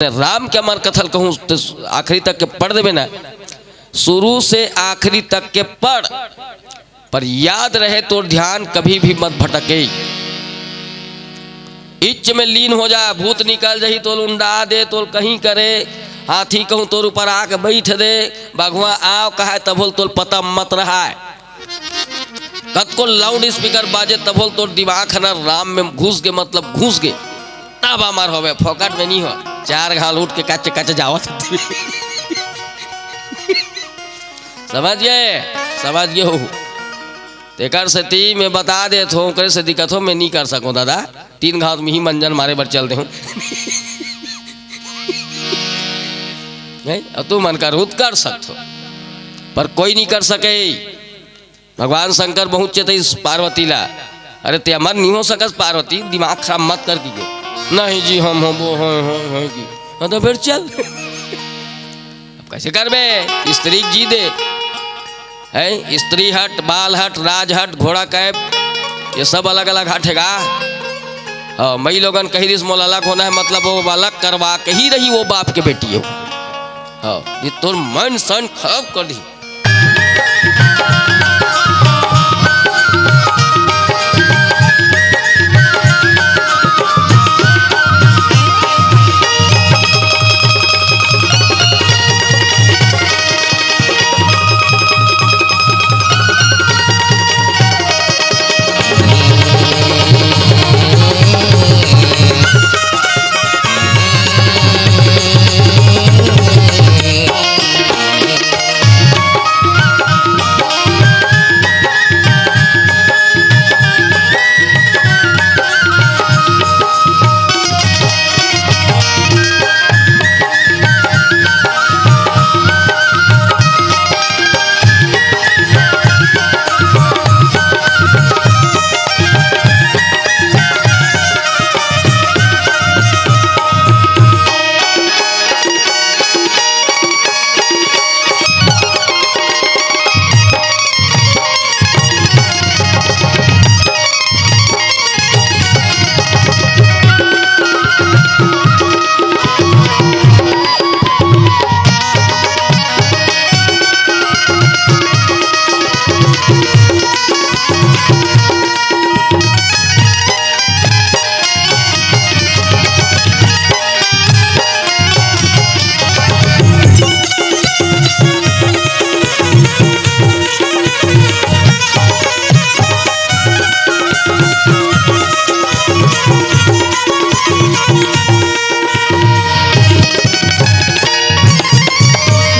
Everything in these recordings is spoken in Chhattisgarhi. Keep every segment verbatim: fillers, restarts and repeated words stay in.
राम के अमर कथा ल कहूँ तो आखिरी तक के पढ़ देबे ना, शुरू से आखिरी तक के पढ़, पर याद रहे तोर ध्यान कभी भी मत भटके। इच्छ में लीन हो जा, भूत निकल जाही, तोल उंडा दे, तोल कहीं करे, हाथी कहूँ तोर ऊपर आके बैठ दे, बघवा आव कहाय, तभोल तोल पता मत रहाय। कतको लाउड स्पीकर बाजे, तभोल तोर दिमाग ह ना राम में घुस गे, मतलब घुस गे। तब अमर होवे, फोकट में नहीं हो। चार घाल उठ के कच कच जावत। समझ गए? समझ गए हो? तेकर सेती मैं बता देत हों, ओकरे से दिक्कत हो, मैं नहीं कर सकूं दादा। तीन घात में ही मंजन मारे बर चल दे हूं। नहीं, अब तू मन कर, उत कर सकत हो, पर कोई नहीं कर सके। भगवान शंकर बहुत चेतइस पार्वती ला, "अरे, ते अमर नहीं हो सकस पार्वती, दिमाग खराब मत कर," कहिके। "नहीं जी, हम हो, वो हो, हो, हो जी।" हाँ, तो फिर चल। अब कैसे करबे? स्त्री जी दे, हैं? स्त्री हट, बाल हट, राज हट, घोड़ा कैप, ये सब अलग-अलग हट हे गा। हाँ, मई लोगन कही दिस, "मोला अलग होना है," मतलब वो अलग करवा के ही रही, वो बाप के बेटी हो। हाँ, ये तोर मन सन खराब कर दी।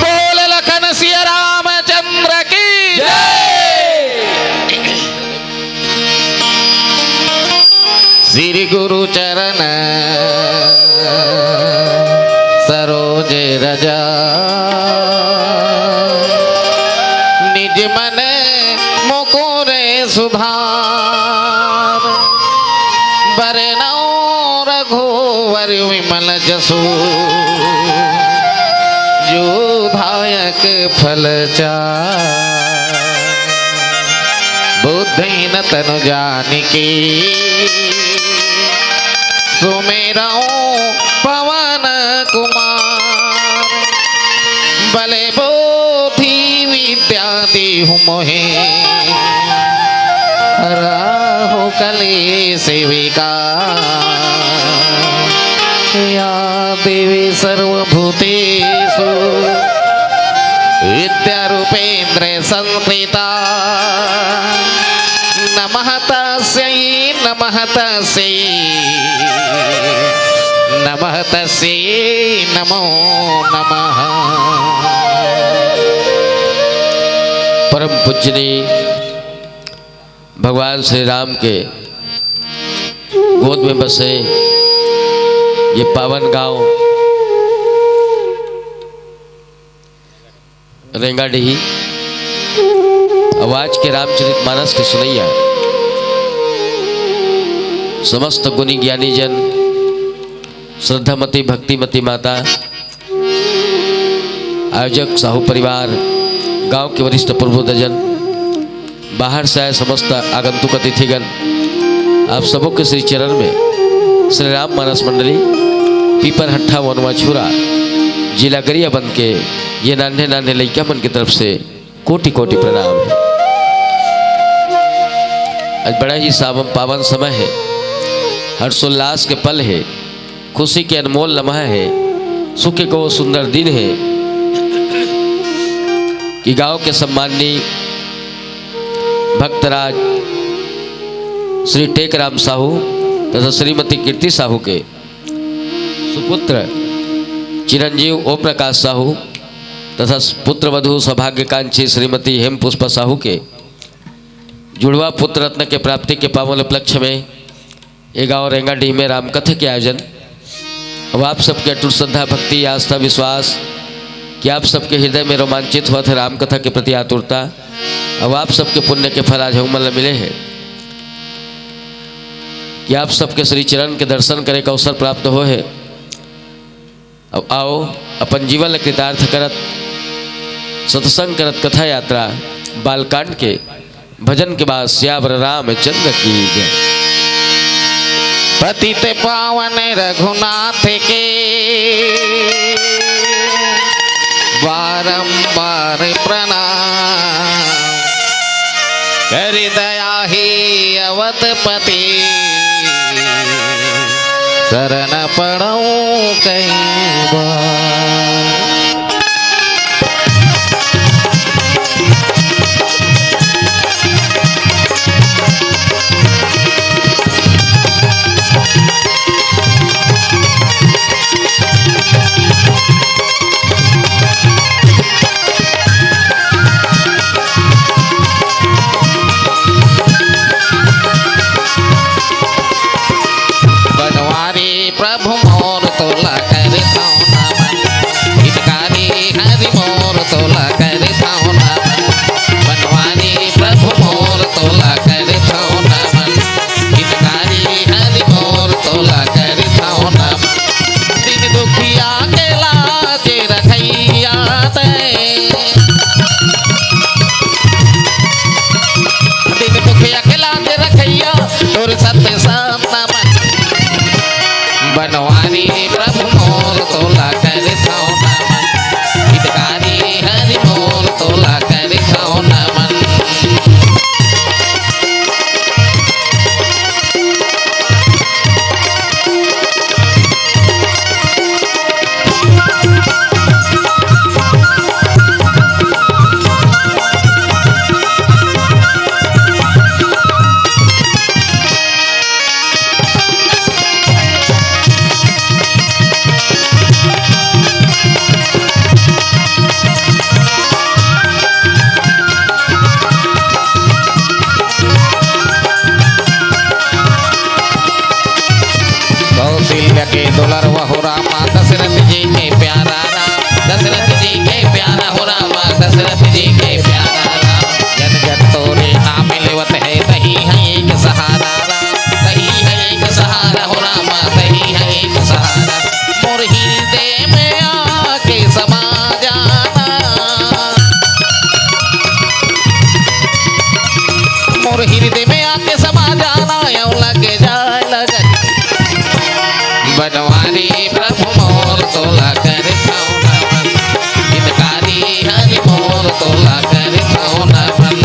बोल लखन सिया रामचंद्र की जय। श्री गुरु चरण सरोज रज, निज मन मुकुर सुधार। बरनउँ रघुवर विमल जसु, जो दायक फल चार। बुद्धिहीन तनु जानिके, सुमिरउँ पवन कुमार। बल बुद्धि विद्या देहु मोहे, राहु कलेस विकार। या देवी सर्वभूतेषु विद्यारूपेन्द्र संस्थिता। नमः तस्यै, नमः तस्यै, नमः तस्यै, नमो नमः। परम पूजनीय भगवान श्री राम के गोद में बसे ये पावन गांव रेंगाडीही। अउ आज के रामचरित मानस के सुनैया समस्त गुणी ज्ञानी जन, श्रद्धामती भक्तिमती माता, आयोजक साहू परिवार, गांव के वरिष्ठ प्रबुद्धजन, बाहर से आए समस्त आगंतुक अतिथिगण, आप सबों के श्री चरण में श्री राम मानस मंडली पीपरहट्ठा वनवा छुरा, जिला गरियाबंद के ये नान्हे नान्हे लइका मन के तरफ से कोटि कोटि प्रणाम हे। आज बड़ा ही सावन पावन समय हे, हर्षोल्लास के पल हे, खुशी के अनमोल लम्हा हे, सुख के वो सुंदर दिन हे कि गांव के सम्माननीय भक्तराज श्री टेकराम साहू तथा श्रीमती कीर्ति साहू के सुपुत्र चिरंजीव ओम प्रकाश साहू तथा पुत्र वधु सौभाग्यकांक्षी श्रीमती हेम पुष्पा साहू के जुड़वा पुत्र रत्न के प्राप्ति के पावन उपलक्ष्य में ये गांव रेंगाडीह में रामकथा के आयोजन। अब आप सबके अटूट श्रद्धा, भक्ति, आस्था, विश्वास कि आप सबके हृदय में रोमांचित होवत हे रामकथा के प्रति आतुरता। अब आप सबके पुण्य के फल आज हमन ला मिले हे कि आप सबके श्री चरण के दर्शन करे के अवसर प्राप्त होय हे। अब आओ, अपन जीवन ला कृतार्थ करत, सत्संग करत, कथा यात्रा, बालकांड के भजन के बाद सियावर रामचंद्र की जय। पतित पावन रघुनाथ के बारंबार प्रणाम। कर दया हे अवधपति, शरण पड़ौं कई बार। बनवारी प्रभु मोर तोला करथौं नमन, हितकारी हरि मोर तोला करथौं नमन। बनवारी प्रभु मोर तोला करथौं नमन, हितकारी हरि मोर तोला करथौं नमन। दीन दुखिया के लाज रखइया तैं, दीन दुखिया के लाज रखइया तोर सत्य संत नमन। बनवारी प्रभु मोर तोला करथौं नमन, हितकारी हरि मोर तोला करथौं नमन। कौशल्या के दुलरवा हो रामा, दशरथ जी के प्यारा राम, दशरथ जी के प्यारा हो रामा, दशरथ जी के प्यारा राम। जन जन तोरे नाम लेवत हे, तहीं हे एक सहारा राम, तहीं हे एक सहारा हो रामा, तहीं हे एक सहारा। मोर हृदय में आके समा जाना, मोर हृदय में आके समा जाना, अउ लग जाय लगन। बनवारी प्रभु मोर तोला करथौं नमन, हितकारी हरि मोर तोला करथौं नमन।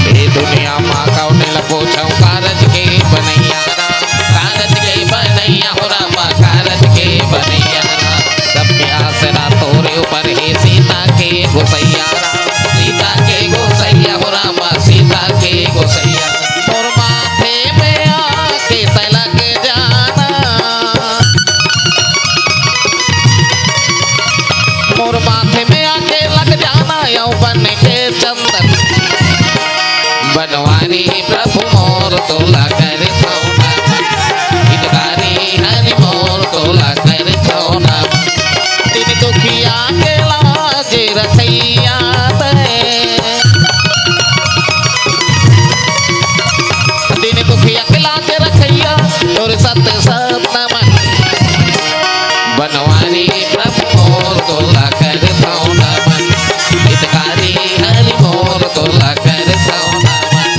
ए दुनिया मा कौन ल पूछौं, कारज के बनैया राम, कारज के बनैया हो रामा, कारज के बनैया राम। सबके आसरा तोरे ऊपर हे, सीता के गोसैया राम, सीता के गोसैया हो रामा, सीता के गोसैया। मोर माथे में आके तैं लग जाना, जे रखैया तैं। दीन दुखिया के लाज रखैया, तोर सत सत नमन। बनवारी प्रभु मोर तोला करथौं नमन। हितकारी हरि मोर तोला करथौं नमन।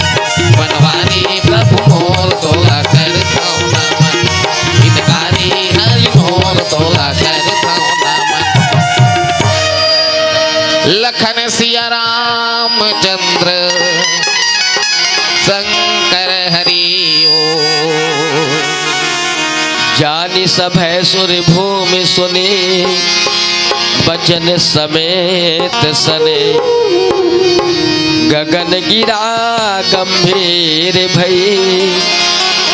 बनवारी प्रभु मोर तोला करथौं नमन। हितकारी हरि मोर तोला करथौं नमन। लखन सिया रामचंद्र शंकर हरि ओम। जानि सभै सुर भूमि सुनि बचन समेत सने। गगन गिरा गंभीर भई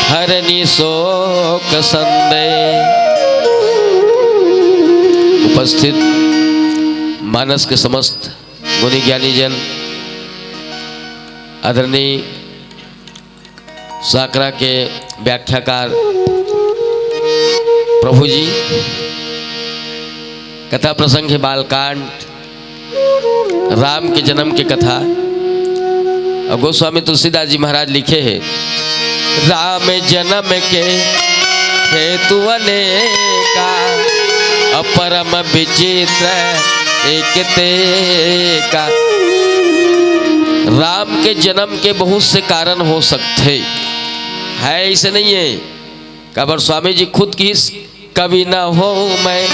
हरनि शोक संदेह। उपस्थित मानस के समस्त गुणी ज्ञानी जन, आदरणीय सांकरा के व्याख्याकार प्रभु जी, कथा प्रसंग हे बालकांड, राम के जन्म के कथा। अउ गोस्वामी तुलसीदास जी महाराज लिखे हे, राम जन्म के हेतु अनेका, अपरम विचित्र एक तेका। राम के जन्म के बहुत से कारण हो सकथे, है ऐसे नहीं है। काबर स्वामी जी खुद किहिस, कवि न हों मैं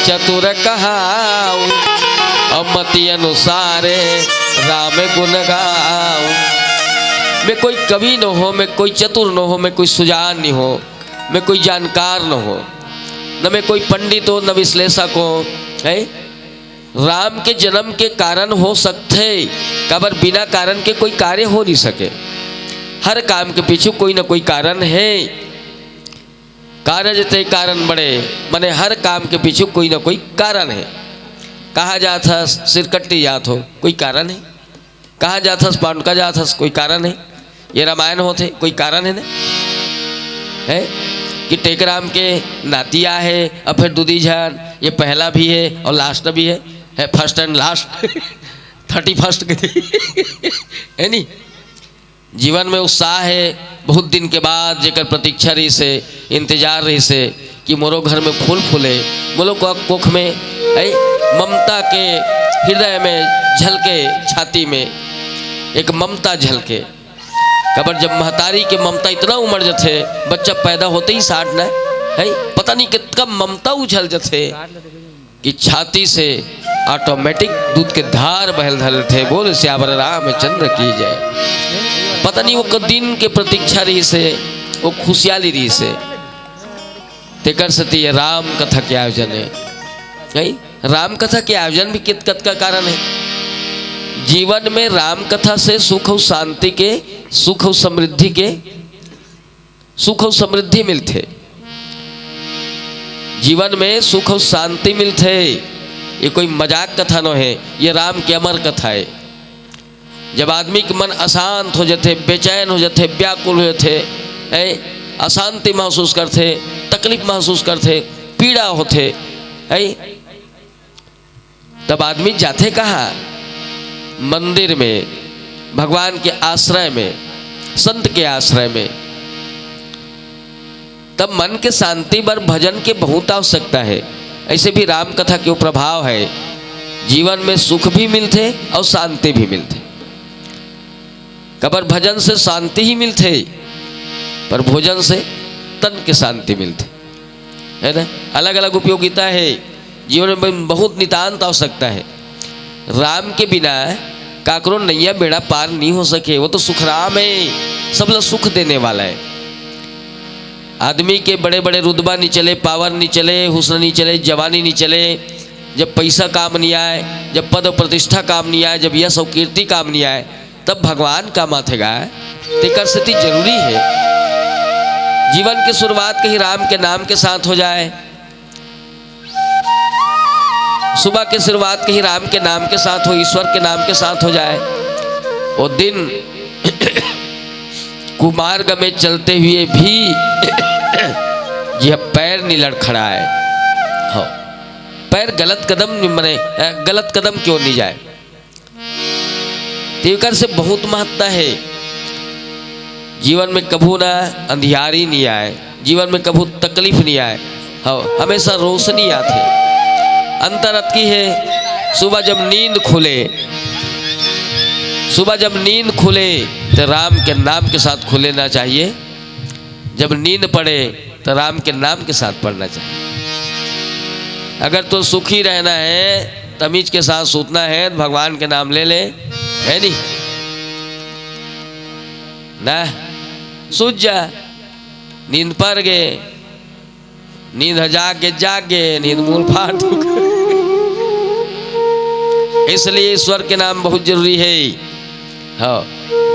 चतुर कहाऊं, अउ मति अनुसारे राम गुण गाऊं। मैं कोई कवि न हों, मैं कोई चतुर न हों, मैं कोई सुजान नहीं हों, मैं कोई जानकार न हों, न मैं कोई पंडित हों, न विश्लेषक हों, है? राम के जन्म के कारण हो सकथे, काबर बिना कारण के कोई कार्य हो नहीं सके। हर काम के पीछू कोई न कोई कारण है। कारज ते कारण बड़े, माने हर काम के पीछू कोई न कोई कारण है। कहाँ जात हस, सिरकट्टी जात हों, कोई कारण है। कहाँ जात हस, पांडुका जात हस, कोई कारण है। ये रामायण होथे, कोई कारण है ना? है कि टेकराम के नाती आए हे, अउ फिर दूदी झन, ये पहला भी है अउ last भी है, है first and last। Thirty first के, है नी? जीवन में उत्साह हे, बहुत दिन के बाद जेकर प्रतीक्षा रहिस हे, इंतजार रहिस हे कि मोरो घर में फूल फूले, मोरो को-, कोख में, है, ममता के हृदय में झलके, छाती में एक ममता झलके। काबर जब महतारी के ममता इतना उमड़ जथे, बच्चा पैदा होते ही साठ न, है, पता नहीं कितना ममता उछल जथे। कि छाती से automatic दूध के धार बहल धर लेथे। बोल सियावर रामचंद्र की जय। पता नहीं वो कब दिन के प्रतीक्षा रहिस हे, वो खुशियाली रहिस हे। तेकर सेती ये राम कथा के आयोजन है। नहीं? राम कथा के आयोजन भी कित कत का कारण है। जीवन में राम कथा से सुख और शांति के, सुख और समृद्धि के सुख अउ समृद्धि मिलथे, जीवन में सुख अउ शांति मिलथे। ये कोई मजाक कथा नो हे, ये राम के अमर कथा हे। जब आदमी के मन अशांत हो जाथे, बेचैन हो जाथे, व्याकुल हो जाथे, ऐ, अशांति महसूस करथे, तकलीफ महसूस करथे, पीड़ा होथे, ऐ, तब आदमी जाथे कहाँ? मंदिर में, भगवान के आश्रय में, संत के आश्रय में। तब मन के शांति बर भजन के बहुत आवश्यकता है। ऐसे भी राम कथा के प्रभाव है, जीवन में सुख भी मिलथे और शांति भी मिलथे। काबर भजन से शांति ही मिलथे, पर भोजन से तन के शांति मिलथे। है ना? अलग-अलग उपयोगिता है, जीवन में बहुत नितांत आवश्यकता है। राम के बिना काकरो नैया बेड़ा पार नहीं हो सके। वो तो सुखराम है, सबला सुख देने वाला है। आदमी के बड़े-बड़े रुतबा नहीं चले, power नहीं चले, हुस्न नहीं चले, जवानी नहीं चले, जब पैसा काम नहीं आए, जब पद और प्रतिष्ठा काम नहीं आए, जब यश और कीर्ति काम नहीं आए, तब भगवान काम आथे गा। तेकर सेती जरूरी है जीवन के शुरुआत कहीं राम के नाम के साथ हो जाए, सुबह के शुरुआत कहीं राम के नाम के साथ हो, ईश्वर के नाम के साथ हो जाए। वो दिन कुमार्ग में चलते हुए भी यह पैर नहीं लड़खड़ाए। हो। पैर गलत कदम, माने, अ, गलत कदम क्यों नहीं जाए। तेकर से बहुत महत्ता हे। जीवन में कभू ना अंधियारी नहीं आए, जीवन में कभू तकलीफ नहीं आए, हाँ, हमेशा रोशनी आथे। अंतर अतकी हे, सुबह जब नींद खुले, सुबह जब नींद खुले, तो राम के नाम के साथ खुलेना चाहिए। जब नींद पड़े, तो राम के नाम के साथ पड़ना चाहिए। अगर तो सुखी रहना है, तमीज के साथ सूतना है, तो भगवान के नाम ले ले, है नहीं? ना, सूत जा, नींद पर गे, नींद ह जाग गे, जाग गे, नींद मूल फाड़ दुख। इसलिए ईश्वर के नाम बहुत जरूरी है। हाँ,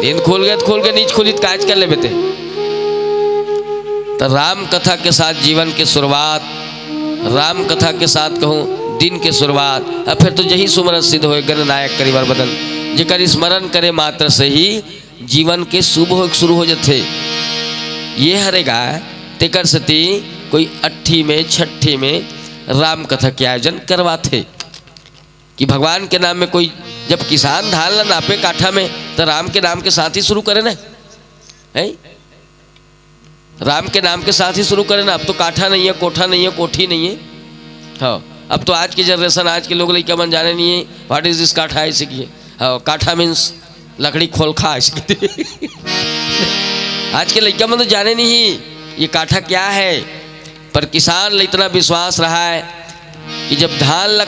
नींद खुल गे तो खुल गे, नींद खुली तो काज कर लेबे ते। तो राम कथा के साथ जीवन के शुरुआत, राम कथा के साथ कहूँ दिन के शुरुआत, अब फिर तो यही सुमरन सिद्ध होए, गणनायक करिबर बदन, जेकर स्मरण करे मात्र से ही जीवन के शुभ होए शुरू हो जथे। ये हरे गा, तेकर सेती कोई अट्ठी में, छट्ठी में राम कथा के आयोजन करवाथे कि भगवान के नाम में कोई, जब किसान धान ला नापे काठा में, तो राम के नाम के साथ ही शुरू करे ना, है? राम के नाम के साथ ही शुरू करे ना। अब तो काठा नहीं है, कोठा नहीं है, कोठी नहीं है। हाँ, अब तो आज की generation, आज के लोग लइका मन जाने नहीं है, what is this काठा, ऐसे किए। हाँ, काठा means लकड़ी खोलखा, ऐसे किए। आज के लइका मन तो जाने नहीं ये काठा क्या है, पर किसान ला इतना विश्वास रहा है कि जब धान ला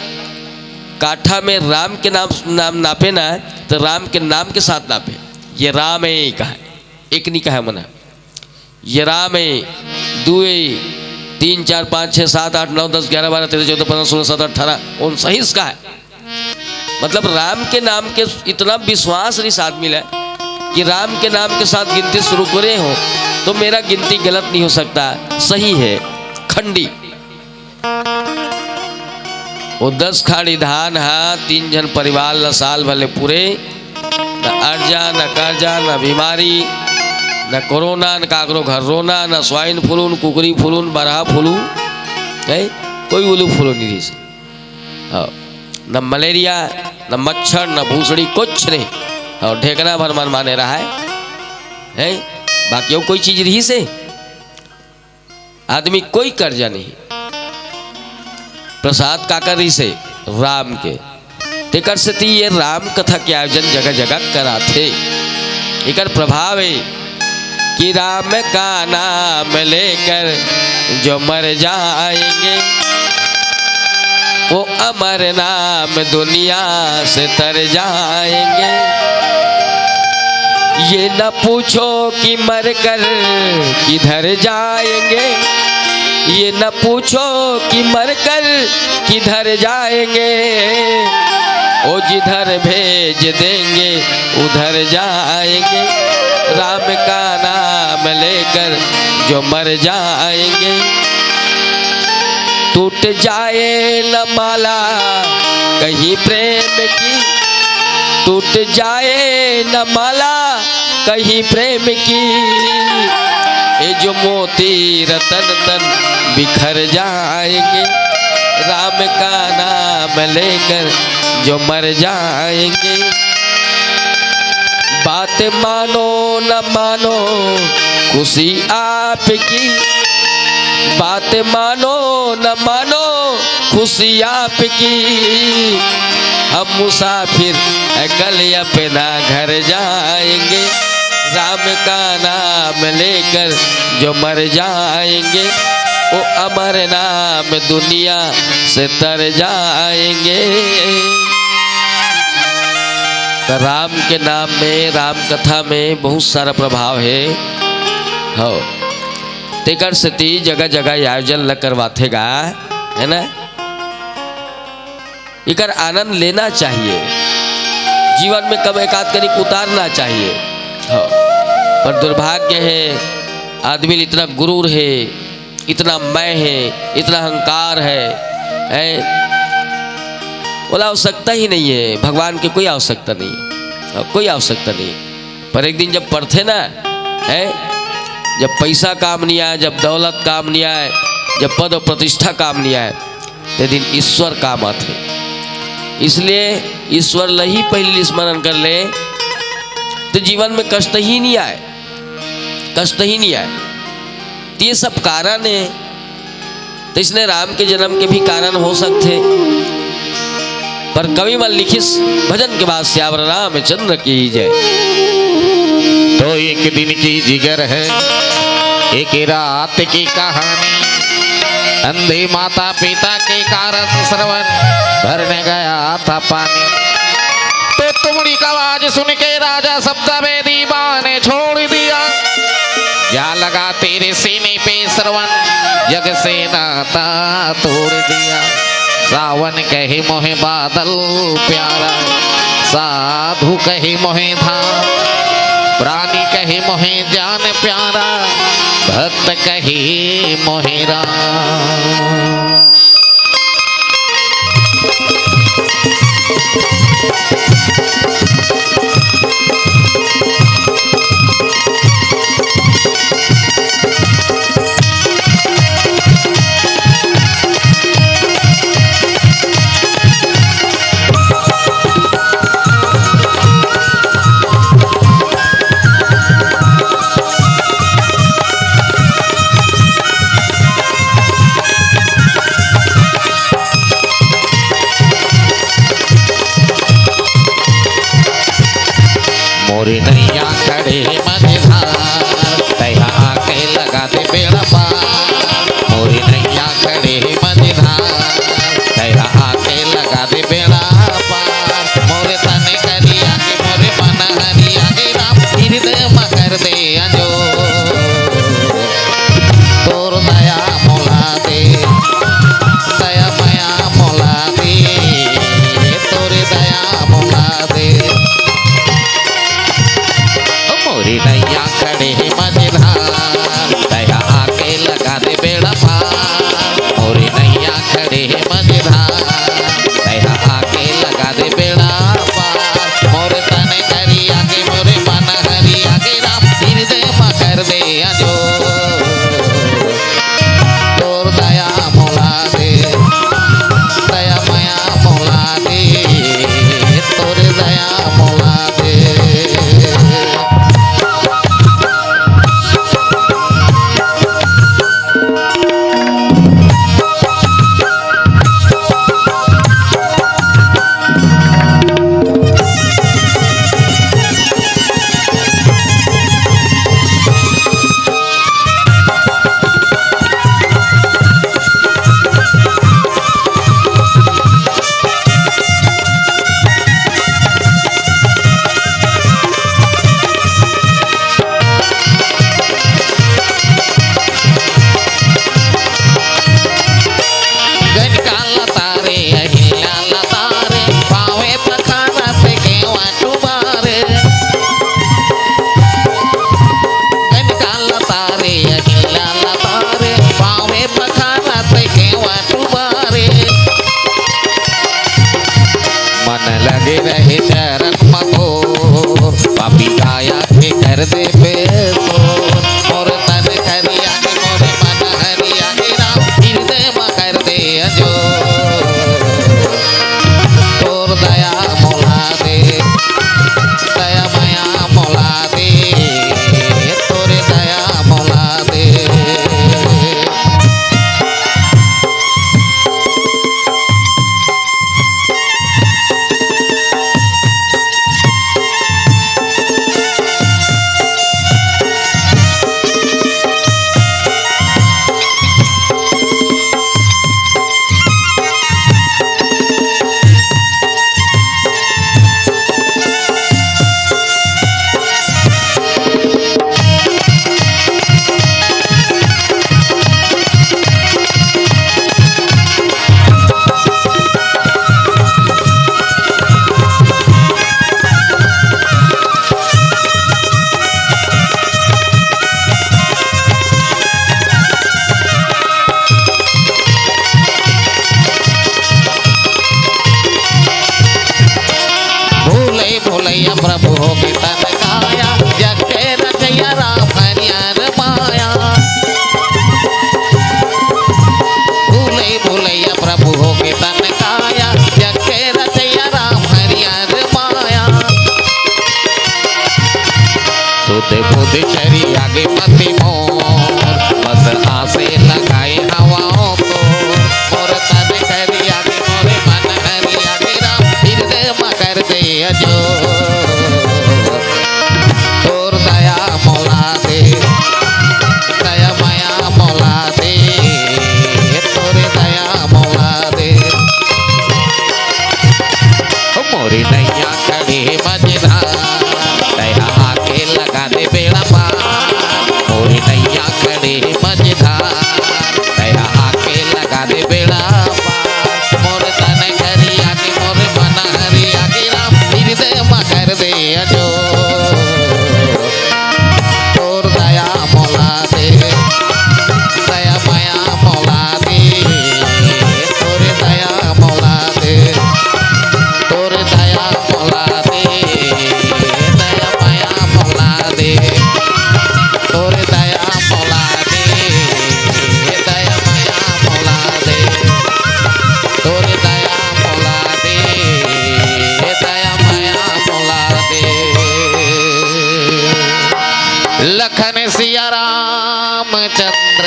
काठा में राम के नाम, नाम नापे ना, तो राम के नाम के साथ नापे। ये राम है कहा, एक नहीं कहा मना। ये राम है, दुए, तीन, चार, पाँच, छः, सात, आठ, नौ, दस, ग्यारह, बारह, तेरह, चौदह, पन्द्रह, सोलह, सत्रह, अठारह, उनसठ का है। मतलब राम के नाम के इतना विश्वास इस आदमी ला कि राम के नाम के साथ गिनती शुरू करे हो तो मेरा गिनती गलत नहीं हो सकता, सही है। खंडी वो दस खाड़ी धान हा तीन झन परिवार ला साल भर ले पूरे, न अर्जा, न कर्जा, न बीमारी, न कोरोना, न काकरो घर रोना, न स्वाइन फ्लू, न कुकरी फ्लू, न बरहा फ्लू, है? कोई उलू फ्लू नहीं रहिस। हाँ, न मलेरिया, न मच्छर, न भूसड़ी, कुछ नहीं। और ढेकना भर मन माने रहा है, है? बाकी और कोई चीज रहिस हे? आदमी कोई कर्जा नहीं। प्रसाद काकर रहिस हे? राम के। तेकर सेती ये राम कथा के आयोजन जगह जगह कराथे। एकर प्रभाव है कि राम का नाम लेकर जो मर जाएंगे, वो अमर नाम दुनिया से तर जाएंगे। ये न पूछो कि मरकर किधर जाएंगे, ये न पूछो कि मरकर किधर जाएंगे, वो जिधर भेज देंगे उधर जाएंगे। राम का नाम लेकर जो मर जाएंगे, टूट जाए न माला कहीं प्रेम की, टूट जाए न माला कहीं प्रेम की, ये जो मोती रतन तन बिखर जाएंगे। राम का नाम लेकर जो मर जाएंगे, बात मानो न मानो खुशी आपकी, बात मानो न मानो खुशी आपकी, हम मुसाफिर कल अपना घर जाएंगे। राम का नाम लेकर जो मर जाएंगे, वो अमर नाम दुनिया से तर जाएंगे। तो राम के नाम में, राम कथा में बहुत सारा प्रभाव है। हो, तेकर सेती जगह जगह आयोजन ल करवाथे गा, है ना? एकर आनंद लेना चाहिए, जीवन में कम एकाध कनिक उतारना चाहिए। हाँ। पर दुर्भाग्य है, आदमी इतना गुरूर है, इतना मैं है, इतना अहंकार है, है? बोला, आवश्यकता ही नहीं है, भगवान की कोई आवश्यकता नहीं है। हाँ, कोई आवश्यकता नहीं। पर एक दिन जब परथे ना, है, जब पैसा काम नहीं आए, जब दौलत काम नहीं आए, जब पद और प्रतिष्ठा काम नहीं आए, ते दिन ईश्वर काम आथे। इसलिए ईश्वर ल ही पहिली स्मरण कर ले, तो जीवन में कष्ट ही नहीं आए, कष्ट ही नहीं आए। तो ये सब कारण है। तो इसने राम के जन्म के भी कारण हो सकथे। पर कवि मन लिखिस भजन के बाद सियावर रामचंद्र की जय। तो एक दिन की जिगर है, एक रात की कहानी। अंधे माता पिता के कारण श्रवण भरने गया था पानी। तो तुमड़ी का आवाज सुन के राजा सप्तवेदी बाण छोड़ दिया। जा लगा तेरे सीने पे श्रवण, जग से नाता तोड़ दिया। सावन कहे मोहे बादल प्यारा, साधु कहे मोहे धाम, प्राणी कहे मोहे जान प्यारा, भक्त कहे मोहे राम। मोरी नैया खड़े मझधार, तैहा आके लगा दे बेड़ा पार। मोरी नैया खड़े मझधार, तैहा आके लगा दे बेड़ा पार। मोरे तन करिया के, मोरे मन हरिया के राम, हृदय म कर दे अंजोर। तोर दया मोला दे, दया मया मोला दे, तोर दया मोला दे। मोरी नैया खड़े हे मझधार, दया आके लगा दे बेड़ा पार। मोरी नैया खड़े हे मझधार, दया आके लगा दे बेड़ा पार। मोर तन करिया के, मोरे मन हरिया के राम, हृदय म कर दे अंजोर। तोर दया मोला दे, दया मया मोला दे, तोर दया मोला दे। गजकाल तारे, अहिल्या तारे, पावे पखारत के वाटुबारे। गजकाल तारे, अहिल्या तारे, पावे पखारत के वाटुबारे। मन लगे रहे चरण म तोर, पापी काया के कर दे बेसोर। मोर तन करिया के, मोर मन हरिया के राम, हृदय म कर दे अंजोर। तोर दया मोला दे, दया मया मोला दे, तोर दया मोला दे। भूले भुलैया प्रभु हो के तन काया, जग के रचैया राम हरियर माया। भूले भुलैया प्रभु हो मति मोर, बस आसे लगाए हवं तोर। मोर तन करिया के, मोर मन हरिया के राम, हृदय म कर दे अजोर। तोर दया मोला दे, दया मया मोला दे, तोर दया मोला दे। ओ मोरी नैया खड़े मझधार, दया आके लगा दे बेड़ा पार। मोरी नैया खड़े मझधार, दया आके लगा दे बेड़ा पार। मोर तन करिया के, मोर मन हरिया के राम, हृदय म कर दे अजोर। तोर दया मोला दे, दया मया मोला दे, तोर दया मोला दे, तोर दया मोला दे, दया मया मोला दे, तोर दया मोला दे, दया मया मोला दे, तोर दया मोला दे, दया मया मोला दे। लखन सिया रामचंद्र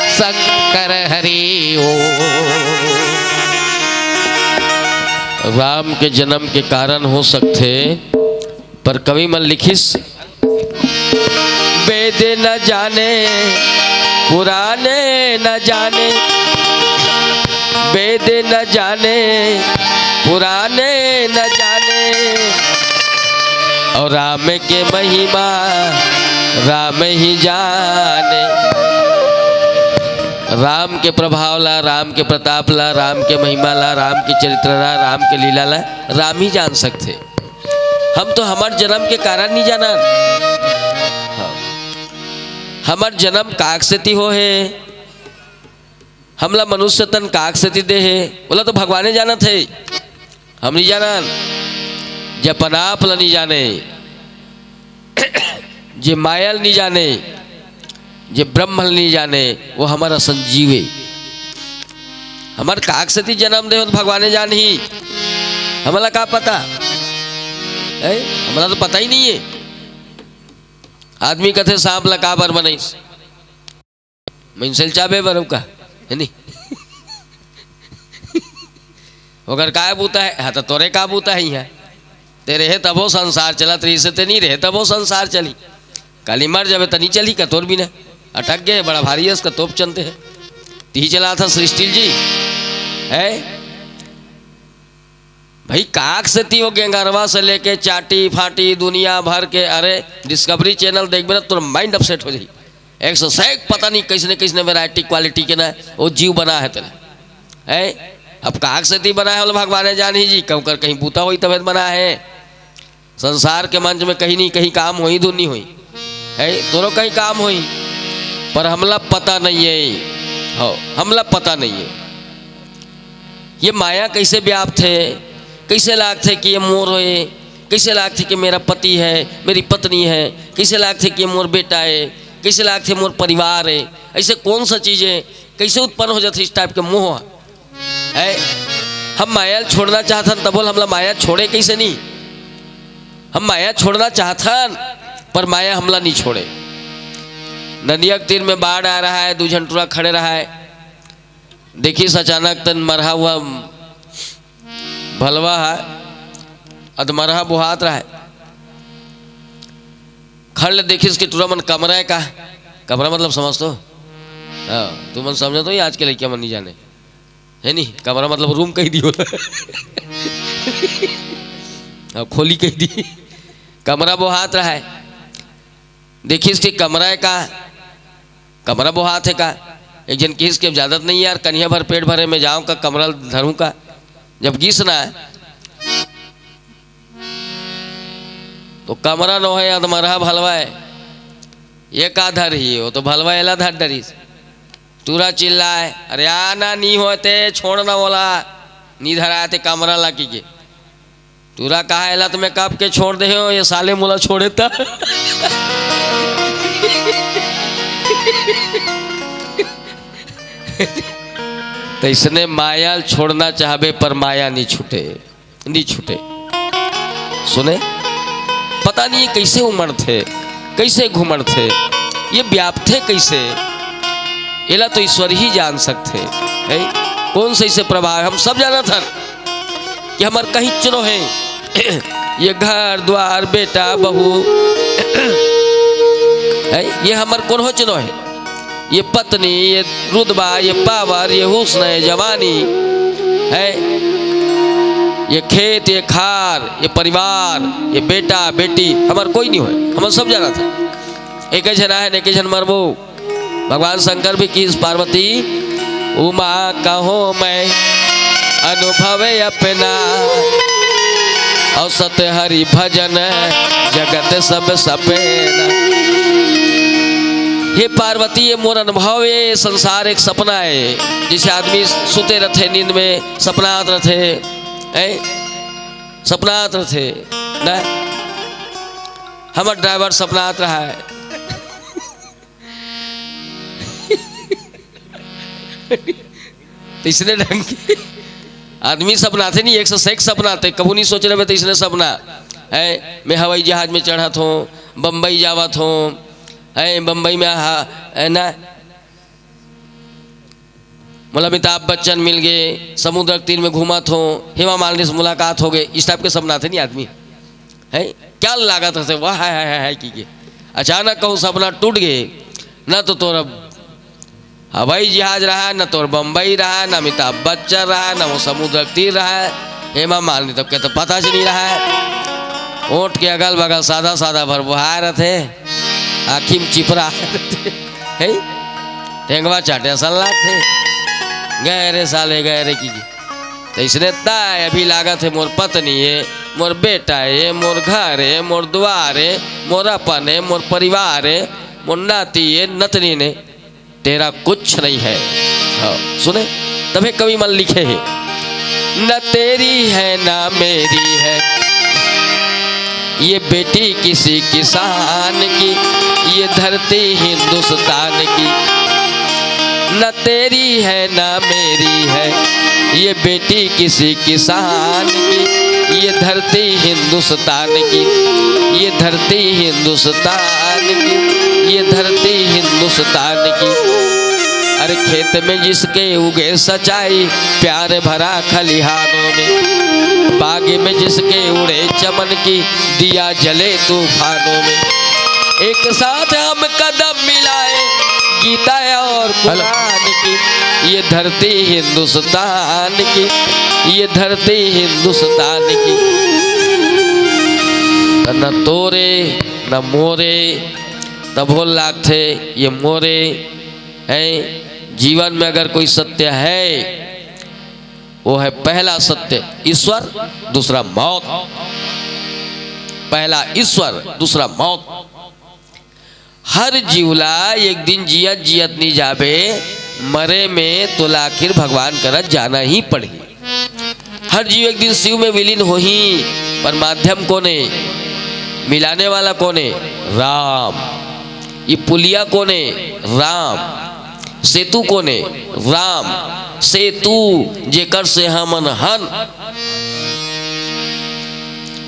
शंकर हरि ओम। राम के जन्म के कारण हो सकथे, पर कवि मन लिखिस, वेद न जाने, पुराने न जाने, वेद न जाने, पुराने न जाने, और राम के महिमा राम ही जाने। राम के प्रभाव ला, राम के प्रताप ला, राम के महिमा ला, राम के चरित्र ला, राम के लीला ला राम ही जान सकथे। हम तो हमर जन्म के कारण नहीं जानन। हाँ। हमर जन्म काक सेती हो हे, हमला मनुष्य तन काक सेती दे हे, ओला तो भगवाने जानत हे, हम नहीं जानन। जे अपन आप ला नहीं जाने, जे माया ल नहीं जाने, जे ब्रह्म ल नहीं जाने, वो हमर असन जीवे। हमर काक सेती जन्म दे हो तो भगवाने जान ही, हमला का पता है? हमला तो पता ही नहीं है। आदमी कथे सांप ला काबर बनइस, मइनसे ल चाबे बर का, है नी? ओकर काय बूता है? हाँ, तो तोरे का बूता है यहाँ? ते रहे तबो संसार चलत रही से, ते नहीं रहे तबो संसार चली। काली मर जाबे त नहीं चली का तोर बिना? अटक गए, बड़ा भारी है इसका तोप चलते है। तिही चला था सृष्टि जी, है? भाई, काक सेती हो गेंगरवा से लेके चाटी फाटी दुनिया भर के, अरे, Discovery Channel देखबे ना, तोर mind upset हो जाही। एक सौ से एक पता नहीं कैसने कैसने variety quality के ना वो जीव बना है तेला, है? अब काक सेती बना है, बोले भगवाने जान ही जी, कहूँ कर कहीं बूता होई तबे बना है। संसार के मंच में कहीं नहीं कहीं काम होई, धुन नहीं होई, है? तोरो कहीं काम होई, पर हमला पता नहीं है। हो, हमला पता नहीं है। ये माया कैसे व्याप्त है, कैसे लागथे कि ये मोर होए, कैसे लागथे कि मेरा पति है, मेरी पत्नी है, कैसे लागथे कि ये मोर बेटा है, कैसे लागथे मोर परिवार है, ऐसे कौन सा चीज है, कैसे उत्पन्न हो जाथे इस type के मोह है? हम माया ल छोड़ना चाहथन, तब बोल हमला माया छोड़े कैसे नहीं? हम माया छोड़ना चाहथन, पर माया हमला नहीं छोड़े। नदिया के तीर में बाढ़ आ रहा है, दू झन टूरा खड़े रहा है, देखिस अचानक तन मरहा हुआ भलवा है, अधमरहा बोहात रहा है। खड़ ले देखिस कि टूरा मन कमरा है का? कमरा मतलब समझ तो? हाँ, तू मन समझो तो ही आज के लड़किया मन नहीं जाने। है नहीं? कमरा मतलब रूम कही दियो। हाँ, खोली कही दी। कमरा बोहात रहा है। देखिस कि कमरा है का? कमरा बोहात है का? एक जन किहिस कि अब जादत नहीं यार, कनिया भर पेट भरे में जाऊं का, कमरा धरूं का? जब गिस ना, तो कमरा नो है, अधमरहा भलवा है। ये का धर ही? वो तो भलवा एला धर डरिस। टूरा चिल्लाए, "अरे आना नी होते, छोड़ ना बोला, नी धराते कमरा ला की के।" टूरा कहा, "एला तो मैं कब के छोड़ दे हो, ये साले मोला छोड़े त।" तो इसने माया छोड़ना चाहबे, पर माया नहीं छूटे, नहीं छूटे। सुने, पता नहीं कैसे उमड़ थे। कइसे घुमड़थे, ये व्यापथे कइसे, एला तो ईश्वर ही जान सकथे। हे, कौन से इसे प्रभाव हे? हम सब जानत हन कि हमर कहींच नो हे। ये घर द्वार, बेटा बहू, हे, ये हमर कोनोच नो हे। ये पत्नी, ये रुतबा, ये पावर, ये हुस्न, ये जवानी, हे, ये खेत, ये खार, ये परिवार, ये बेटा बेटी, हमर कोई नहीं होय, हमर सब जानत हे। एक झन आहे, एक झन मरबो। भगवान शंकर भी किहिस पार्वती, उमा कहो मैं अनुभव अपना, और सत हरि भजन जगत सब सपेना। हे पार्वती, ये मोर अनुभव, ये संसार एक सपना हे। जइसे आदमी सुते रथे, नींद में सपना आत रथे, हैं? सपना आत रथे ना, हमर ड्राइवर सपना आत रहा है। तइसने ढंग के आदमी सपनाथे नहीं, एक सौ एक सपनाथे, कभू नहीं सोचे रहे तइसने सपना हे। मैं हवाई जहाज में चढ़त हों, बम्बई जावत हों, हे, बम्बई में हा, हे ना, मोला अमिताभ बच्चन मिल गे, समुद्र के तीर में घूमत हों, हेमा मालिनी से मुलाकात हो गे, इस टाइप के सपनाथे नहीं आदमी। हे, क्या लागत हे, वाह, हाय, हाय, हाय, हाय, की के। अचानक कहूँ सपना टूट गे, ना तो तोर अब हवाई जहाज रहा, ना तोर बम्बई रहा, ना अमिताभ बच्चन रहा, ना वो समुद्र के तीर रहा, हेमा मालिनी तब के तो पता च नहीं रहा। ओंठ के अगल बगल सादा सादा भरबोहाय रथे, आँखी में चिपरा रथे, हे? टेंगवा चाटे असन लागथे। गए रे साले, गए रे की। तइसने ताय अभी लागत हे मोर पत्नी हे, मोर बेटा हे, मोर घर हे, मोर दुवार हे, मोर अपन हे, मोर परिवार हे, मोर नाती हे, नतनीन हे, तेरा कुछ नहीं है। हाँ, सुने, तभे कवि मन लिखे हे, न तेरी है ना मेरी है ये बेटी किसी किसान की, ये धरती हिंदुस्तान की। न तेरी है ना मेरी है ये बेटी किसी किसान की, ये धरती हिंदुस्तान की, ये धरती हिंदुस्तान की, ये धरती हिंदुस्तान की। अरे खेत में जिसके उगे सचाई, प्यार भरा खलिहानों में, बाग में जिसके उड़े चमन की, दिया जले तूफानों में। एक साथ हम कदम मिलाए, गीता और कुरान की, ये धरती हिंदुस्तान की, ये धरती हिंदुस्तान की। त न तोरे न मोरे, तभो लागथे ये मोरे। हे, जीवन में अगर कोई सत्य हे, वो हे पहला सत्य ईश्वर, दूसरा मौत। पहला ईश्वर, दूसरा मौत। हर जीव ला एक दिन जियत जियत नहीं जाबे, मरे में तोला आखिर भगवान करा जाना ही पड़ही। हर जीव एक दिन शिव में विलीन होही, पर माध्यम कोन हे, मिलाने वाला कोन हे? राम। ये पुलिया कोन हे? राम। सेतु कोन हे? राम। सेतु जेकर से हमन हन।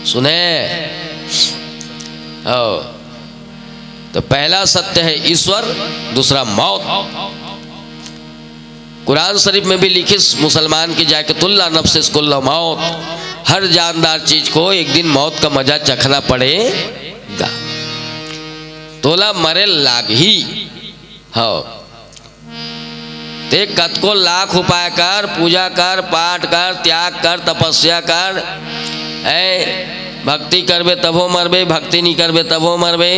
सुने? आओ। तो पहला सत्य हे ईश्वर, दूसरा मौत। कुरान शरीफ में भी लिखिस, मुसलमान की जाके तुल्ला नफ्सिस कुल्ला मौत, हर जानदार चीज को एक दिन मौत का मजा चखना पड़ेगा। तोला मरे लागही। हाँ, ते कतको लाख उपाय कर, पूजा कर, पाठ कर, त्याग कर, तपस्या कर, हे, भक्ति करबे तभो मरबे, भक्ति नहीं करबे तभो मरबे,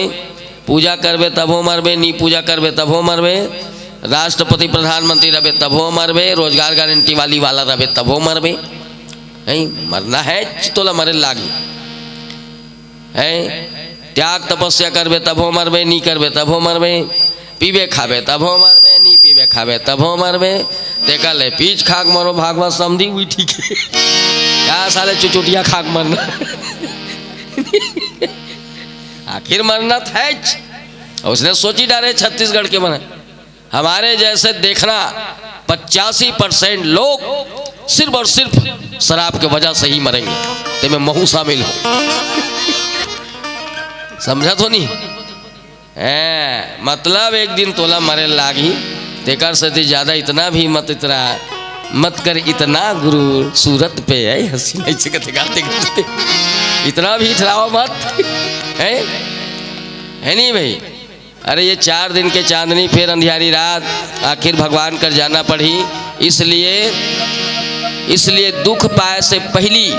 पूजा करबे तभो मरबे, नहीं पूजा करबे तभो मरबे, राष्ट्रपति प्रधानमंत्री रहबे तभो मरबे, रोजगार गारंटी वाली वाला रहबे तभो मरबे। हे, मरना हे, तोला मरे लागी। हे, त्याग तपस्या करबे तभो मरबे, नहीं करबे तभो मरबे, पीबे खाबे तभो मरबे, नहीं पीबे खाबे तभो मरबे। तेकर ले पीच खाक मरो भागवत समधी, उही ठीक हे। का साले चुचुटिया खाक मरना। आखिर मरना था। उसने सोची डारे छत्तीसगढ़ के मन, हमारे जैसे देखना पचासी परसेंट लोग सिर्फ और सिर्फ शराब के वजह से ही मरेंगे। ते में महू शामिल हो। समझा तो नहीं? हैं, मतलब एक दिन तोला मरे लागही, तेकर सेती ज्यादा इतना भी मत इतरा, मत कर इतना गुरूर, सूरत पे है हंसी नहीं से कथे गाते करते, इतना भी इतरावा मत, है, है नहीं भाई? अरे ये चार दिन के चांदनी, फिर अंधियारी रात, आखिर भगवान कर जाना पड़ही। इसलिए, इसलिए दुख पाए से पहली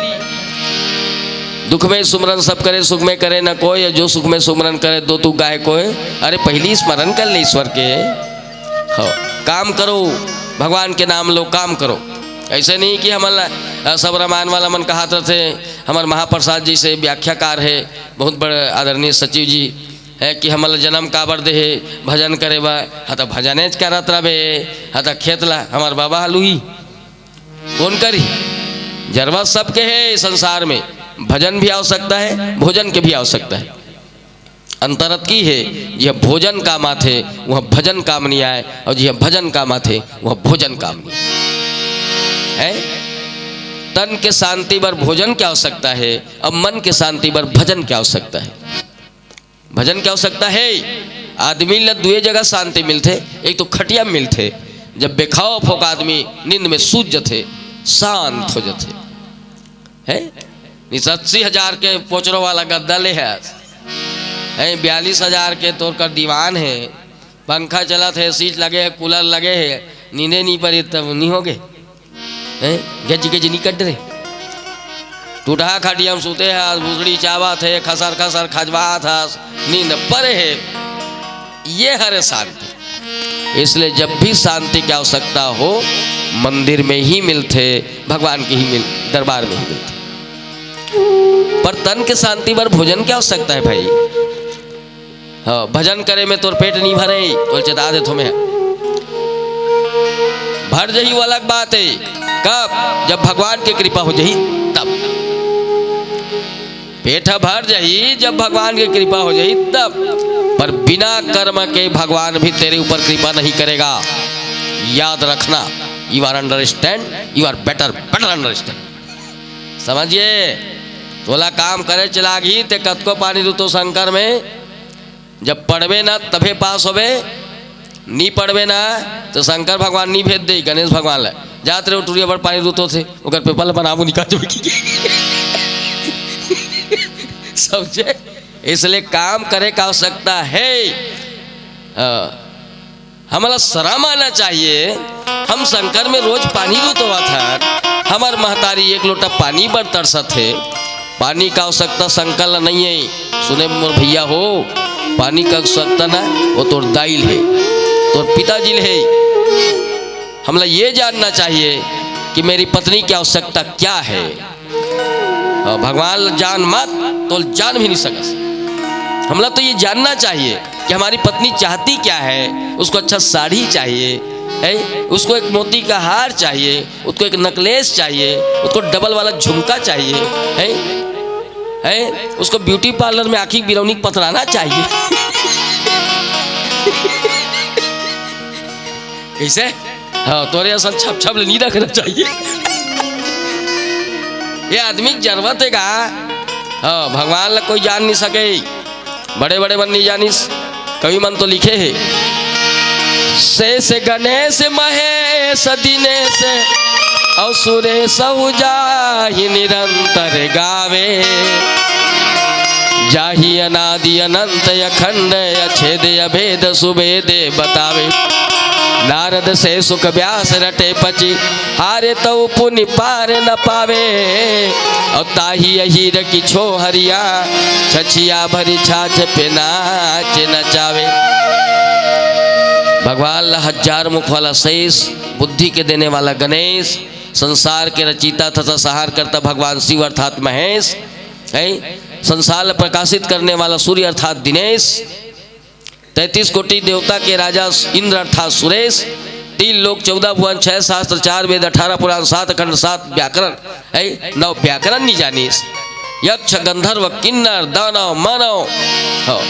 दुख में सुमरन सब करे, सुख में करे न कोई, और जो सुख में सुमरन करे, दो तू गाय कोय। अरे पहली स्मरण कर ले ईश्वर के। हो, काम करो, भगवान के नाम लो, काम करो। ऐसे नहीं कि हमन ला, अ, सब रामायण वाला मन कहात रथे, हमर महाप्रसाद जी से व्याख्याकार है, बहुत बड़े आदरणीय सचिव जी है कि हमन ला जन्म काबर दे हे, भजन करे बर। हाँ, त भजनेच करत रबे, हाँ, त खेत ला हमर बाबा ह लुही। कौन करी? जरूरत सबके है संसार में, भजन भी आवश्यकता है, भोजन के भी आवश्यकता है। अंतरत की है, यह भोजन काम आथे, वह भजन काम नहीं आए, और यह भजन काम आथे, वह भोजन काम नहीं आए। है? तन के शांति बर भोजन की आवश्यकता है, अब मन के शांति बर भजन की आवश्यकता है। भजन की आवश्यकता है। आदमी ला दुए जगह शांति मिलथे, एक तो खटिया में मिलथे, जब बेखौफ होकर आदमी नींद में सूत जथे, शांत हो जथे। है? निस अस्सी हजार के पोचरो वाला गद्दा ले है, है? बयालीस हजार के तोर कर दीवान है, पंखा चलत है, सीट लगे है, कूलर लगे है, नींदे नहीं पड़ी तब नहीं होगे। हैं? गज गज नहीं कट रहे। टूटहा खटिया में सूते हस, भूसड़ी चावत हे, खसर खसर खजवात हस, नींद परे हे। ये हरे शांति। इसलिए जब भी शांति की आवश्यकता हो, मंदिर में ही मिलथे, भगवान के ही मिल, दरबार में ही मिलथे। पर तन के शांति बर भोजन की आवश्यकता है भाई। हाँ, भजन करे में तोर पेट नहीं भरे, तोल चेता देथो मैं। भर जही वो अलग बात है, कब? जब भगवान के कृपा हो जही तब। पेट ह भर जही जब भगवान के कृपा हो जही तब, पर बिना कर्म के भगवान भी तेरे ऊपर कृपा नहीं करेगा। याद रखना, you are understand, you are better, better understand। समझिए, तोला काम करे च लागही, ते कतको पानी दू तो शंकर में, जब पढ़बे ना तभे पास होबे, नी पढ़बे ना तो शंकर भगवान नी भेज दे, गणेश भगवान ले। जात रहे टुरिया बर पानी दूत होथे, ओकर पेपर ल बनाबो निकाल देबे की। समझे? इसलिए काम करे का आवश्यकता है। हाँ। हमला शरम आना चाहिए। हम शंकर में रोज पानी लुटोवत हन, हमर महतारी एक लोटा पानी बर तरसत हे। पानी का आवश्यकता शंकर ला नहीं है। सुने मोर भैया हो, पानी का आवश्यकता ना, वो तोर दाई ल हे, तोर पिताजी ल हे। हमला ये जानना चाहिए कि मेरी पत्नी की आवश्यकता क्या है। अ, भगवान ल जान मत, तो ल जान भी नहीं सकस। हमला तो ये जानना चाहिए कि हमारी पत्नी चाहती क्या है। उसको अच्छा साड़ी चाहिए, है? उसको एक मोती का हार चाहिए, उसको एक necklace चाहिए, उसको double वाला झुमका चाहिए, है? है? उसको beauty parlour में आँखी बिरौनी पतराना चाहिए। कैसे? हाँ, तोरे असन छप छप ले नहीं रखना चाहिए। ये आदमी के जरूरत हे का? हाँ, भगवान ला कोई जान नहीं सके, बड़े बड़े मन नहीं जानिस। कवि मन तो लिखे हे, शेष गणेश महेश दिनेश और सुरेश जाहि निरंतर गावे। जाहि अनादि अनंत अखंड अछेद अभेद सुभेद बतावे। नारद से सुख व्यास रटे पचि, हारे तउ पुनि पार न पावे। और ताहि अहीर की छोहरिया, छछिया भरि छाछ पे नाच नचावे। भगवान ला हजार मुख वाला शेष, बुद्धि के देने वाला गणेश, संसार के रचिता तथा संहार करता भगवान शिव अर्थात महेश, है, संसार ला प्रकाशित करने वाला सूर्य अर्थात दिनेश, तैंतीस कोटि देवता के राजा इंद्र अर्थात सुरेश, तीन लोक चौदह भुवन छह शास्त्र चार वेद अठारह पुराण सात अखंड सात व्याकरण, है, नौ व्याकरण नहीं जानिस। यक्ष गंधर्व किन्नर दानव मानव, हो,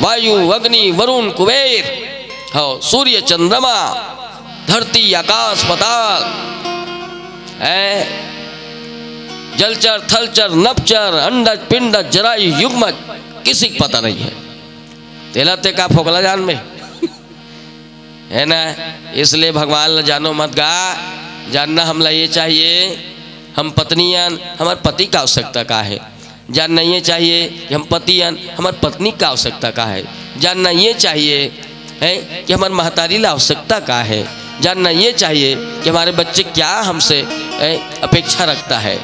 वायु अग्नि वरुण कुबेर, हो, सूर्य चंद्रमा धरती आकाश पताल, है, जलचर थलचर नभचर अंडज पिंडज जरायु युग्मज, किसी को पता नहीं है। तेला ते का फोकला जानबे? है ना? इसलिए भगवान ला जानो मत गा। जानना हमला ये चाहिए, हम पत्नी अन, हमर पति का आवश्यकता का है। जानना ये चाहिए कि हम पति अन, हमर पत्नी का आवश्यकता का है। जानना ये चाहिए, है, कि हमर महतारी ला आवश्यकता का है। जानना ये चाहिए कि हमारे बच्चे क्या हमसे, है, अपेक्षा रखता है।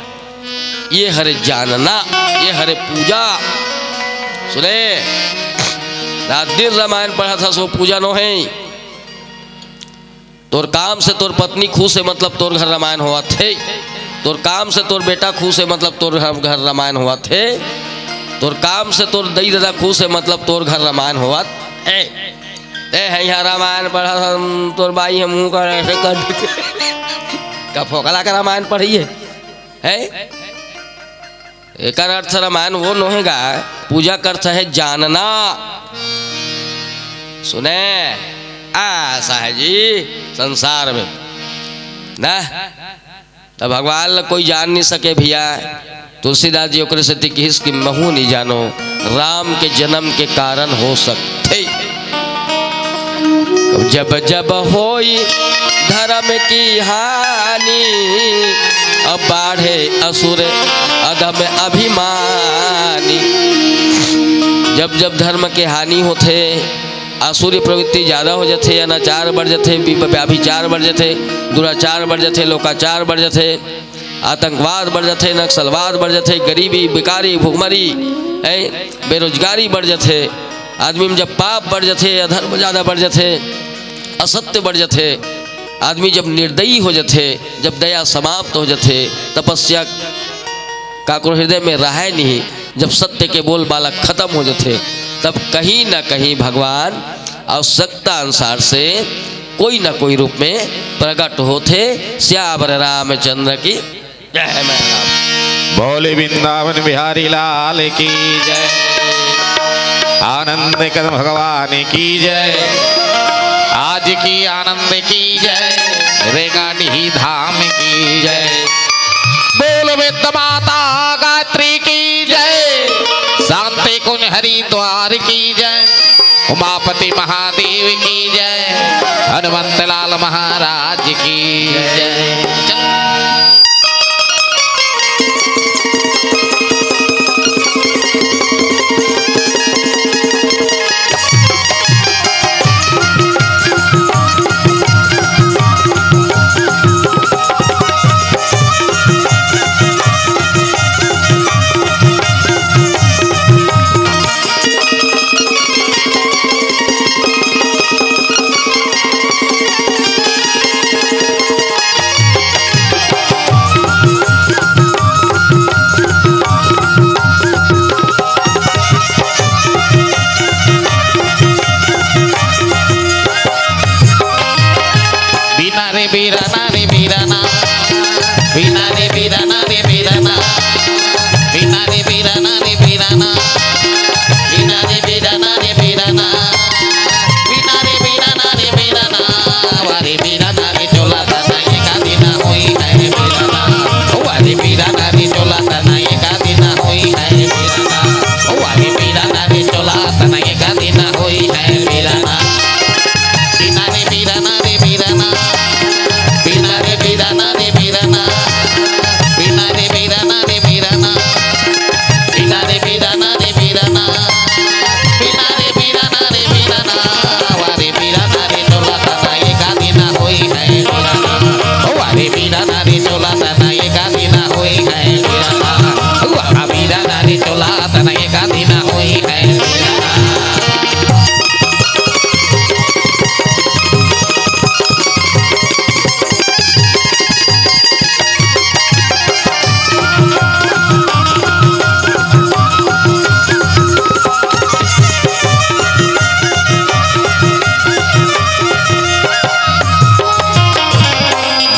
ये हरे जानना, ये हरे पूजा। सुने, रात दिन रामायण पढ़त हस, वो पूजा नो है। तोर काम से तोर पत्नी खुश है, मतलब तोर घर रामायण होवत हे। तोर काम से तोर बेटा खुश है, मतलब तोर घर, घर रामायण होवत हे। तोर काम से तोर दई ददा खुश है, मतलब तोर घर रामायण होवत हे। ए है यहाँ रामायण पढ़त हन, तोर बाई हम मुँह कर ऐसे कर देते। का फोकला का रामायण पढ़िए? है? एकर अर्थ रामायण वो नोहे गा, पूजा का अर्थ है जानना। सुने, ऐसा है जी संसार में ना, तो भगवान ला कोई जान नहीं सके भैया। तुलसीदास जी ओकरे सेती किहिस कि महू नहीं जानो, राम के जन्म के कारण हो सकथे। जब जब होई धर्म की हानि, अब बाढ़े असुर अधम अभिमानी। जब जब धर्म के हानि होथे, आसुरी प्रवृत्ति ज्यादा हो जाथे, अनाचार बढ़ जाथे, वि-, व्याभिचार बढ़ जाथे, दुराचार बढ़ जाथे, लोकाचार बढ़ जाथे, आतंकवाद बढ़ जाथे, नक्सलवाद बढ़ जाथे, गरीबी, बेकारी, भुखमरी, ऐ, बेरोजगारी बढ़ जाथे। आदमी में जब पाप बढ़ जाथे, अधर्म ज्यादा बढ़ जाथे, असत्य बढ़ जाथे, आदमी जब निर्दयी हो जाथे, जब दया समाप्त हो जाथे, तपस्या काकरो हृदय में रहय नहीं, जब सत्य के बोलबाला खत्म हो जाथे, तब कहीं ना कहीं भगवान आवश्यकता अनुसार से कोई ना कोई रूप में प्रकट होथे। सियावर रामचंद्र की जय। बोले वृंदावन बिहारी लाल की जय, आनंद कंद भगवान की जय, आज की आनंद की जय, रेंगाडीह धाम की जय। बोल विद्या माता गायत्री की जय, शांति कुंज हरिद्वार की जय, उमापति महादेव की जय, हनुमंत लाल महाराज की जय।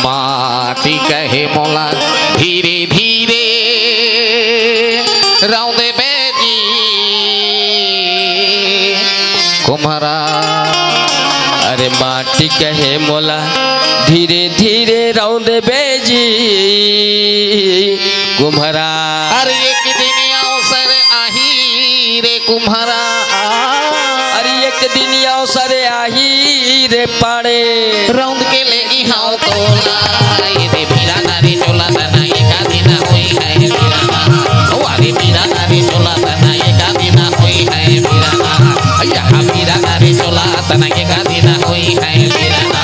माटी कहे मोला धीरे धीरे रौंदे बेजी कुम्हरा। अरे माटी कहे मोला धीरे धीरे रौंदे बेजी कुम्हरा। अरे एक दिन अवसर आही रे कुम्हरा। अरे एक दिन अवसर आही रे पाड़े। रौंद के ले इहां तोला, ये दे बीरा ना रे चोला तना, ये का दिन होई है बीरा ना। ओ अरे बीरा ना रे चोला तना, ये का दिन होई है बीरा ना। या बीरा ना रे चोला तना, ये का दिन होई है बीरा ना।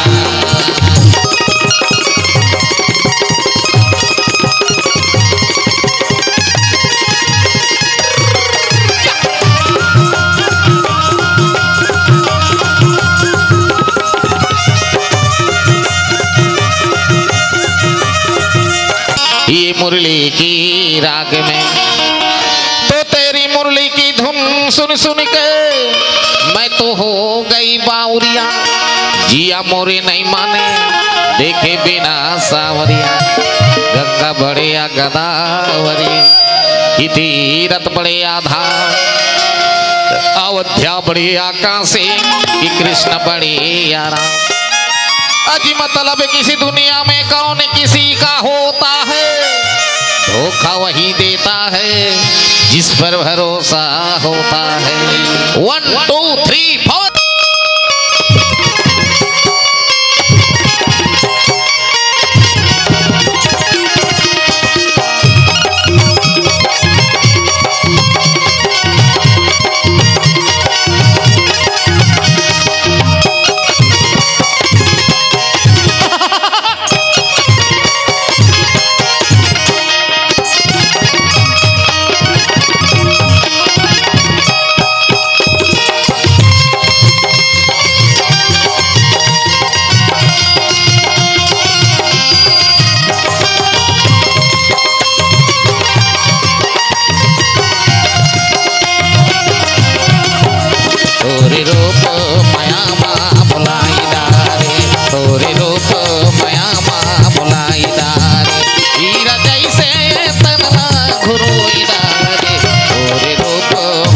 ये मुरली की राग में, तो तेरी मुरली की धुन सुन सुन के मैं तो हो गई बावरिया। जिया मोरे नहीं माने, देखे बिना सावरिया। गंगा बड़े या गोदावरी, कि तीरथ बड़े या धाम, अयोध्या बड़े या काशी, कि कृष्ण बड़े या राम। अजी मतलब किसी दुनिया में कौन किसी का होता है, धोखा वही देता है जिस पर भरोसा होता है। One, two, three, four। तोरे रूप मया मा भुलाई डारे, तोरे रूप मया मा भुलाई डारे। हीरा जैसे तन ला घुरोई डारे, तोरे रूप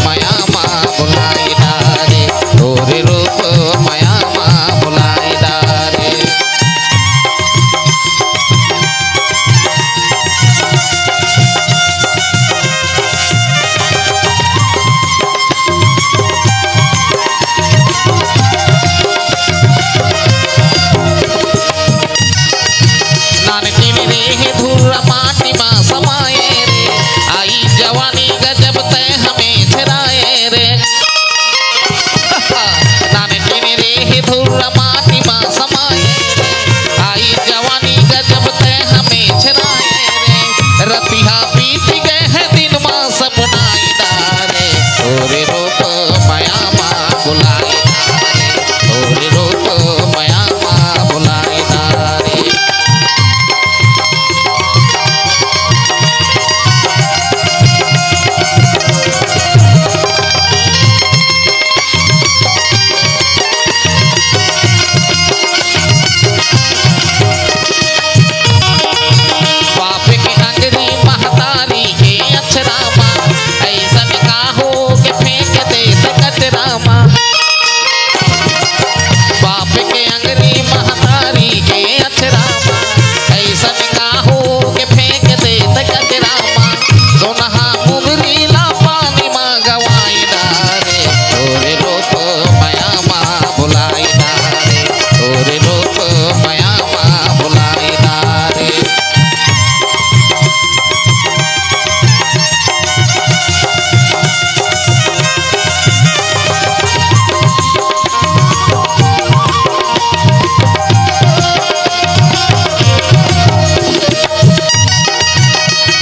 मया मा भुलाई डारे, तोरे रूप मया मा भुलाई डारे। नानकिन रेहे धुर्रा माटी मा समाए रे, आई जवानी गजब तैं हमें छेराए रे। नानकिन रेहे धुर्रा माटी मा समाए रे, आई जवानी गजब तैं हमें छेराए रे। रतिहा बीत गे हे दिन मा सपना इदारे, तोरे रूप मया मा भुलाई डारे, तोरे रूप मया मा भुलाई डारे। बाप के अंगरी महतारी के अचरा मा, अइसन का हो के फेंक देत कचरा मा। बाप के अंगरी महतारी के अचरा मा, अइसन का हो के फेंक देत कचरा मा। सोनहा मुगरी ला पानी मा गवाई डारे, तोरे रूप मया मा भुलाई डारे, तोरे रूप मया मा भुलाई डारे।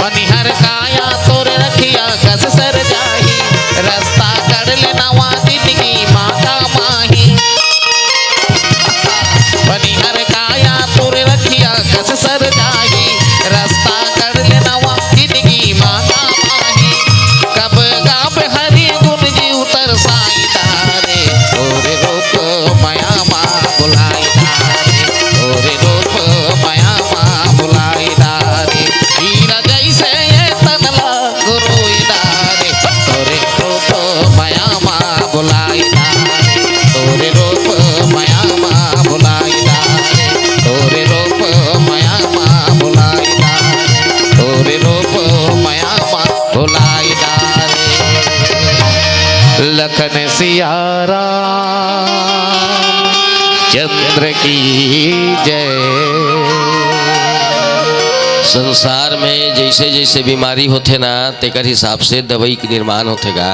बनिहार काया तोर रखिया कस सर जाही, रस्ता कड़ ले नवा जिंदगी मा काम आही। बनिहार काया तोर रखिया कस सर जाही, रस्ता कड़ ले नवा जिंदगी मा काम आही। कब गाब हरि गुण जी उतर साई डारे, तोरे रूप मया मा भुलाई डारे, तोरे रूप मया मा भुलाई डारे। हीरा जैसे ये तन ला घुरोई डारे, तोरे रूप मया मा भुलाई डारे, तोरे रूप मया मा भुलाई डारे, तोरे रूप मया मा भुलाई डारे, तोरे रूप मया मा भुलाई डारे। लखन सियारा की जय। संसार में जैसे जैसे बीमारी होथे ना, तेकर हिसाब से दवाई के निर्माण होथे गा।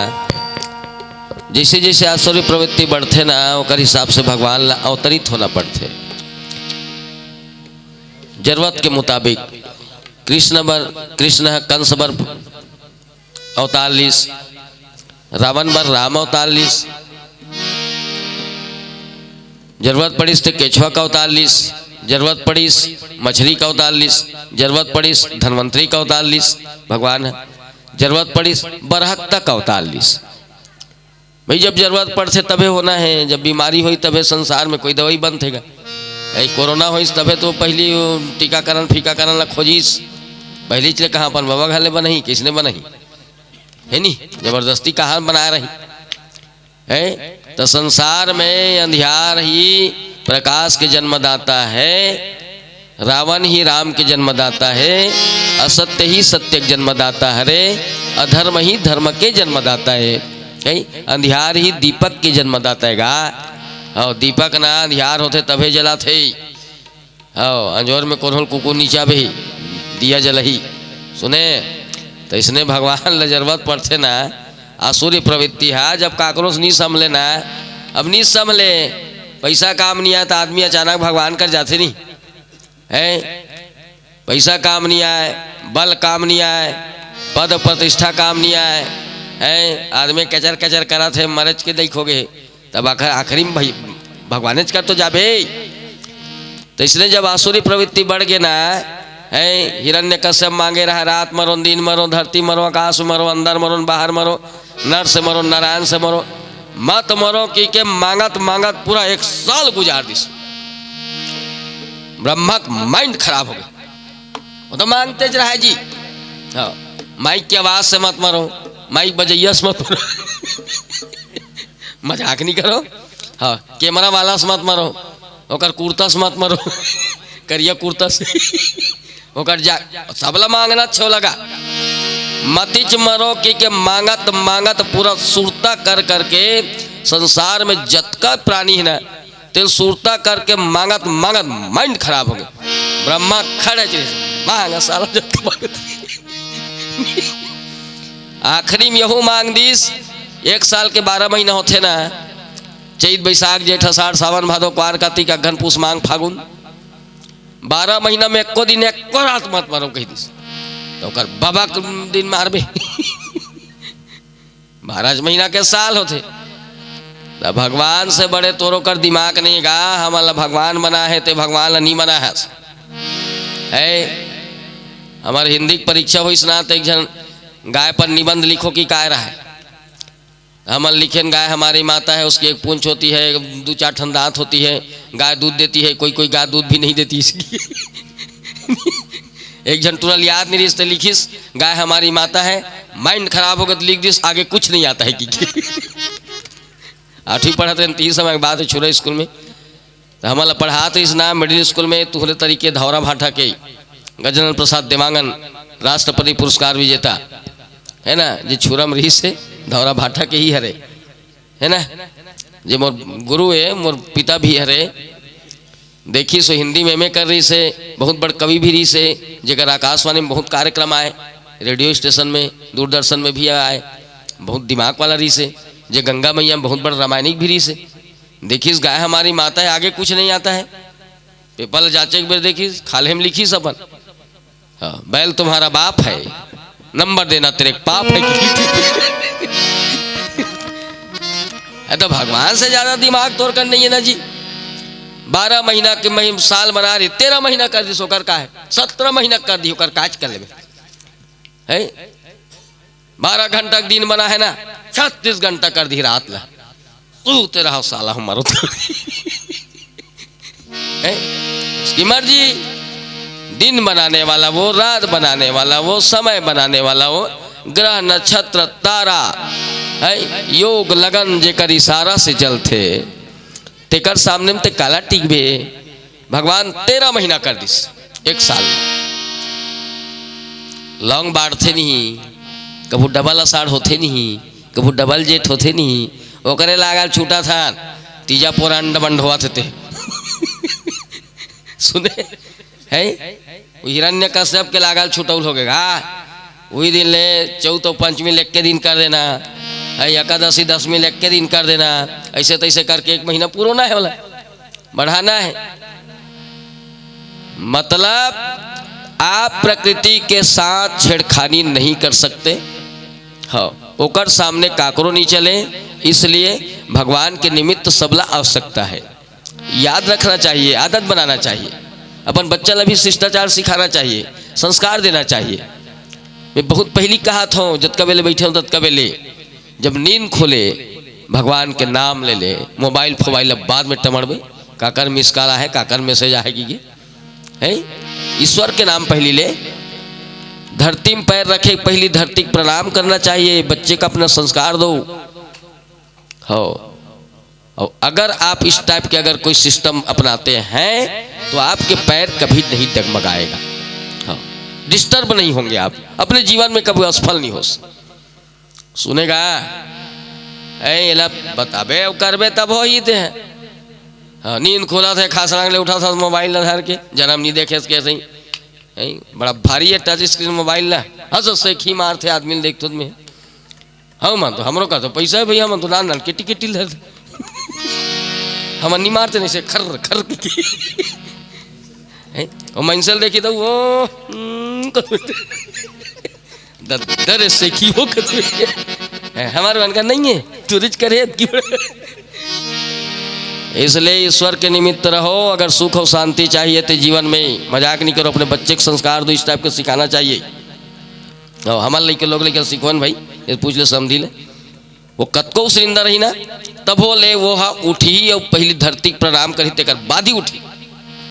जैसे जैसे आसुरी प्रवृत्ति बढ़थे ना, ओकर हिसाब से भगवान ला अवतरित होना पड़थे। जरूरत के मुताबिक कृष्ण बर, कृष्ण ह कंस बर अवतार लिस, रावण बर राम अवतार लिस, जरूरत पड़िस ते केछवा का अवतार लिस, जरूरत पड़िस मछली का अवतार लिस, जरूरत पड़िस धन्वंतरी का अवतार लिस भगवान ह, जरूरत पड़िस बरहक तक अवतार लिस। भाई, जब जरूरत पड़थे तभे होना हे, जब बीमारी होई तभे संसार में कोई दवाई बनथे गा। ए, कोरोना होइस तभे तो पहली वो टीकाकरण फीकाकरण ला खोजिस, पहली चले कहाँ अपन बाबा घर ले बनही, किसने बनही, हे नी? जबरदस्ती कहाँ बनाए रही, हे? तो संसार में अंधियार ही प्रकाश के जन्मदाता है, रावण ही राम के जन्मदाता है, असत्य ही सत्य के जन्मदाता हरे, अधर्म ही धर्म के जन्मदाता है। हे? अंधियार ही दीपक के जन्मदाता है गा। हव, दीपक ना अंधियार होथे तभे जलाथे। हव, अंजोर में कोनो कुकुर नी चाबही, दिया जलही। सुने, तो इसने भगवान ल जरूरत पड़थे ना, आसुरी प्रवृत्ति हा, जब काकरो से नी संभले ना, अब नी संभले, पैसा काम नी आए, तो आदमी अचानक भगवान कर जाथे नी, हे? पैसा काम नी आए, बल काम नी आए, पद प्रतिष्ठा काम नी आए, हे? आदमी कचर कचर करत हे, मरच के देखोगे, तब आखिर, आखिरी में भाई भगवानेच कर तो जाबे। तो इसने जब आसुरी प्रवृत्ति बढ़ गे ना, हे, हिरण्यकश्यप मांगे रहा, रात मरो, दिन मरो, धरती मरो, आकाश मरो, अंदर मरो, बाहर मरो, नर से मरो, नारायण से मरो, मत मरो की के मांगत मांगत पूरा एक साल गुजार दिस। ब्रह्मा का माइंड खराब हो गया, वो तो मांगते ज रहा जी। हाँ, माइक की आवाज से मत मरो, माइक बजैया से मत मरो। मजाक नहीं करो। हाँ, कैमरा वाला से मत मरो, ओकर कुर्ता से मत मरो, करिया कुर्ता से। ओकर जा, सबला मांगना अच्छो लगा। मतिच मरो की के मांगत मांगत पूरा सुरता कर करके संसार में जतका प्राणी है ना, तेन सुरता करके मांगत मांगत माइंड खराब हो गया। ब्रह्मा खड़े चले, मांगा साला जतका मांगत। आखिरी में यहू मांग दिस, एक साल के बारह महीना होथे ना, चैत, बैसाख, जेठ, आषाढ़, सावन, भादो, कुआर, कार्तिक, अगहन, पूस, माघ, फागुन, बारह महीना में एको दिन, एको रात मत मरो, कहि दिस। तो ओकर बाबा के दिन मारबे। बारह महीना के साल होथे। त भगवान से बड़े तोरो कर दिमाग नहीं गा, हमन ला भगवान बना है, ते भगवान ला नहीं बना है। है, हमार हिंदी के परीक्षा होइस ना, तो एक झन गाय पर निबंध लिखो कि काय रहा है। हमन लिखेन, गाय हमारी माता है, उसकी एक पूंछ होती है, दो चार ठन दांत होती है, गाय दूध देती है, कोई कोई गाय दूध भी नहीं देती इसकी। एक झन टूरा ल याद नहीं रिहिस ते लिखिस, गाय हमारी माता है, माइंड खराब हो गया तो लिख दिस, आगे कुछ नहीं आता है कि। आठवीं पढ़त रहन, तीन समय के बाद छुरा स्कूल में, तो हमन ला पढ़ात रहिस ना मिडिल स्कूल में, तुहरे तरीके धौरा भाठा के गजानन प्रसाद देवांगन राष्ट्रपति पुरस्कार विजेता, है ना, जे छुरम रहिस हे, धौरा भाठा के ही हरे, है ना, जे मोर गुरु है, मोर पिता भी हरे। देखिस, हिंदी में एमए कर रहिस हे, बहुत बड़ कवि भी रहिस हे, जेकर आकाशवाणी में बहुत कार्यक्रम आए, रेडियो स्टेशन में, दूरदर्शन में भी आए, बहुत दिमाग वाला रहिस हे, जे गंगा मैया में बहुत बड़ रामायणिक भी रहिस हे। देखिस, गाय हमारी माता है, आगे कुछ नहीं आता है। पेपर ल जांचे के बेर देखिस, खाल्हे में लिखिस अपन, हाँ, बैल तुम्हारा बाप है, नंबर देना तेरे पाप है कि। ए, तो भगवान से ज्यादा दिमाग तोर कर नहीं है ना जी। बारह महीना के महीन साल बना रही, तेरह महीना कर दिस, ओकर का है, सत्रह महीना कर दी, ओकर काज कर लेबे। है, बारह घंटा के दिन बना है ना, छत्तीस घंटा कर दी रात ला। सूते रहो साला, हम मरो। है? उसकी मर्जी। दिन बनाने वाला वो, रात बनाने वाला वो, समय बनाने वाला वो, ग्रह नक्षत्र तारा, है, योग लगन जेकर इशारा से चलथे, तेकर सामने में ते काला टिकबे? भगवान तेरह महीना कर दिस, एक साल। लौंग बाढ़थे नहीं, कभू डबल अषाढ़ होथे नहीं, कभू डबल जेठ होथे नहीं, ओकरे लागल छूटा था, तीजा पोरा अंड बंड होवत हे ते। सुने, है, हिरण्य कश्यप के लागल छुटौल हो गए। हाँ, वही दिन ले चौथ और पंचमी लेके दिन कर देना, है, एकादशी दशमी लेके दिन कर देना। ऐसे तैसे करके एक महीना पूरा ना है वाला, बढ़ाना है। मतलब, आप प्रकृति के साथ छेड़खानी नहीं कर सकते। हाँ, ओकर सामने काकरो नहीं चले। इसलिए भगवान के निमित्त सबला आवश्यकता है। याद रखना चाहिए, आदत बनाना चाहिए। अपन बच्चा ला भी शिष्टाचार सिखाना चाहिए, संस्कार देना चाहिए। मैं बहुत पहली कहा था, जतका बेले बैठे हो ततका बेले, जब नींद खोले, भगवान के नाम ले ले। मोबाइल फोबाइल अब बाद में टमड़बे, काकर मिस कॉल आहे, काकर मैसेज आहे कि ये है। ईश्वर के नाम पहली ले। धरती में पैर रखे पहली धरती को प्रणाम करना चाहिए। बच्चे का अपना संस्कार दो। हो, और अगर आप इस टाइप के अगर कोई सिस्टम अपनाते हैं तो आपके पैर कभी नहीं डगमगाएगा। हाँ, डिस्टर्ब नहीं होंगे आप, अपने जीवन में कभी असफल नहीं हो। सुनेगा, ए एला बताबे, अब करबे तब हो ही दे। हाँ, नींद खुला थे, खासरांग ले उठा था मोबाइल ला धर के, जन्म नहीं देखे कैसे ही। ए, बड़ा भारी है टच स्क्रीन मोबाइल ला। हाँ, सो सेखी मार थे आदमी देख तो में। हाँ, मन तो हमरो का तो पैसा है भैया, मन तो नान नान किटी किटी ले। हम नहीं मारते नहीं से खर खर किटी। हैं? और मंसल देखी तो वो, हम्म, दर दर से की हो कत। हैं, हमारे मन का नहीं है, तू रिच करे की। इसलिए ईश्वर के निमित्त रहो। अगर सुख और शांति चाहिए तो जीवन में मजाक नहीं करो, अपने बच्चे को संस्कार दो, इस टाइप का सिखाना चाहिए। और हमारे लइके लोग लइके सिखोन भाई, ये पूछ ले, समझी ले। वो कतको उसरिंदा रही ना, तभो ले वो हा उठी और पहली धरती के प्रणाम करी, तेकर बाद ही उठी।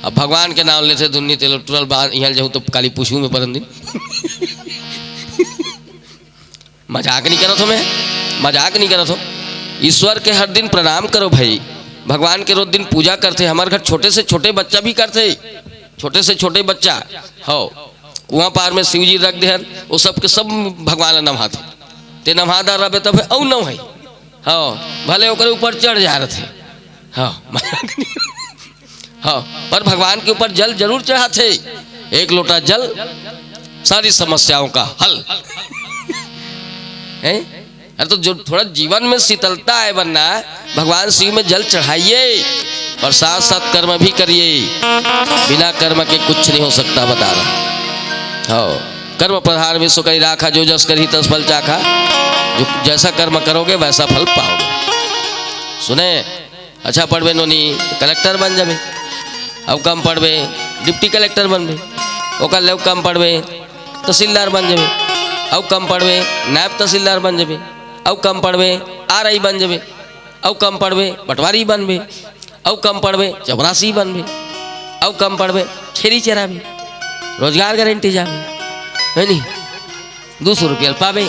अब भगवान के नाम लेथे, दुन्नी तेल टुरल बा, यहाँ जाऊँ तो काली पूछू में परन दिन। मजाक नहीं करत हो मैं, मजाक नहीं करत हो। ईश्वर के हर दिन प्रणाम करो भाई। भगवान के रोज दिन पूजा करथे। हमारे घर छोटे से छोटे बच्चा भी करथे, छोटे से छोटे बच्चा। हो, कुआं पार में शिव जी रख देहन, वो सबके सब भगवान ला नम्हाथे। ते नम्हादा रहबे तब अउ नम्हाही। हाँ, भले ओकरे ऊपर चढ़ जा रथे। हाँ, हाँ, पर भगवान के ऊपर जल जरूर चढ़ाथे। एक लोटा जल, सारी समस्याओं का हल। हैं? अरे, तो जो थोड़ा जीवन में शीतलता आए बनना, भगवान शिव में जल चढ़ाइए और साथ साथ कर्म भी करिए। बिना कर्म के कुछ नहीं हो सकता, बता रहा। हाँ, कर्म प्रधान विश्व करी राखा, जो जस करी तस फल चाखा। जो जैसा कर्म करोगे वैसा फल पाओगे। सुने, अच्छा पढ़बे नोनी, कलेक्टर बन जाबे। अउ कम पढ़बे, डिप्टी कलेक्टर बनबे। ओकर ले अउ कम पढ़बे, तहसीलदार बन जाबे। अउ कम पढ़बे, नायब तहसीलदार बन जाबे। अउ कम पढ़बे, आरआई बन जाबे। अउ कम पढ़बे, पटवारी बनबे। अउ कम पढ़बे, चपरासी बनबे। अउ कम पढ़बे, छेरी चराबे। रोजगार गारंटी जाबे, है नी? दू सौ रुपया ल पाबे,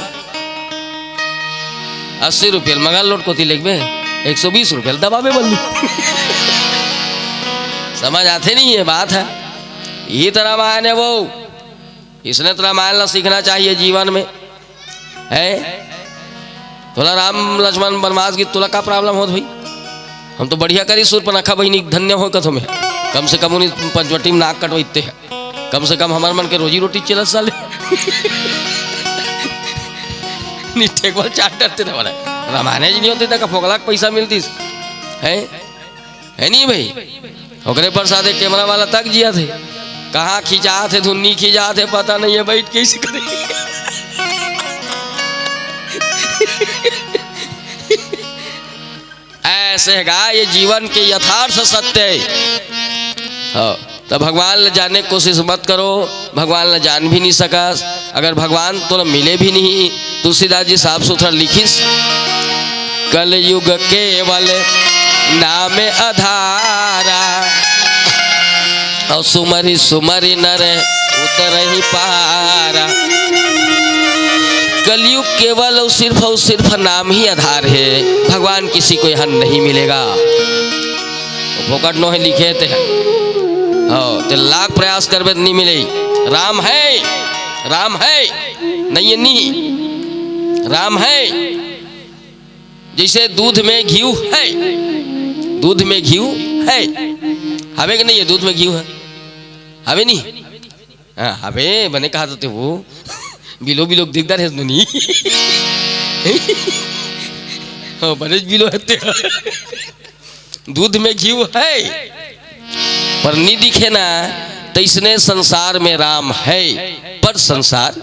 अस्सी रुपया ल मगल लोट कोती लेगबे, एक सौ बीस रुपया ल दबाबे बल्लू। समझ आथे नहीं ये बात है। यही तो रामायण है वो। इसने तो रामायण ला सीखना चाहिए जीवन में, है। तोला राम लक्ष्मण वनवास की तोला का प्रॉब्लम होत भाई? हम तो बढ़िया करी सूर्पनखा बहिनी धन्य हो कथो में। कम से कम उन्हीं पंचवटी में नाक कटवाइते हैं। कम से कम हमार मन के रोजी रोटी चलत साले। नहीं ठेकवा चाट डरते थे वाला। रामायण जी नहीं होते तक फोकला के पैसा मिलतीस। है? है नहीं भाई? ओकरे पर साथे कैमरा वाला तक जिया थे। कहाँ खिंचा थे, धुन्नी खिंचा थे, पता नहीं है, बैठ के इसी करे। ऐसे गा, ये जीवन के यथार्थ सत्य है। हाँ, तो भगवान ल जाने के कोशिश मत करो, भगवान ल जान भी नहीं सकस। अगर भगवान तोला मिले भी नहीं, तुलसीदास जी साफ सुथरा लिखिस, "कलयुग केवल नाम आधारा, और सुमरि सुमरि नर उतरहि पारा।" कलयुग केवल और सिर्फ और सिर्फ नाम ही आधार है, भगवान किसी को यहाँ नहीं मिलेगा। वो फोकट नो है लिखे ते। हाँ, ते लाख प्रयास करबे त नहीं मिले। राम है, राम है, नहीं है नहीं, राम है। जैसे दूध में घी है, दूध में घी है, हवे कि नहीं है? दूध में घी है, हवे नहीं? हाँ, हवे, बने कहा तो ते वो। बिलो बिलो दिखदार है नोनी। हाँ, बने बिलो है ते। दूध में घीव है, पर नी दिखे ना, तइसने संसार में राम है, पर संसार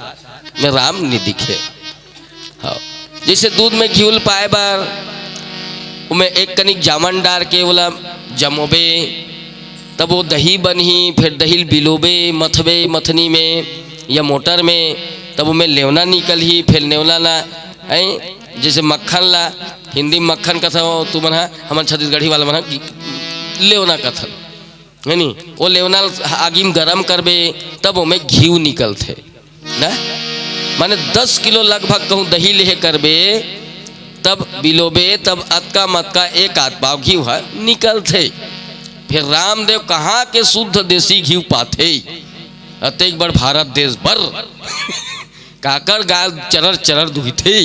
में राम नी दिखे। हाँ, जइसे दूध में घीव ल पाए बर ओमे एक कनिक जामन डार के ओला जमोबे, तब वो दही बनही, फिर दही ल बिलोबे, मथबे मथनी में या मोटर में, तब ओमे लेवना निकलही, फिर लेवना ला, हैं, जइसे मक्खन ला, हिंदी में मक्खन कथन, तुमन ह, हमन छत्तीसगढ़ी वाला मन ह लेवना कथन, है नी? वो लेवना ल आगी में गरम करबे, तब ओमे घीव निकलथे ना। माने दस किलो लगभग कहूँ दही लेहे करबे, तब बिलोबे, तब अतका मतका एक आध पाव घीव ह निकलथे। फिर रामदेव कहाँ के शुद्ध देसी घीव पाथे? अतेक बड़ भारत देश बर। काकर गाय चरर चरर दुहिथे,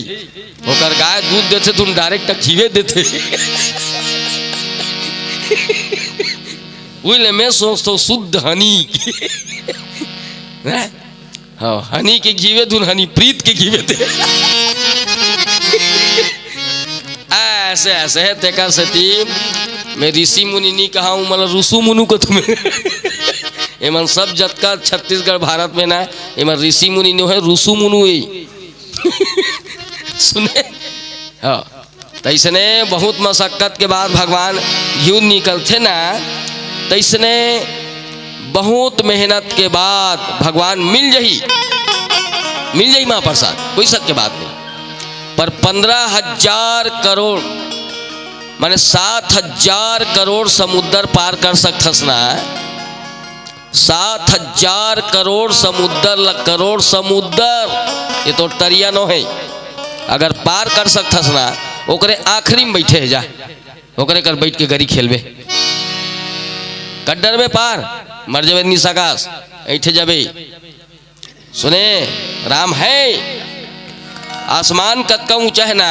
ओकर गाय दूध देथे, तुम डायरेक्ट घीवे देथे। उइले मैं सोचथों शुद्ध हनी। हैं? हाँ, हनी के घीवे धुन हनी, प्रीत के घीवे दे। ऐसे, ऐसे है, तेकर सेती मैं ऋषि मुनि नी कहा हूँ, मतलब रुसु मुनु को तुम्हें। एमन सब जतका छत्तीसगढ़ भारत में ना, एमन ऋषि मुनि नो है, रुसु मुनु है। सुने? हाँ। तइसने बहुत मशक्कत के बाद भगवान घीव निकलथे ना, तइसने बहुत मेहनत के बाद भगवान मिल जही, मिल जही महाप्रसाद, कोई शक के बात नहीं। पर पंद्रह हजार करोड़, माने सात हजार करोड़ समुद्र पार कर सकथस ना, सात हजार करोड़ समुद्र ल-, करोड़ समुद्र, ये तो तरिया नो है। अगर पार कर सकथस ना, ओकरे आखिरी में बैठे है जा, ओकरे कर बैठ के गरी खेलबे। कड्डर में पार, मर जाबे निसाकास, ऐठे जाबे। सुने, राम है, आसमान कतका ऊंचा है ना,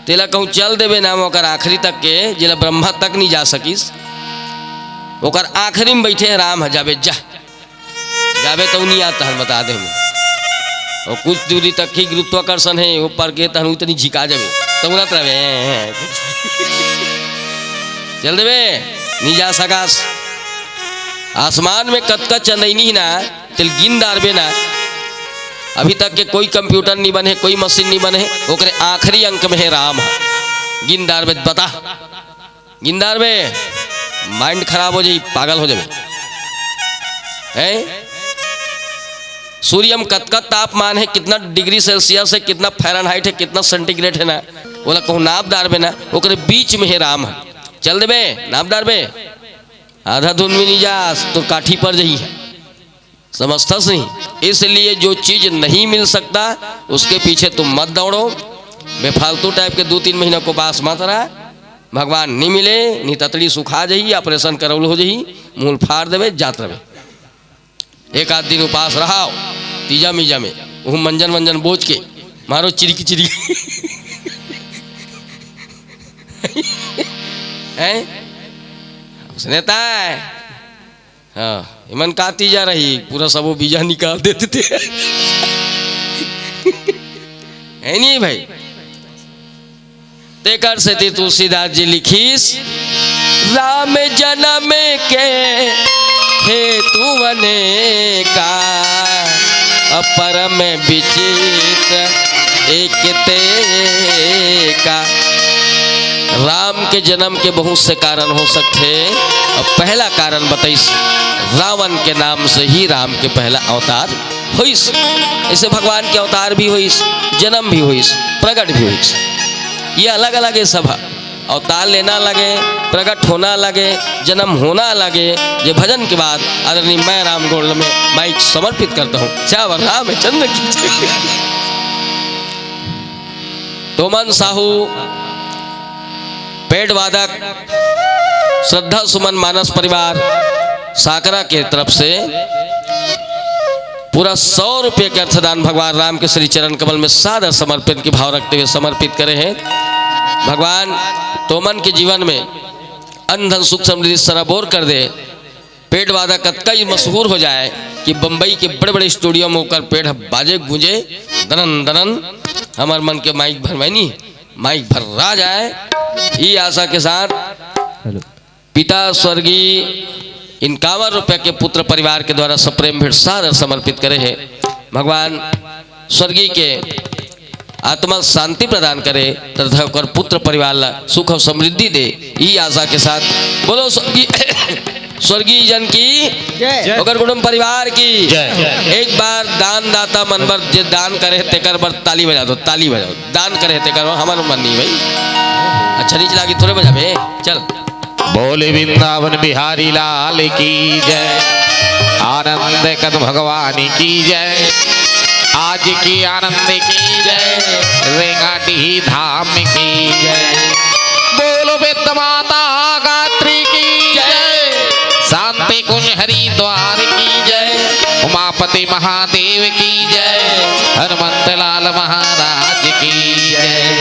तेला कहूँ चल देबे ना, ओकर आखिरी तक के, जेला ब्रह्मा तक नहीं जा सकिस, ओकर आखिरी में बैठे राम है, जाबे जा, जाबे तो नहीं आता है, बता दे हम। और कुछ दूरी तक ही गुरुत्वाकर्षण है, ऊपर के तहन उतनी झिका जाबे, तो उड़त रहबे, चल देबे, नहीं जा सकास। आसमान में कतका चंदैनी ना, तेल गिन डारबे ना, अभी तक के कोई कंप्यूटर नहीं बने, कोई मशीन नहीं बने, ओकरे आखिरी अंक में है राम, गिन डारबे, बता, गिन डारबे, माइंड खराब हो जाई, पागल हो जाबे। हैं? सूर्य में कतका तापमान है, कितना डिग्री सेल्सियस है, कितना फ़ारेनहाइट है, कितना सेंटीग्रेड है ना, ओला कहूँ नाप डारबे ना, ओकरे बीच में है राम है। चल देबे, नाप डारबे, आधा धुन में नहीं जा, तो काठी पर जही है। समझथस नहीं? इसलिए जो चीज नहीं मिल सकता, उसके पीछे तुम मत दौड़ो। बेफालतू टाइप के दू तीन महीना के उपास मत रहा। भगवान नहीं मिले, नहीं ततड़ी सुखा जही, ऑपरेशन करौल हो जही, मुंह फाड़ देबे, जात रहबे। एक आध दिन उपास रहा, तीजा मीजा में, वो मंजन वंजन बोझ के मारो चिरिकी चिरिकी। हैं? उसने तय हाँ, इमन का तीजा रही, पूरा सबो बीजा निकाल देते थे। है नहीं भाई? तेकर सेती तुलसीदास जी लिखिस, राम जन्म के हेतु अनेका, परम विचित्र एक तेका। राम के जन्म के बहुत से कारण हो सकथे। अब पहला कारण बताइस, रावण के नाम से ही राम के पहला अवतार होइस। ऐसे भगवान के अवतार भी होइस, जन्म भी होइस, प्रगट भी होइस। ये अलग-अलग ये सब है। अवतार लेना लगे, प्रगट होना लगे, जन्म होना लगे। जे भजन के बाद आदरणीय मैं राम गोल्ड में माइक समर्पित करता हूँ। श्यावर रामचंद्र की जय। तोमन साहू पेड़ वादक श्रद्धा सुमन मानस परिवार साकरा के तरफ से पूरा सौ रुपये के अर्थदान भगवान राम के श्री चरण कमल में सादर समर्पण की भाव रखते हुए समर्पित करे हैं। भगवान तोमन के जीवन में अन्न धन सुख समृद्धि सराबोर कर दे। पेंड़ वादक अतका ही मशहूर हो जाए कि बम्बई के बड़े-बड़े स्टूडियो में ओकर पेंड़ ह बाजे गूंजे, दनन दनन, हमर मन के माइक भरवानी, माइक भर्रा जाए। ई आशा के साथ हेलो। पिता स्वर्गीय इनकावन रुपया के पुत्र परिवार के द्वारा सप्रेम भेंट सादर समर्पित करे हे। भगवान स्वर्गीय के आत्मा शांति प्रदान करे तथा ओकर पुत्र परिवार ला सुख और समृद्धि दे, ई आशा के साथ बोलो स्वर्गीय, स्वर्गीय जन की, जय। ओकर कुटुंब परिवार की। जय। एक बार दानदाता मन बर जे दान करे हे तेकर बर ताली बजा दो, ताली बजाओ। दान करे हे तेकर बर, हमर मन नहीं भाई। अच्छा नहीं चला के थोड़े बजाबे, चल। बोले वृंदावन बिहारी लाल की जय, आनंद कंद भगवान की जय, आज की आनंद की जय, रेंगाटी धाम की जय। बोलो वेद माता गात्री की जय, शांति कुंज हरिद्वार की जय, उमापति महादेव की जय, हनुमंत लाल महाराज की जय।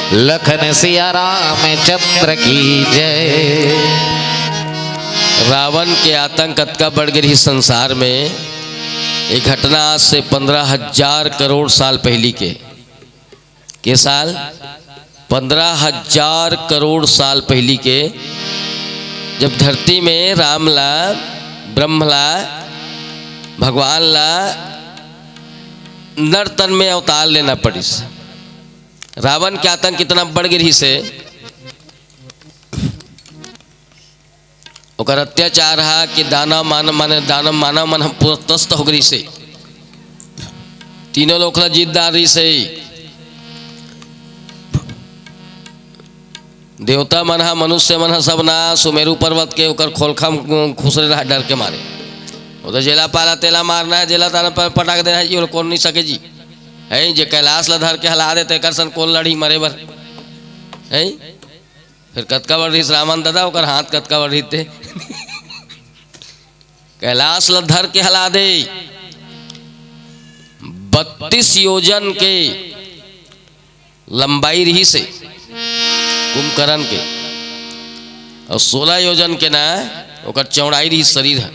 लखन सिया रामचंद्र की जय। रावण के आतंक अतका बढ़ गे रहिस संसार में। ये घटना आज से पंद्रह हजार करोड़ साल पहिली के, के साल? पंद्रह हजार करोड़ साल पहिली के, जब धरती में राम ला, ब्रह्म ला, भगवान ला नर तन में अवतार लेना पड़िस। रावण के आतंक इतना बढ़ गे रहिस हे, ओकर अत्याचार हा कि दानव मानव, माने दानव मानव मन ह पूरा त्रस्त हो गे रहिस हे। तीनों लोक ला जीत डार रहिस हे। देवता मन ह, मनुष्य मन ह, सब ना सुमेरु पर्वत के ओकर खोलखा म खुसरे रहा डर के मारे। वो तो जेला पाला तेला मारना है, जेला ताना पर पटाक देना है जी, वो कोन नहीं सके जी। है जे कैलाश ला धर के हला दे, तेकर सन कोन लड़ी मरे बर? है फिर कतका बड़ रहिस रावण दादा, ओकर हाथ कतका बड़ रहिस ते? कैलाश ला धर के हला दे, बत्तीस योजन के लंबाई रहिस हे कुंभकर्ण के, और सोलह योजन के ना ओकर चौड़ाई रहिस शरीर ह।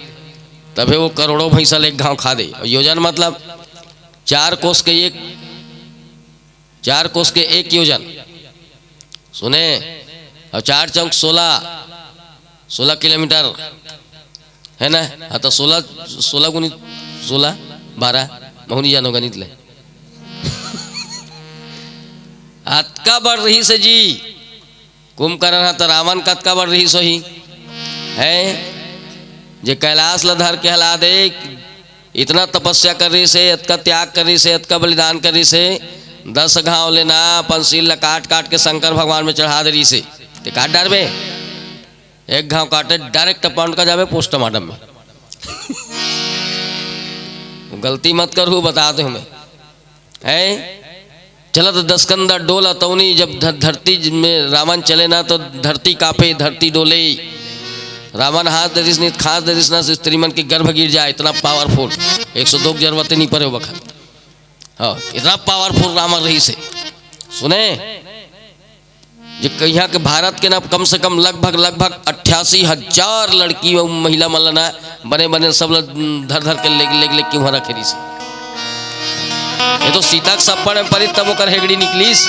तभे वो करोड़ों भैंसा ले एक घाव खा दे। और योजन मतलब चार कोस के एक, चार कोस के एक योजन, सुने, और चार चौक सोलह, सोलह किलोमीटर, है ना? हाँ, तो सोलह, सोलह गुनी सोलह, बारह, महू नहीं जानो गणित ले। अतका बड़ रहिस हे जी कुंभकर्ण हा, तो रावण कतका बड़ रहिस होही? है जे कैलाश ला धर के हला दे, इतना तपस्या कर रहिस हे, अतका त्याग कर रहिस हे, अतका बलिदान कर रहिस हे, दस घाव ले ना अपन सिर ला काट काट के शंकर भगवान में चढ़ा दे रहिस हे। ते काट डारबे, एक घाव काटे direct अपन का जाबे पोस्टमार्टम में। गलती मत करहू, बता दे हमें। है चलत दसकंदा डोला तौनी, जब ध-, धरती में रावण चले ना तो धरती कांपे, धरती डोले। रावण हाथ दे दिस नहीं, खास दे दिस ना, स्त्री मन के गर्भ गिर जाए, इतना powerful। एक सौ दो के जरूरत नहीं पड़े वो बखत। हाँ, इतना powerful रावण रहिस हे। सुने, जे कहिया के भारत के ना कम से कम लगभग, लगभग अट्ठासी हजार लड़की अउ महिला मन ल ना बने बने सब ल धर धर के लेग लेग लेग के वहाँ रखे रहिस हे। ये तो सीता के सप्पड़ में परिस तब ओकर हेगड़ी निकलिस।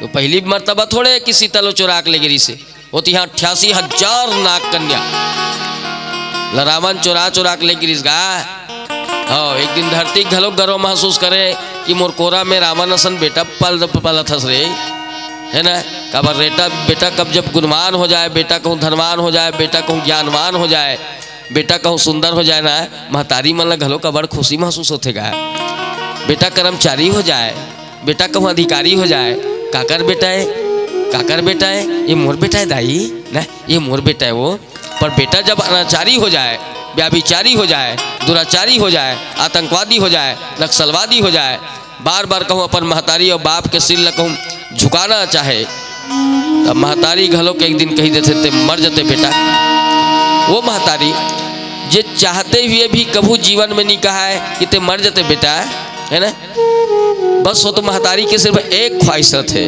तो पहली मर्तबा थोड़े कि सीता लो चोरा के लेगे रहिस हे। वो तो यहाँ अट्ठासी हजार नाग कन्या ल रावण चोरा चोरा के लेगे रहिस गा। हाँ, एक दिन धरती घलो गर्व महसूस करे कि मोर कोरा में रावण असन बेटा पल-, पलत हस रे, है ना? काबर बेटा, बेटा कब जब गुणवान हो जाए, बेटा कहूँ धनवान हो जाए, बेटा कहूँ ज्ञानवान हो जाए, बेटा कहूँ सुंदर हो जाए ना, महतारी मन ला घलो काबर खुशी महसूस होथे गा। बेटा कर्मचारी हो जाए, बेटा कहूँ अधिकारी हो जाए, काकर बेटा है, काकर बेटा है, ये मोर बेटा है दाई, ना, ये मोर बेटा है वो। पर बेटा जब अनाचारी हो जाए, व्याभिचारी हो जाए, दुराचारी हो जाए, आतंकवादी हो जाए, नक्सलवादी हो जाए, बार बार कहूँ अपन महतारी और बाप के सिर ल कहूँ झुकाना चाहे, तब महतारी घलो के एक दिन कही देथे, "ते मर जते बेटा।" वो महतारी जे चाहते हुए भी कभू जीवन में नहीं कहा है कि "ते मर जते बेटा", है ना? बस वो तो महतारी के सिर्फ एक ख्वाहिश रथे,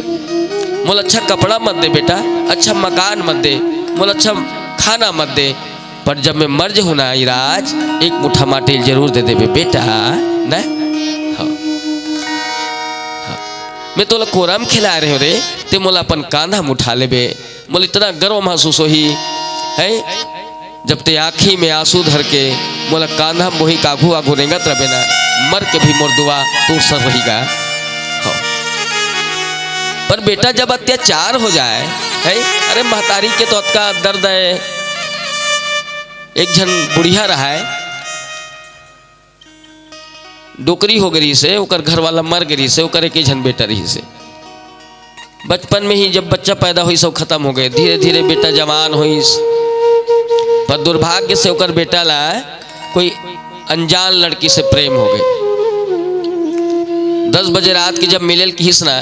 "मोला अच्छा कपड़ा मत दे बेटा, अच्छा मकान मत दे, मोला अच्छा खाना मत दे, पर जब मैं मर जहूँ ना, इराज, एक मुठा माटी जरूर दे देबे बेटा, ना?" हाँ। हाँ। "मैं तोला कोरा म खेलाए रहे रे, ते मोला अपन कांधा म उठा लेबे, मोला इतना गर्व महसूस होही, है?" जब ते आँखी में आंसू धर के मोला कांधा मोही काघू आघू रेंगत रबे ना, मर के भी मोर दुआ तोर सर रही गा। हो। पर बेटा जब अत्याचार हो जाए, है? अरे महतारी के तो अतका दर्द है। एक झन बुढ़िया रहा है, डोकरी हो गई से, ओकर घर वाला मर गई से, ओकर एक झन बेटा रही से। बचपन में ही जब बच्चा पैदा होइस, सब खत्म हो गए। धीरे धीरे बेटा जवान होइस, पर दुर्भाग्य से ओकर बेटा ला कोई अनजान लड़की से प्रेम हो गए। दस बजे रात के जब मिले ल किहिस ना,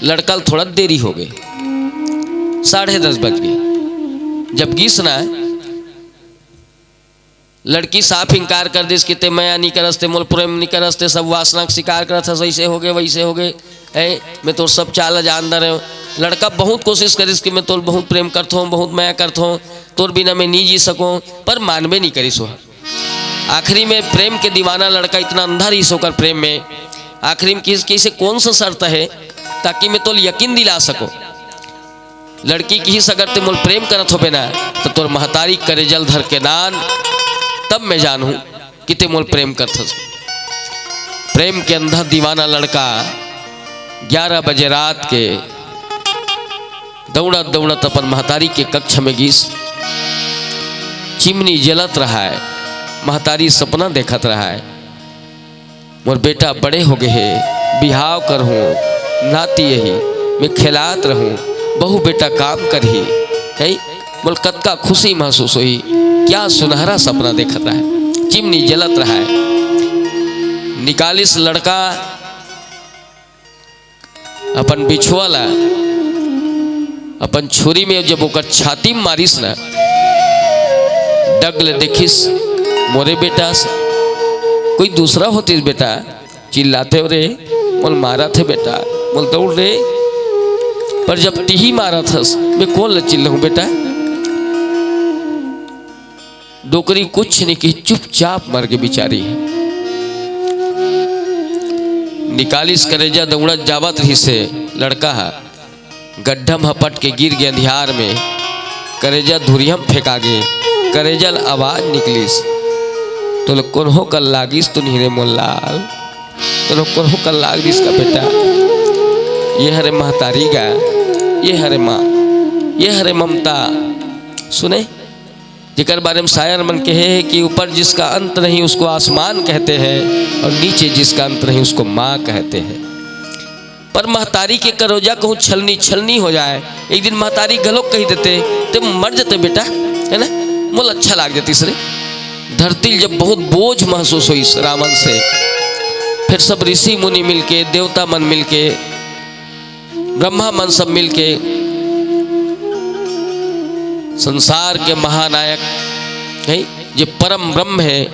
लड़का ल थोड़ा देरी हो गए, साढ़े दस बज गए। जब गिस ना, लड़की साफ इनकार कर दिस कि "ते मया नहीं करस, ते मोल प्रेम नहीं करस, ते सब वासना के शिकार करत हस, ऐसे हो गए, वैसे हो गए।" ए, मैं तोर सब चाल ला जानत रहेंव। लड़का बहुत कोशिश करिस कि मैं तोर बहुत प्रेम करत हों, बहुत मया करत हों, तोर बिना मैं नी जी सकों, पर मानबे नी करिस वो। आखिरी में प्रेम के दीवाना लड़का इतना अंधा रहिस ओकर प्रेम में, आखिरी में किहिस कि अइसे कौन सा शर्त हे ताकि मैं तोला यकीन दिला सकों। लड़की किहिस, "अगर तें मोला प्रेम करत होबे ना, त तोर महतारी करेजा ल धर के नान, तब मैं जानहूं कि तें मोला प्रेम करथस।" प्रेम के अंधा दीवाना लड़का ग्यारह बजे रात के दौड़त दौड़त अपन महतारी के कक्ष में गिस। चिमनी जलत रहय, महतारी सपना देखत रहय, "मोर बेटा बड़े हो गे हे, बिहाव करहूं, नाती अही, मैं खेलात रहूं, बहू बेटा काम करही, हे, मोला कतका खुशी महसूस होही।" क्या सुनहरा सपना देखत रहय, चिमनी जलत रहय। निकालिस लड़का अपन बिछुआ ला, अपन छुरी में जब ओकर छाती में मारिस ना, डग ले देखिस, मोरे बेटा से कोई दूसरा होतिस बेटा, चिल्लाते हो रे, मोला मारत हे बेटा, मोला दौड़ रे। पर जब तिही मारत हस, मैं कोन ला चिल्लाहूं बेटा? डोकरी कुछ नहीं की, चुपचाप मर गे बिचारी। निकालिस करेजा, दौड़त जावत रहिस हे लड़का ह, गड्ढा म हपट के गिर गे अंधियार में, करेजा धुरिहा म फेंका गे, करेजा ल आवाज निकलिस, "तोला कोनो कल लागिस तो नहीं रे मोर लाल, तोला कोनो कल लागिस का बेटा?" ये हरे महतारी गा, ये हरे माँ, ये हरे ममता। सुने, जेकर बारे में शायर मन कहे हे कि ऊपर जिसका अंत नहीं उसको आसमान कहते हैं और नीचे जिसका अंत नहीं उसको माँ कहते हैं। पर महतारी के करेजा कहूँ छलनी छलनी हो जाए, एक दिन महतारी घलोक कहि देते, "ते मर जते बेटा, है ना, मोला अच्छा लाग जतिस रे।" धरती जब बहुत बोझ महसूस होइस रावण से, फिर सब ऋषि मुनि मिलके, देवता मन मिलके, ब्रह्मा मन सब मिलके संसार के महानायक है, जे परम ब्रह्म है,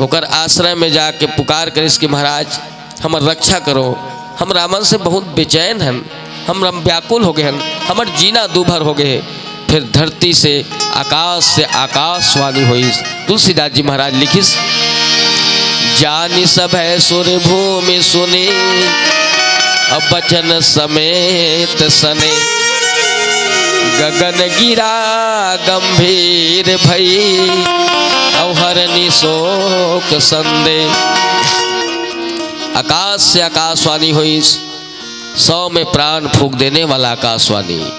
ओकर आश्रय में जाके पुकार करिस कि महाराज, हमर रक्षा करो, हम रावण से बहुत बेचैन हन, हम रम व्याकुल हो गए हन, हमर जीना दूभर हो गए। फिर धरती से, आकाश से आकाशवाणी होइस। तुलसीदास जी महाराज लिखिस, "जानि सभै सुर भूमि सुनि, अब बचन समेत सने। गगन गिरा गंभीर भई, अब हरनि शोक संदेह।" आकाश से आकाशवाणी होइस, सौ में प्राण फूंक देने वाला आकाशवाणी।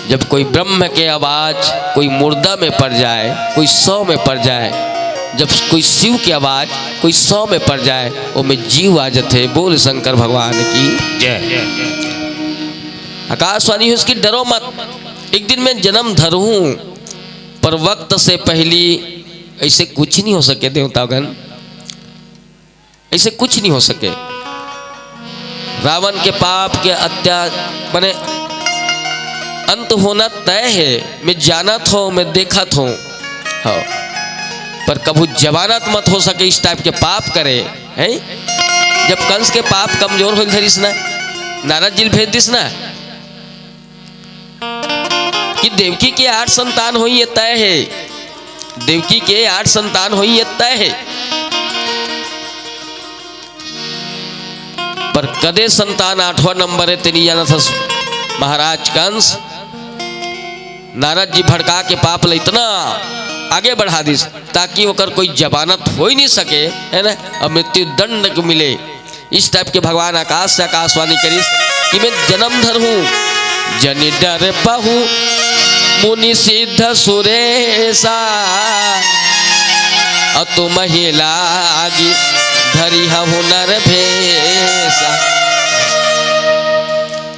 जब कोई ब्रह्म के आवाज कोई मुर्दा में पड़ जाए, कोई सौ में पड़ जाए, जब कोई शिव की आवाज कोई सौ में पड़ जाए, ओमे जीव आ जथे। बोल शंकर भगवान की जय। आकाशवाणी है उसकी, डरो मत, एक दिन मैं जन्म धरूं, पर वक्त से पहली ऐसे कुछ नहीं हो सके देवतागण। ऐसे कुछ नहीं हो सके। रावण के पाप के अत्या-, माने अंत होना तय है। मैं जानत हों, मैं देखत हों। हाँ। पर कभू जमानत मत हो सके इस type के पाप करे, हैं? जब कंस के पाप कमजोर होइल धरिस ना, नारद जी ल भेज दिस ना, कि देवकी के आठ संतान होही, ये तय है। देवकी के आठ संतान होही, ये तय है। पर कदे संतान आठवां नंबर है, तेनी जानत हस महाराज कंस। नारद जी भड़का के पाप ल इतना आगे बढ़ा दिस, ताकि ओकर कोई जमानत हो ही नहीं सके, है ना, और मृत्यु दंड को मिले। इस type के भगवान आकाश से आकाशवाणी करिस कि मैं जन्म धर हूँ, जनि डर पहु मुनि सिद्ध सुरेसा, अतु महिला लागी धरी हूँ नर भेसा।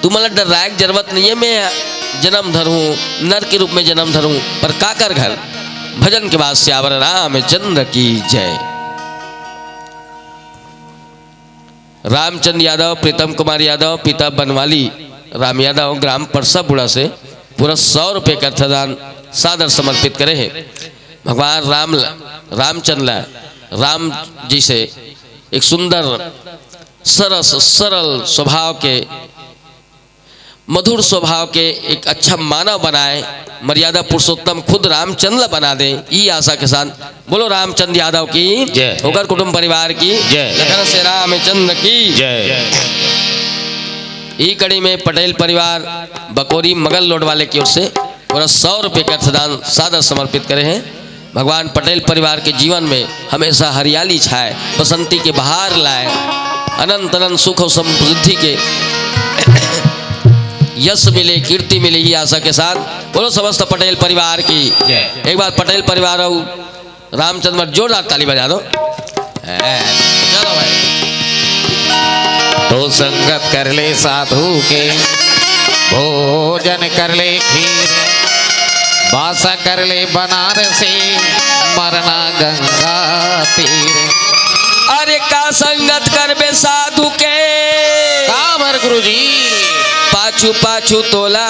तुम्हारा डर्राय के जरूरत नहीं है, मैं जन्म धर हूँ, नर के रूप में जन्म धर हूँ, पर काकर घर। भजन के बाद सियावर रामचंद्र की जय। रामचंद यादव, प्रीतम कुमार यादव, पिता बनवाली राम यादव, ग्राम परसा बूढ़ा से पूरा सौ रुपये का अर्थदान सादर समर्पित करे हैं। भगवान राम ल-, रामचंद ल-, राम जी से एक सुंदर सरस सरल स्वभाव के, मधुर स्वभाव के एक अच्छा मानव बनाए, मर्यादा पुरुषोत्तम खुद रामचंद्र ला बना दे, ई आशा के साथ। बोलो रामचंद्र यादव की जय। ओकर कुटुंब परिवार की जय। लखन से रामचंद्र की जय। ई कड़ी में पटेल परिवार बकोरी मगल लोड वाले की ओर से पूरा सौ रुपये का अर्थदान सादर समर्पित करे हैं। भगवान पटेल परिवार के जीवन में हमेशा हरियाली छाए, बसंती के बहार लाए, अनंत अनंत सुख और समृद्धि के यश मिले, कीर्ति मिले, ही आशा के साथ। बोलो समस्त पटेल परिवार की जय। एक बार पटेल परिवार और रामचंद्र पर जोरदार ताली बजा दो। ए, चलो भाई। तो संगत कर ले साधु के, भोजन कर ले खीर, बासा कर ले बनारसी, मरना गंगा तीर। अरे का संगत करबे साधु के, काबर गुरुजी? पाछू पाछू तोला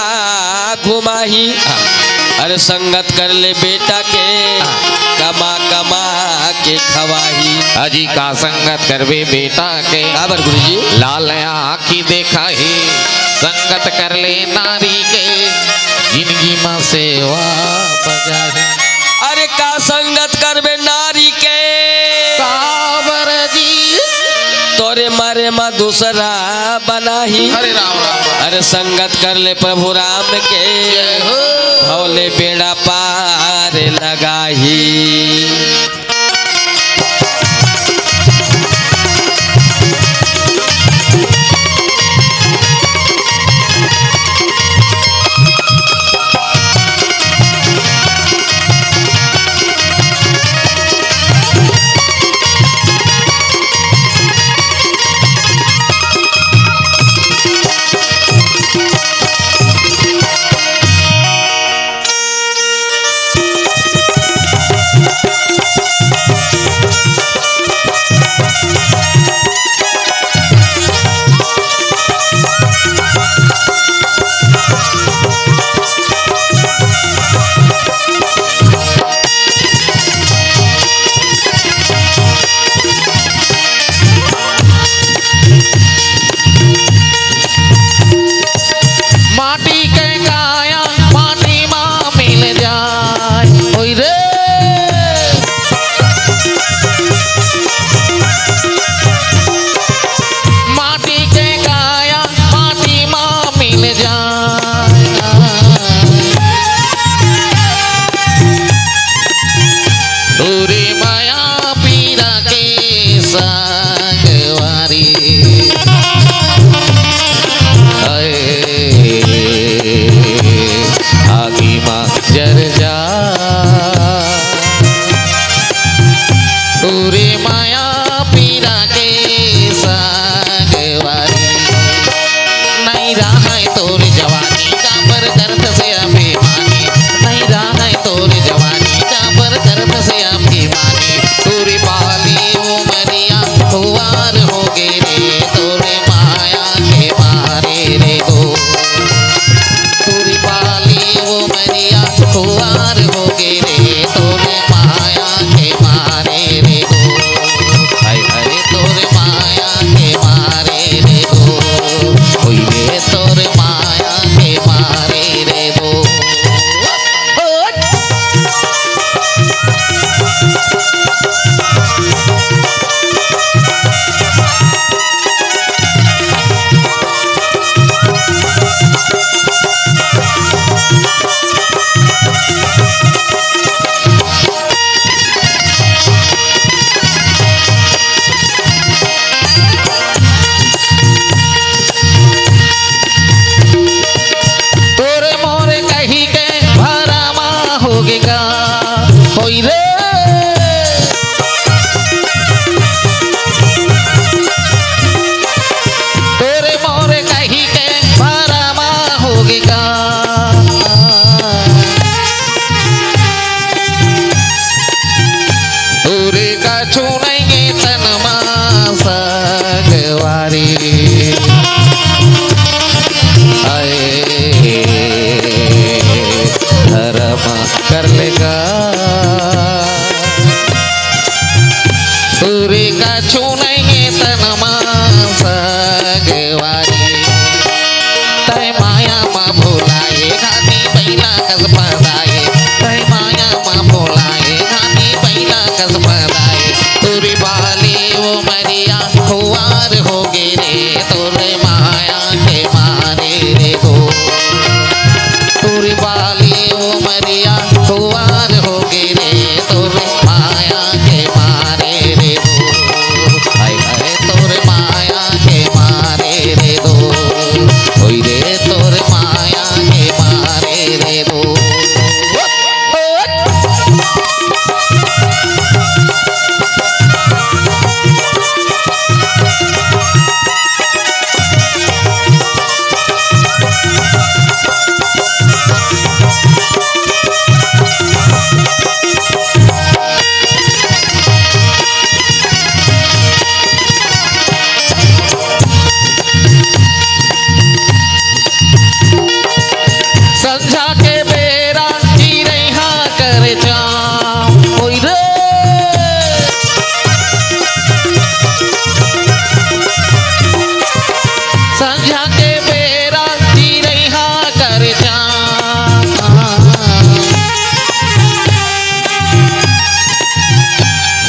घुमाही। हाँ। अरे संगत कर ले बेटा के, हाँ। कमा कमा के खवाही। अजी का संगत करबे बेटा के, काबर गुरुजी? लाल आँखी देखाही। संगत कर ले नारी के, जिंदगी मा सेवा बजाही। अरे का संगत करबे नारी के, काबर जी? तोरे मारे मा दूसरा बनाही। हरे राम राम राम। अरे संगत कर ले प्रभु राम के, जय हो। भव ले बेड़ा पार लगाही। माटी के काया माटी मा मिल जाए। ओई रे। माटी के काया माटी मा मिल जाए। तोरे माया पीरा के संगवारी। हाय, आगी मा जर जा। तोरे माया पीरा के संगवारी। नइ रहय तोर जवानी, काबर करथस अभिमानी। नइ रहय तोर जवानी, काबर करथस अभिमानी। तोर पाली उमरिया खुवार होगे रे, तोर माया के मारे रे गो। तोर पाली उमरिया खुवार होगे रे, तोर माया के मारे रे गो। हाय हाय तोर माया के मारे रे गो, होई रे तोर माया के मारे रे गो। तोरे मोरे कही के भरमा होगे गा, होई रे। तोरे मोरे कही के भरमा होगे गा। तोरे कछु नइये तन मा संगवारी। आए धरम कर ले गा। तोरे कछु नइये तन मा तोरे माया के मारे रे गो, तोरे बाली उमरिया खुआर होगे रे, तोरे माया के मारे रे गो, हाय हाय तोरे माया के मारे रे गो, ओई रे तोरे माया के मारे रे गो। संझा के बेरा चिरई हा कर जाम, ओई रे। संझा के बेरा चिरई हा कर जाम।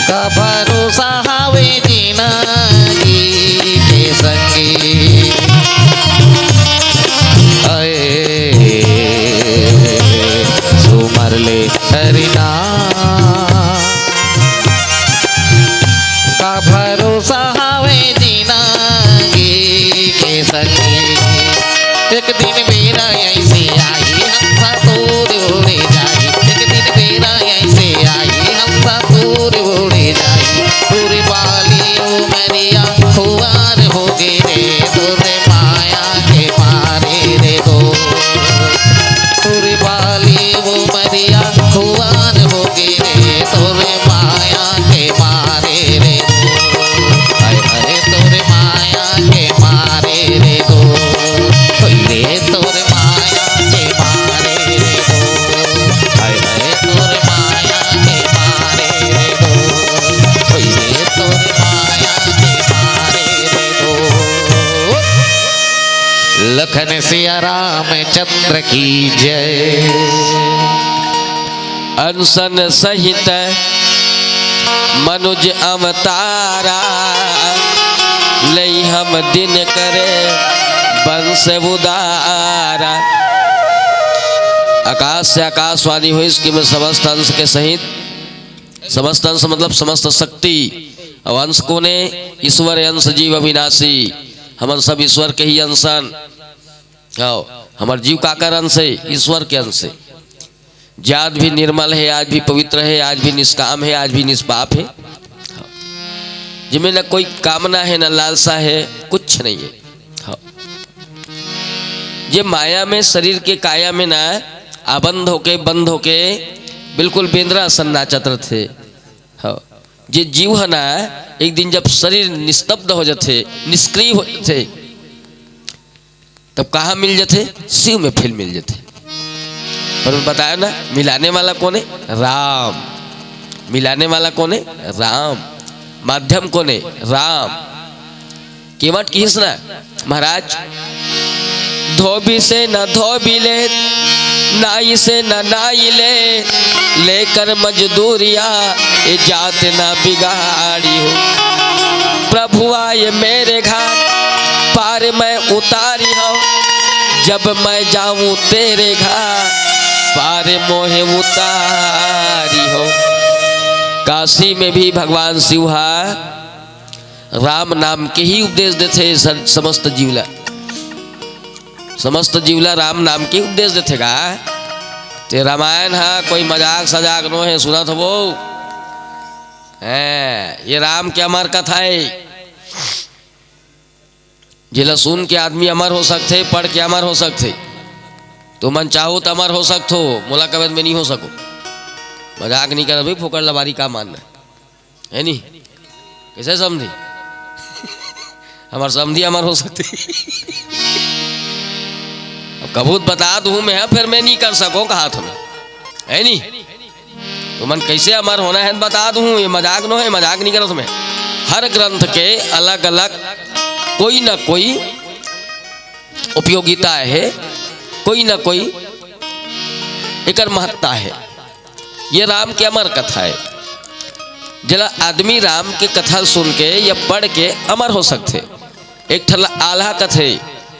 का भरोसा हावे जिनगी के संगी। अए सुमर ले हरि नाम। का भरोसा हावे जिनगी के संगी। एक दिन बेरा ऐसे आही, हंसा तोर उड़े जाही। एक दिन बेरा ऐसे आही, हंसा तोर उड़े जाही। तोर बाली उमरिया खुआर होगे रे, तोर माया के मारे रे गो। तोर बाली उमरिया खुआर होगे रे, तोर माया के मारे रे गो। हाय हाय तोर माया के मारे रे गो, होई रे तोर माया के मारे रे गो, हाय हाय तोर माया के मारे रे गो, होई रे तोर माया के मारे रे गो। लखन सिया रामचंद्र की जय। अनशन सहित मनुज अवतारा, लई हम दिन करे वंश उदारा। आकाश से आकाशवाणी होइस कि मैं समस्त अंश के सहित, समस्त अंश मतलब समस्त शक्ति, अउ अंश कोने? ईश्वर अंश जीव अविनाशी, हमन सब ईश्वर के ही अंश अन। हव, हमर जीव काकर अंश हे? ईश्वर के अंश हे। जे आज भी निर्मल हे, आज भी पवित्र हे, आज भी निष्काम हे, आज भी निष्पाप हे, जेमे न कोई कामना हे, न लालसा हे, कुछ नहीं हे। हव। जे माया में, शरीर के काया में न आबंध होके, बंध होके बिल्कुल बेंदरा असन नाचत रथे। हव। जे जीव ह न, एक दिन जब शरीर निस्तब्ध हो जथे, निष्क्रिय हो जथे, तब कहाँ मिल जथे? शिव में फिर मिल जथे। पर मैं बताया ना, मिलाने वाला कोने? राम। मिलाने वाला कोने? राम। माध्यम कोने? राम। केवट किहिस ना, महाराज, धोबी से न धोबी ले, नाई से न नाई ले, लेकर मजदूरिया, ये जात ना बिगाड़ी हो। प्रभु आए मेरे घर, पार मैं उतारी हो। जब मैं जाऊं तेरे घर, पार मोहे उतारी हो। काशी में भी भगवान शिव हा राम नाम के ही उपदेश देथे सर-, समस्त जीव ला। समस्त जीव ला राम नाम के उपदेश देथे गा। ते रामायण हा कोई मजाक सजाक नो हे, सुनत हवो। हैं, ये राम के अमर कथा हे। जेला सुन के आदमी अमर हो सकथे, पढ़ के अमर हो सकथे। तुमन चाहो त अमर हो सकथो, मोला कबे मैं नहीं हो सको। मजाक नहीं करत भाई, फोकट लबारी का मानना। हे नी? कइसे समधी? हमर समधी अमर हो सकथे। अब कभू त बता दूं मैं, फेर मैं नहीं कर सको कहा था मैं। हे नी? तुमन कइसे अमर होना हे बता दूं, ये मजाक नो हे, मजाक नहीं करत मैं। हर ग्रंथ के अलग-अलग कोई ना कोई उपयोगिता हे, कोई ना कोई एकर महत्ता हे। ये राम के अमर कथा हे। जेला आदमी राम के कथा सुन के या पढ़ के अमर हो सकथे। एक ठन ला आल्हा कथे।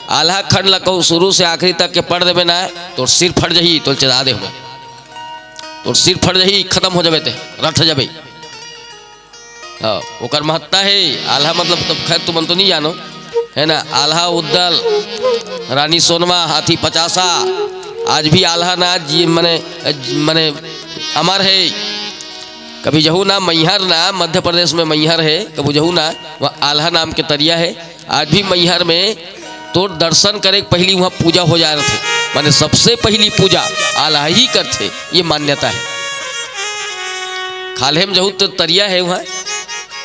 आल्हा खंड ला कहूँ शुरू से आखिरी तक के पढ़ देबे ना, तोर सिर फट जही, तोल चेता दे हमें। तोर सिर फट जही, खत्म हो जाबे ते, रठ जाबे। हाँ, ओकर महत्ता हे। आल्हा मतलब, तब खैर तुमन तो नहीं जानो, है ना? आल्हा, उद्दल, रानी सोनवा, हाथी पचासा, आज भी आल्हा ना जी, मने, मने अमर हे। कभी जहू ना, मैहर ना, मध्य प्रदेश में मैहर हे, कभी जहू ना, वहाँ आल्हा नाम के तरिया हे। आज भी मैहर में तोर दर्शन करे के पहिली वहाँ पूजा हो जाए रथे, माने सबसे पहिली पूजा आल्हा ही करथे, ये मान्यता हे। खाल्हे में जहू तो तरिया हे, वहाँ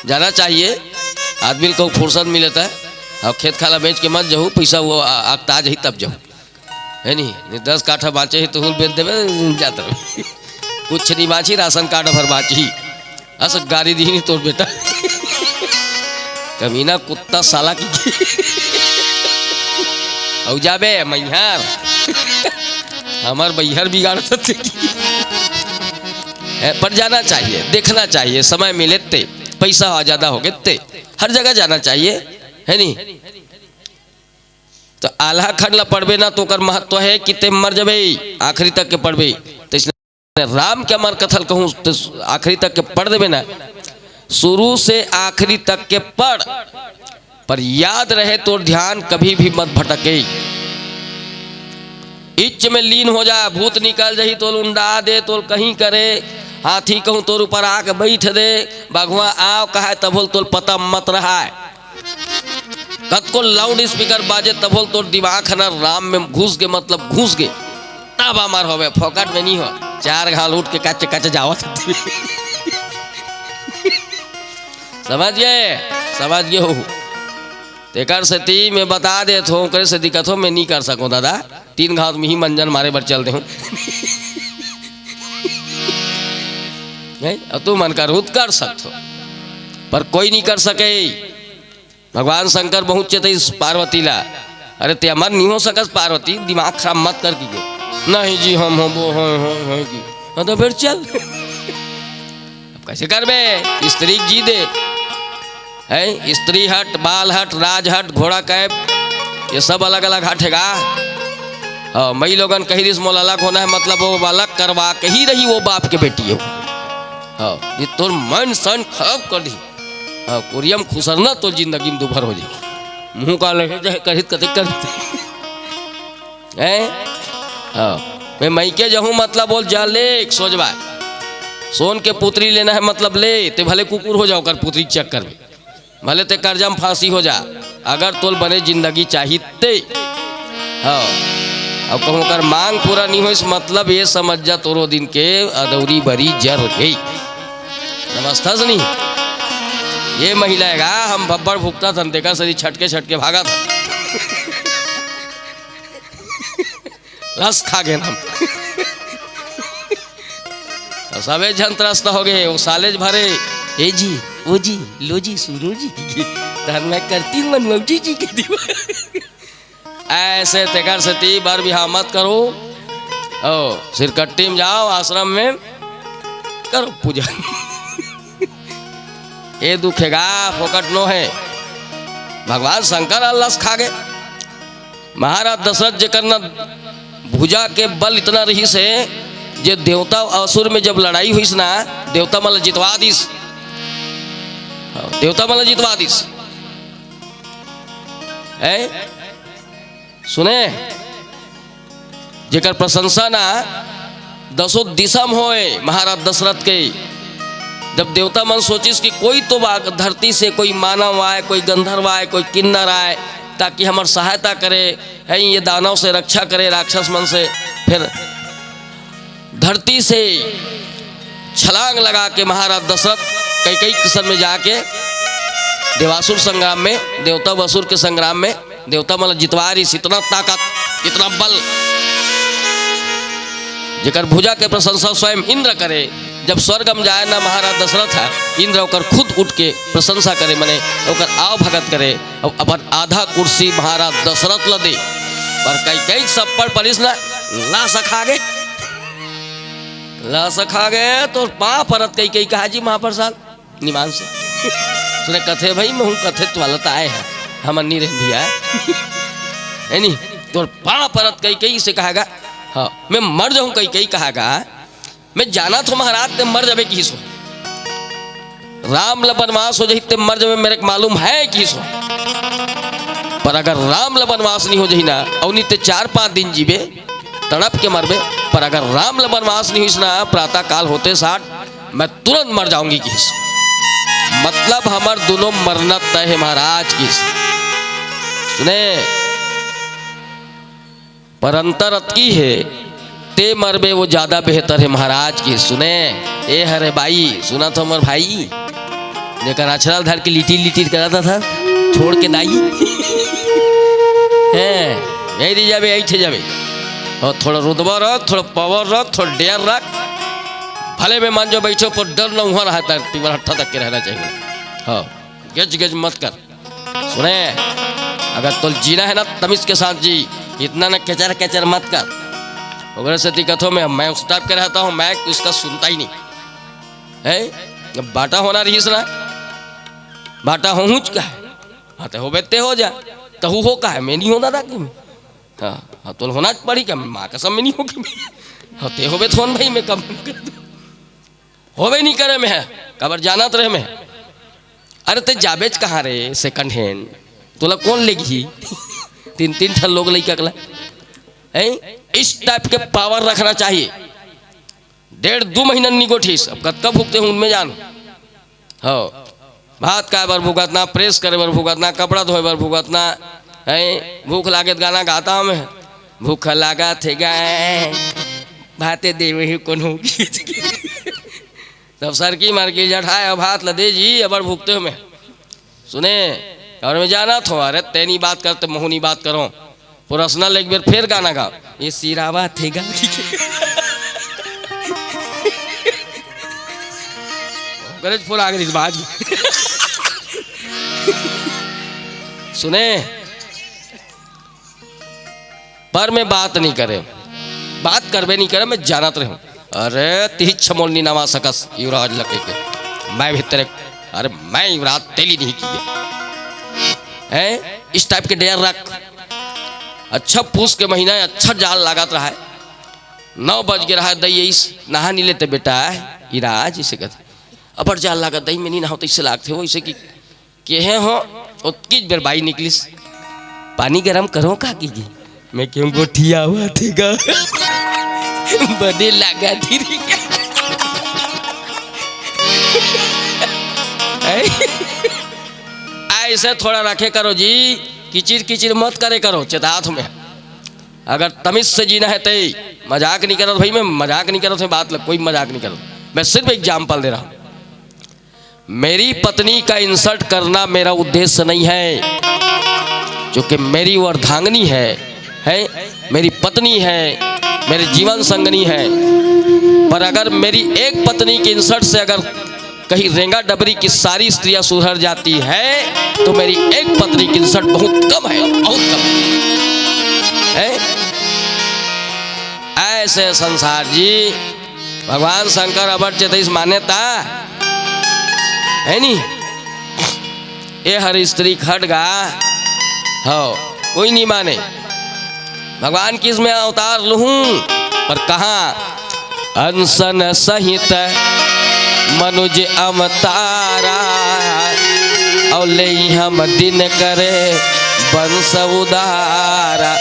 जाना चाहिए। आदमी को फुर्सत मिलता है, और खेत खाला बेच के मत जहू, पैसा वो आ-, आकता जही तब जहू, है नहीं? नहीं, दस काठा बाँचे ही तो हुल बेच देबे, जात रहे। कुछ नहीं बाँची, राशन कार्ड भर बाँची। अस गारी दी नहीं तोर बेटा। कमीना कुत्ता साला की। औ जाबे मैहर। हमर बैहर बिगाड़ सकते। ए, पर जाना चाहिए, देखना चाहिए, समय मिले ते, पैसा ज्यादा हो गए ते, हर जगह जाना चाहिए, है नहीं? तो आल्हा खंड ला पढ़बे ना, तो ओकर महत्व हे कि ते मर जबे, आखिरी तक के पढ़बे। तो इसने राम के अमर कथा ल कहूँ, तो आखिरी तक के पढ़ देबे ना, शुरू से आखिरी तक के पढ़, पर याद रहे तोर ध्यान कभी भी मत भटके। इच्छ में लीन हो जा, भूत निकल जही, तोल उंडा दे, तोल कहीं करे, हाथी कहूँ तोर ऊपर आके बैठ दे, बघवा आव कहाय, तभोल तोल पता मत रहाय। कतको लाउड स्पीकर बाजे, तभोल तोर दिमाग ह ना राम में घुस गे, मतलब घुस गे, तब अमर होवे, फोकट में नहीं हो। चार घाल उठ के कच कच जावत। समझ गए? समझ गए हो? तेकर सेती मैं बता देत हों, ओकरे से दिक्कत हो, मैं नहीं कर सकूं दादा। तीन घात में ही मंजन मारे बर चल दे हूं। नहीं, अब तू मन कर, उत कर सकत हो, पर कोई नहीं कर सके। भगवान शंकर बहुत चेतइस पार्वती ला, "अरे, ते अमर नहीं हो सकस पार्वती, दिमाग खराब मत कर," कीजिए। "नहीं जी, हम हो, वो हो, हो, हो जी।" हाँ, तो फिर चल। अब कैसे करबे? स्त्री जी दे, हैं? स्त्री हट, बाल हट, राज हट, घोड़ा कैप, ये सब अलग-अलग हट हे गा। हाँ, मई लोगन कही दिस, "मोला अलग होना है," मतलब वो अलग करवा के ही रही, वो बाप के बेटी हो। हाँ, ये तोर मन सन खराब कर दी। हाँ, कोरियम खुसरना तो जिंदगी में दुभर हो जाए। मुंह का लगे चाहे करित कतिक कर देते। हैं? हाँ, मैं मइके जहूँ मतलब बोल जा ले, एक सोचवा। सोन के पुतरी लेना है मतलब ले, ते भले कुकुर हो जाओ कर पुतरी के चक्कर में। भले ते कर्जा में फांसी हो जा, अगर तोल बने जिंदगी चाहिए ते। हाँ, अब कहूँ कर मांग पूरा नहीं होइस, मतलब ये समझ जा तोरो दिन के अदौरी बरी जर गई। समझता से नहीं? ये महिला है गा, हम भब्बड़ भुगता था, देखा सरी छटके छटके भागा था। लस खा गए हम। तो सबे झन त्रस्त हो गए, वो सालेज भरे, "ए जी, ओ जी, लो जी, सुनो जी।" धन मैं करती मनमौजी जी के दीवा। ऐसे तेकर सेती बर बिहाव मत करो। ओ, सिरकट्टी में जाओ, आश्रम में करो पूजा। ये दुखेगा, फोकट नो है। भगवान शंकर अल्लस खा गए। महाराज दशरथ जेकर न भुजा के बल इतना रहिस हे, जे देवता असुर में जब लड़ाई हुईस ना, देवता मन ल जितवा दिस। हाँ, देवता मन ल जितवा दिस। हैं? सुने? जेकर प्रशंसा ना दसों दिशा में होए महाराज दशरथ के। जब देवता मन सोचिस कि कोई तो बा-, धरती से कोई मानव आए, कोई गंधर्व आए, कोई किन्नर आए, ताकि हमर सहायता करे, हैं, ये दानव से रक्षा करे, राक्षस मन से। फिर धरती से छलांग लगा के महाराज दशरथ कैकई के संग में जाके देवासुर संग्राम में, देवता व असुर के संग्राम में देवता मन ल जितवा रहिस, इतना ताकत, इतना बल, जेकर भुजा के प्रशंसा स्वयं इंद्र करे। जब स्वर्ग में जाए ना महाराज दशरथ ह, इंद्र ओकर खुद उठ के प्रशंसा करे, मने ओकर आव भगत करे। अब अपन आधा कुर्सी महाराज दशरथ ल दे, पर कैकई सप्पड़ परिस ना, ला सखा गे, ला सखा गे, तोर पाँव परत कैकई कहा जी महाप्रसाद निमान से। सुने कथे भाई, महूँ कथे तो वाला तो आए हैं। हमर नी रहे भैया। है नी? तोर पाँव परत कही कही से कहा गा, हाँ, मैं मर जाहूँ कही कही कहा गा। मैं जानत हों महाराज, ते मर जाबे किहिस हों। राम ल बनवास हो जाही, ते मर जाबे, मेरे को मालूम है किहिस हों। पर अगर राम ल बनवास नहीं हो जाही ना, अउ नहीं ते चार पाँच दिन जीबे, तड़प के मरबे, पर अगर राम ल बनवास नहीं होइस ना, प्रातः काल होते साठ मैं तुरंत मर जाऊंगी किहिस। मतलब हमर दोनों मरना तय है महाराज किहिस। सुने, पर अंतर अतकी हे, ते मरबे वो ज्यादा बेहतर हे महाराज किहिस। सुने, ए हरे बाई, सुनत हो मोर भाई, जेकर अछरा धर के लिटिर लिटिर करत हस, छोड़ के दाई। हैं, यही रह जाबे, यही ठे जाबे। और थोड़ा रुतबा रख, थोड़ा पावर रख, थोड़ा डेर रख। भले में मान जो बैठो, पर डर न उहाँ रहा, तर तीवर हट्ठा तक के रहना चाहिए। हाँ, गज गज मत कर। सुने, अगर तोल जीना है ना, तमीज के साथ जी, इतना ना केचर केचर मत कर। ओकरे से दिक्कत हो, मैं, मैं उस टाइप के रहता हूँ, मैं उसका सुनता ही नहीं है। जब बाटा होना रहीस ना, बाटा होहूँच का है। हाँ, ते होबे ते हो जा, तहू हो का है, मैं नहीं होना था कि मैं। हाँ, हाँ, तोल होना पड़ी क्या? माँ कसम, मैं नहीं हो कि मैं। हाँ, ते होबे तो होन भाई, मैं कम कर दूँ। होबे नहीं करे मैं, काबर जानत रहे मैं। अरे ते जाबेच कहाँ रे second hand? तोला कौन लेगही? तीन तीन ठन लोग लइका कला। हैं? इस टाइप के पावर रखना चाहिए। डेढ़ दू महीना निगोठिस, अब कतका भुगते हूँ उनमें जान। हो, भात खाए बर भुगतना, प्रेस करे बर भुगतना, कपड़ा धोए बर भुगतना, हैं? भूख लागे त गाना गाता हूँ मैं, भूख लागत हे गा, भाते देवे ही कोनो। तब सरकी मरकी जठाए, अब हाथ ल दे जी, अबर भुगते हो मैं। सुने, और मैं जानत हों, अरे तेनी बात करते, महूनी बात करो। पर्सनल एक बेर फेर गाना गाओ, ये सिरावा थे गा। गरज फुला गई बाज। सुने, पर मैं बात नहीं करे, बात करबे नहीं करे, मैं जानत रहे हूँ। अरे तिही छमोल नहीं नवा सकस युवराज लके के, मैं भी तेरे, अरे मैं युवराज तेली नहीं किए। हैं? इस टाइप के डेर रख। अच्छा पूस के महीना है, अच्छा जाल लागत रहा है, नौ बज के रहा है, दई इस नहा नहीं लेते बेटा, इराज इसे कहते। अबर जाल लागत दई में नहीं नहाओ तो इससे लागते हो, इसे कि केहे हो, ओतकीच बेर बाई निकलिस, "पानी गरम करो का?" किहिस। मैं केहेंव, "गोठियावत हे गा, बने लागत हे रे।" ऐसे थोड़ा रखे करो जी, किचिर किचिर मत करे करो, चेतात हूँ मैं। अगर तमीज से जीना है तई, मजाक नहीं करत भाई, मैं मजाक नहीं करत हूँ, बात लग, कोई मजाक नहीं करत, मैं सिर्फ एग्जाम्पल दे रहा हूँ। मेरी पत्नी का इंसल्ट करना मेरा उद्देश्य नहीं है, क्योंकि मेरी वो अर्धांगिनी है, है, मेरी पत्नी है, मेरी जीवन संगनी है। पर अगर मेरी एक पत्नी की इंसल्ट से अगर कहीं रेंगा डबरी की सारी स्त्रियां सुधर जाती है, तो मेरी एक पत्नी की इंसल्ट बहुत कम है, बहुत कम है। ऐसे संसार जी, भगवान शंकर अबर चेतइस मान्यता है नी। ए हर स्त्री खड़गा हो, कोई नहीं माने। भगवान किस में अवतार लूं, पर कहाँ? अंसन सहित मनुज अवतारा, और ले हम दिन करे वंश उदारा।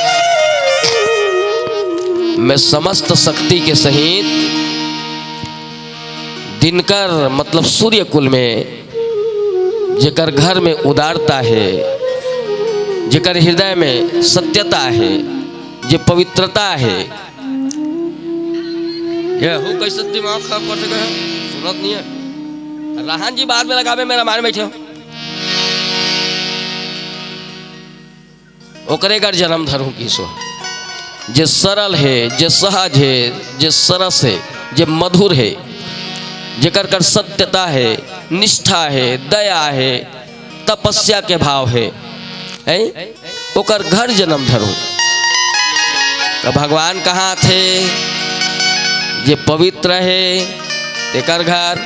मैं समस्त शक्ति के सहित दिनकर मतलब सूर्य कुल में, जेकर घर में उदारता है, जेकर हृदय में सत्यता है, जे पवित्रता है, ये हो कैसे दिमाग खराब कर सके है? सुनत नहीं है। राहन जी बाद में लगावे, मेरा मान बैठे हो। ओकरे घर जन्म धरूं किसो, जे सरल है, जे सहज है, जे सरस है, जे मधुर है, जेकर कर सत्यता है, निष्ठा है, दया है, तपस्या के भाव है, हैं? ओकर घर जन्म धरूं। तो भगवान कहाँ थे? जे पवित्र है, तेकर घर।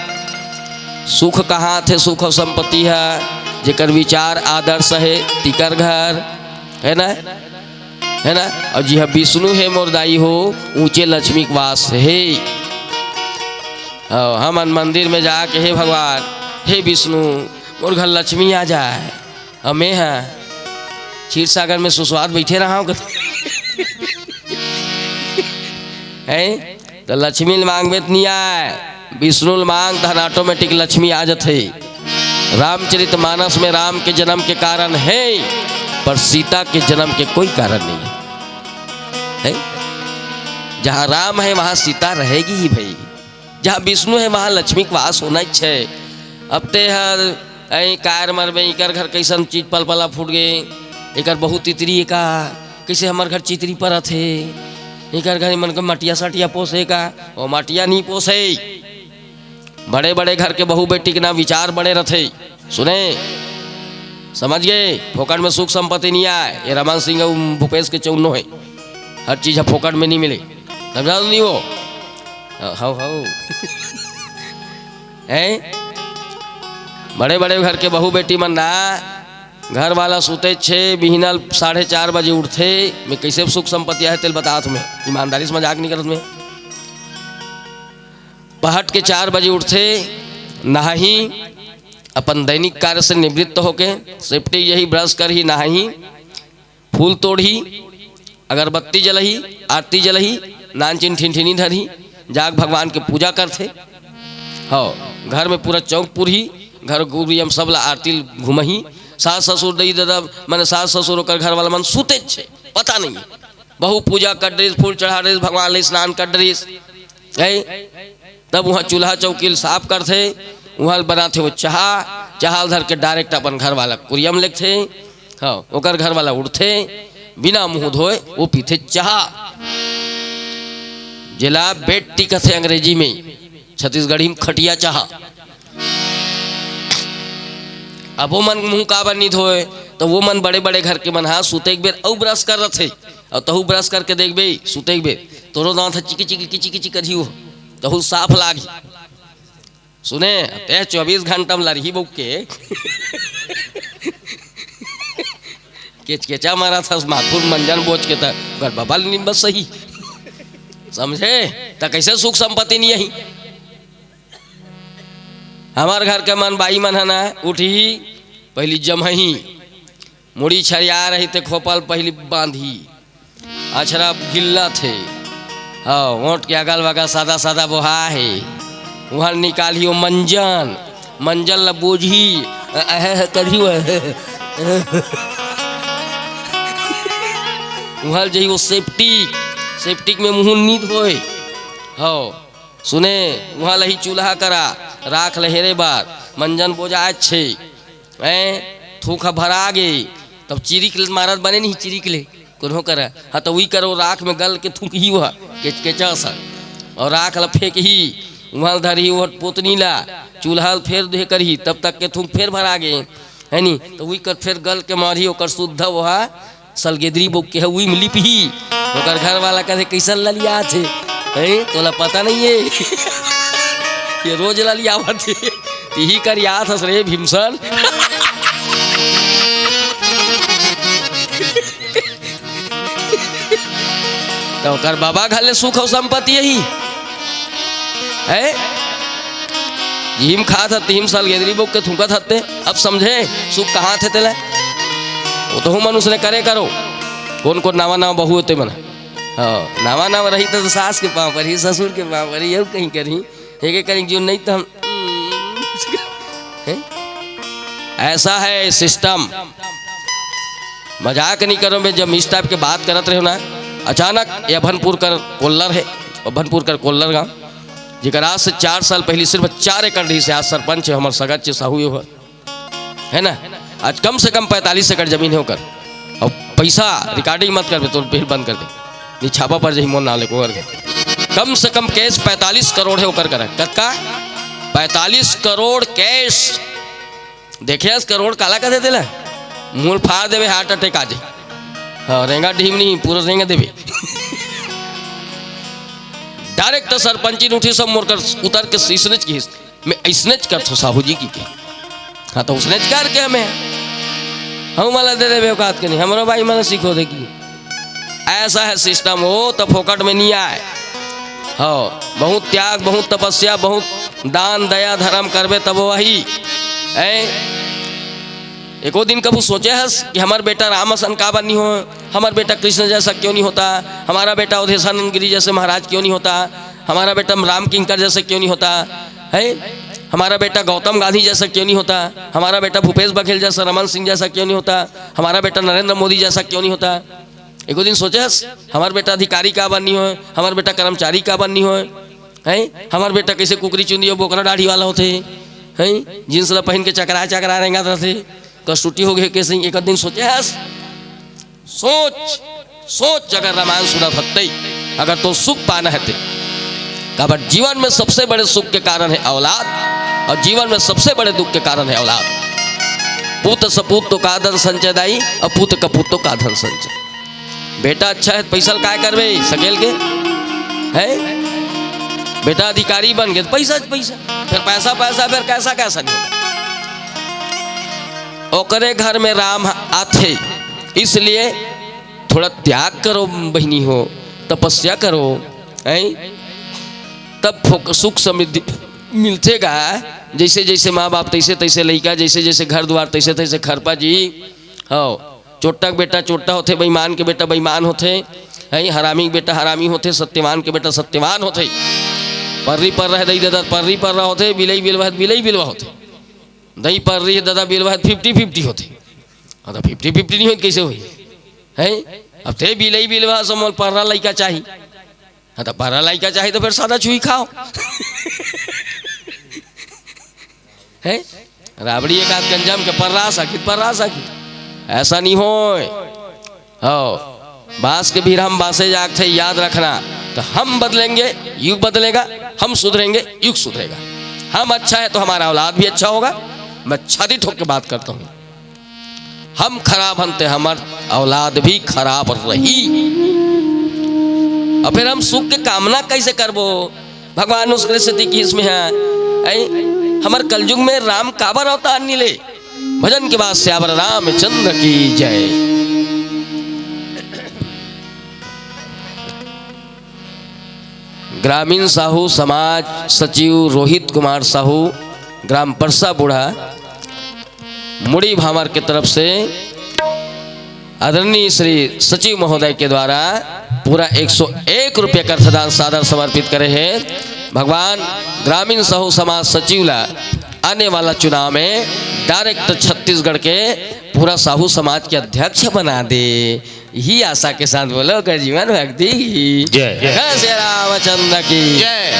सुख कहाँ थे? सुख और संपत्ति है, जेकर विचार आदर्श हे, तिकर घर, हे ना? हे ना? अउ जिहां विष्णु हे मोर दाई हो, ऊंचे लक्ष्मी के वास हे। अउ हमन मंदिर में जाके, "हे भगवान, हे विष्णु, मोर घर लक्ष्मी आ जाए।" अउ मैं ह क्षीर सागर में सुस्वाद बइठे रहा हूं। हैं? त लक्ष्मी ल मांगबे त नइ आय, विष्णु ल मांग, तहन automatic लक्ष्मी आ जथे। रामचरित मानस में राम के जन्म के कारण हे, पर सीता के जन्म के कोई कारण नहीं हे। हैं? जहां राम हे, वहां सीता रहेगी ही भई। जहां विष्णु हे, वहां लक्ष्मी के वास होना ही हे। अब ते हर, "ऐ कार मरबे, इकर घर कइसन चीज पलपला फूट गे, इकर बहू तितरी हे का, कइसे हमर घर चितरी परत हे, इकर घर मन के मटिया सटिया पोसे का?" ओ मटिया नइ पोसे। बड़े-बड़े घर के बहू बेटी के ना विचार बड़े रथे। सुने, समझ गे? फोकट में सुख संपत्ति नइ आय। ये रमन सिंह अउ भूपेश के चौनो हे, हर चीज ह फोकट में नइ मिले। समझा नइ हो? हव, हव। हैं? बड़े-बड़े घर के बहू बेटी मन ना, घर वाला सुते छे, बिहनल साढ़े चार बजे उठथे, मैं कइसे सुख संपत्ति आय तेल बतात हूं मैं, ईमानदारी से मजाक नइ करत मैं। पहट के चार बजे उठथे, नहाही, अपन दैनिक कार्य से निवृत्त होके, सेपटी यही brush करही, नहाही, फूल तोड़ही, अगरबत्ती जलही, आरती जलही, नानचिन ठिनठिनी धरही, जाग भगवान के पूजा करथे। हव, घर में पूरा चौक पुरही, घर गुरियम सबला आरती घुमही। सास ससुर, दई ददा, माने सास ससुर, ओकर घर वाला मन सुते छे, पता नहीं। बहू पूजा कर डरिस, फूल चढ़ा डरिस, भगवान ले स्नान कर डरिस। हैं? तब उहां चूल्हा चौकी ल साफ करथे, उहां ल बनाथे वो चाहा, चाहा ल धर के direct अपन घर वाला कुरियम लेगथे। हव, ओकर घर वाला उठथे, बिना मुंह धोए वो पीथे चाहा, जेला bed tea कथे अंग्रेजी में, छत्तीसगढ़ी में खटिया चाहा। अब वो मन मुंह काबर नइ धोए, त वो मन बड़े-बड़े घर के मन ह सुते के बेर अउ brush कर रथे, अउ तहू brush करके देखबे, सुते के बेर तोरो दांत ह चिकी चिकी किची किची करही, वो तहू साफ लागही। सुने, ते चौबीस घंटा में लड़ही बउक के। केचकेचा मारत हस, माखुर मंजन बोच के त ओकर बबल निम्बस सही। समझे? त कइसे सुख संपत्ति नइ आही? हमर घर के मन बाई मन ह ना, उठही, पहिली जमही, मुड़ी छरिया रही ते खोपल पहिली बांधही, अछरा गिल्ला थे, हव, ओंठ के अगल बगल सादा सादा बोहा हे, उहां निकालही वो मंजन, मंजन ल बोजही, अ, अहे, अहे, करही वो, अहे, अहे। उहां जही वो septic, septic में मुंह नइ धोए, हव, सुने, उहां लही चूल्हा करा, राख ल हेरे बर, मंजन बोजाय छे, हैं, थूक ह भरा गे, तब चिरिक ले मारत बने नहीं, चिरिक ले, कोनो करा, हाँ, त उही करो, राख में गल के थूकही वह, केचकेचा सा, अउ राख ल फेंकही, उहां ल धरही, वो पोतनी ला, चूल्हा ल फेर दे करही, तब तक के थूक फेर भरा गे, है नी? त उही कर फेर गल के मारही, ओकर सुद्धा वह सलगेदरी बउक के ह, उही में लिपही। ओकर घर वाला कथे, "कइसन ललियात हे?" हैं? तोला पता नइ हे? ये रोज ललियावत हे। तिही करियात हस रे भीमसन। त ओकर बबा घर ले सुख अउ संपत्ति यही हे। जिहिम खात ह, तिहिम सलगेदरी बउक के थूकत हते। अब समझे सुख कहां थे तेला? वो तो मन उसने करे करो। कोन कोन नावा नावा बहू होते मन। हाँ, नावा नावा रही त सास के पांव परही, ससुर के पांव परही, अउ कहीं करही। एक एक करेंगे जो नहीं तो हम, हैं? ऐसा है system। मजाक नहीं करो, मैं जब इस type के बात करत रहे हो ना, अचानक ये अभनपुर कर कोल्लर है, अभनपुर कर कोल्लर गांव, जेकर आज से चार साल पहले सिर्फ चार एकड़ रही से आज सरपंच है, हमर सगत चे साहू हो। है ना? आज कम से कम पैंतालीस एकड़ जमीन है ओकर। अउ पैसा recording मत करबे, तोर बिल बंद कर दे। नहीं छापा पर जही मोर नाम लेको करके। कम से कम cash पैंतालीस करोड़ है ओकर करा। कतका? पैंतालीस करोड़ cash। देखे हस करोड़ काला कथे तेला? मूल फाड़ देबे, heart attack आ जाए। हाँ, रेंगा ढीम नहीं, पूरा रेंगा देबे। Direct सरपंची उठी सब मोर कर उतर के इसने च किहिस। मैं इसने च करथो साहू जी की के। हाँ, तो उसने करके हमें, हम मला दे देबे औकात के नहीं, हमरो बाई मला सीखो देखी। ऐसा है सिस्टम, वो तो फोकट में नहीं आए। हाँ, बहुत त्याग, बहुत तपस्या, बहुत दान, दया, धर्म करबे, तब वही है। एको दिन कभू सोचे हस कि हमर बेटा राम असन काबर नहीं हो, हमर बेटा कृष्ण जैसा क्यों नहीं होता, हमारा बेटा अवधेशानंद गिरी जैसे महाराज क्यों नहीं होता, हमारा बेटा राम किंकर जैसा क्यों नहीं होता है, हमारा बेटा गौतम गांधी जैसा क्यों नहीं होता, हमारा बेटा भूपेश बघेल जैसा, रमन सिंह जैसा क्यों नहीं होता, हमारा बेटा नरेंद्र मोदी जैसा क्यों नहीं होता? एको दिन सोचे हस, हमार बेटा अधिकारी काबर नहीं होए, हमार बेटा कर्मचारी काबर नहीं होए, हैं? हमार बेटा कैसे कुकरी चुंदी और बोकरा दाढ़ी वाला होते, हैं? जींस ला पहन के चकरा चकरा रेंगत रहते, कसूटी हो गए कैसे? एक दिन सोचे हस, सोच, सोच, अगर रामायण सुनत हत्ते, अगर तो सुख पाना है ते, काबर जीवन में सबसे बड़े सुख के कारण है औलाद, और जीवन में सबसे बड़े दुख के कारण है औलाद। पुत सपूत तो का धन संचय दाई, और पुत कपूत तो का धन संचय। बेटा अच्छा है, पैसा ल काय करबे सकेल के? है बेटा अधिकारी बन गए, पैसा च पैसा, फिर पैसा, पैसा, फिर कैसा, कैसा नहीं होगा। ओकरे घर में राम आथे, इसलिए थोड़ा त्याग करो बहिनी हो, तपस्या करो, हैं? तब फोक-, सुख समृद्धि मिलथे गा। जैसे जैसे माँ बाप, तैसे तैसे लइका, जैसे जैसे घर द्वार, तैसे तैसे खरपा जी। हव, चोट्टा के बेटा चोट्टा होथे, बेईमान के बेटा बेईमान होथे, हैं? हरामी के बेटा हरामी होथे, सत्यवान के बेटा सत्यवान होथे। पर्री पर्रा हे दई ददा, पर्री पर्रा होथे, बिलई बिलवा हे, बिलई बिलवा होथे। दई पर्री हे ददा, बिलवा हे, फिफ्टी फिफ्टी होथे। हाँ, तो फिफ्टी फिफ्टी नहीं होत, कैसे होही? हैं? अब ते बिलई बिलवा समझ, पर्रा लइका चाही। हाँ, तो पर्रा लइका चाही, तो फिर सादा छुई खाओ। हैं? राबड़ी एक आध गंजम के पर्रा सकित, पर्रा सकित। ऐसा नहीं होए। हो, बांस के भीड़ हम बांसे जाग थे, याद रखना। तो हम बदलेंगे, युग बदलेगा, हम सुधरेंगे, युग सुधरेगा। हम अच्छा है तो हमारा औलाद भी अच्छा होगा। मैं छाती ठोक के बात करता हूँ, हम खराब हन ते हमर औलाद भी खराब रही। और फिर हम सुख के कामना कैसे करबो? भगवान उसके स्थिति की इसमें है। ऐ, हमर कलयुग में राम काबर अवतार नहीं ले? भजन के बाद सियावर रामचंद्र की जय। ग्रामीण साहू समाज सचिव रोहित कुमार साहू, ग्राम परसा बूढ़ा, मुड़ी भांवर के तरफ से आदरणीय श्री सचिव महोदय के द्वारा पूरा एक सौ एक रुपये का अर्थदान सादर समर्पित करे हैं। भगवान ग्रामीण साहू समाज सचिव ला आने वाला चुनाव में डायरेक्ट छत्तीसगढ़ के पूरा साहू समाज के अध्यक्ष बना दे। यही आशा के साथ बोलो, कर जीवन भक्ति की जय। जय श्री रामचंद्र की जय।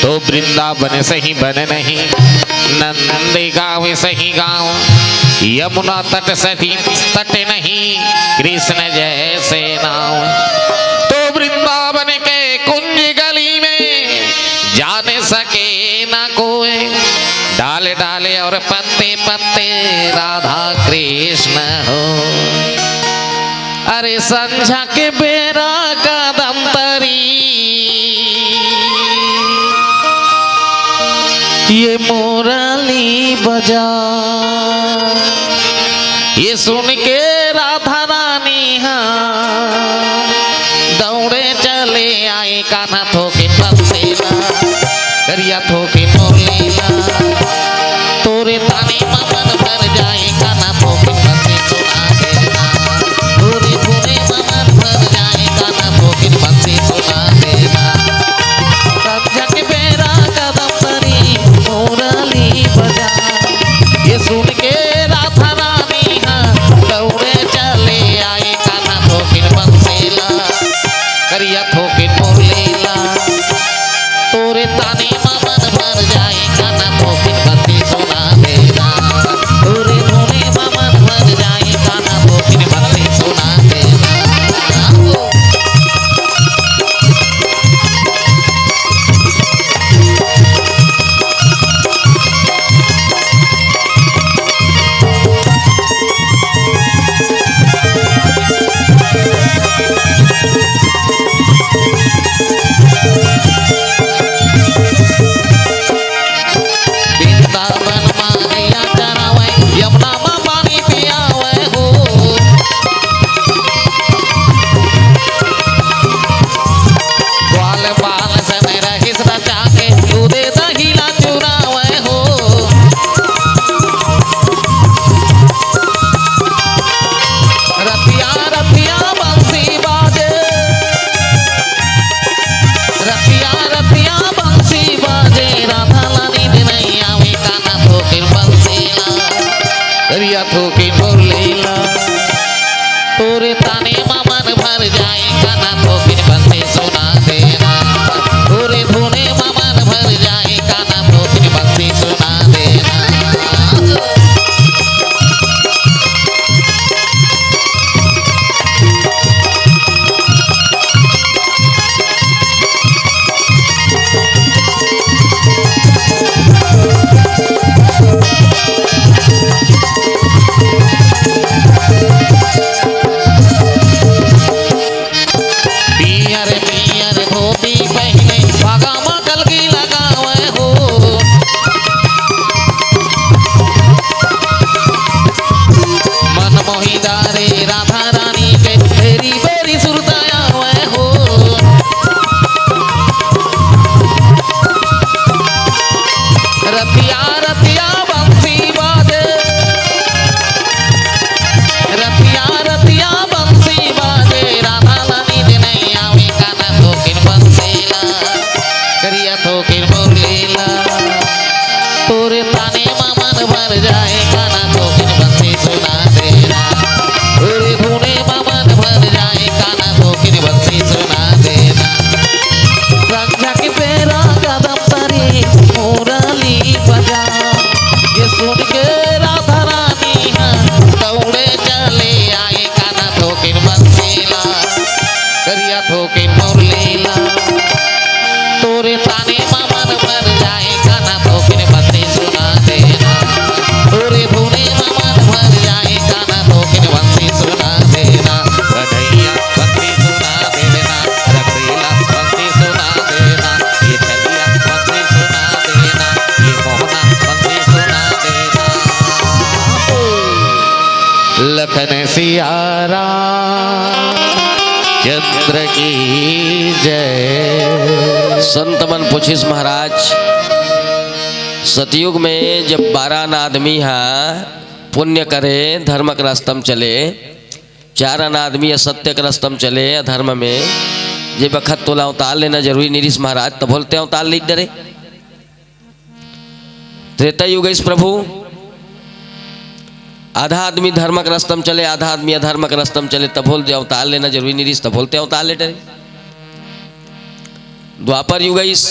तो वृंदावन सही बन नहीं, नंद गाँव सही गाँव, यमुना तट सही तट नहीं, कृष्ण जैसे नाव। तो वृंदावन के कुंज गली में जान सके ना कोई, डाले डाले और पत्ते पत्ते राधा कृष्ण हो। अरे संझा के बेरा कदम तरी ये मुरली बजा, ये सुन के राधा रानी हा दौड़े चले आए, कान्हा थोकिन बंसी ला, करिया थोकिन मुरली ला, तोरे ताने मा मन भर जाए, कान्हा थोकिन बंसी सुना देना, तोरे धुने मा मन भर जाए, कान्हा थोकिन बंसी सुना देना। संझा के बेरा कदम तरी मुरली बजा, ये सुन के राधा रानी हा दौड़े चले आए, कान्हा थोकिन बंसी ला, करिया थोकिन मुरली ला, ठोकिन मोर लीला, तोरे ताने म मन भर जाए, काना ठोकिन बंसी सुना देना। तोरे धुने म मन भर जाए, काना ठोकिन बंसी सुना देना। कन्हैया बंसी सुना देना, रंगीला बंसी सुना देना, ये छलिया बंसी सुना देना, ये मोहना बंसी सुना देना। लखन सिया राम चंद्र की जय। संत मन पूछिस महाराज, सतयुग में जब बारह आन आदमी हा पुण्य करे, धर्म के रास्ता में चले, चार आन आदमी असत्य के रास्ता में चले, अधर्म में, जे बखत तोला अवतार लेना जरूरी नहीं रिस महाराज, तभो ले ते अवतार ले डरे। त्रेता युग इस प्रभु, आधा आदमी धर्म के रास्ता में चले, आधा आदमी अधर्म के रास्ता में चले, तभो ले अवतार लेना जरूरी नहीं रिस, तभो ले ते अवतार ले डरे। द्वापर युग इस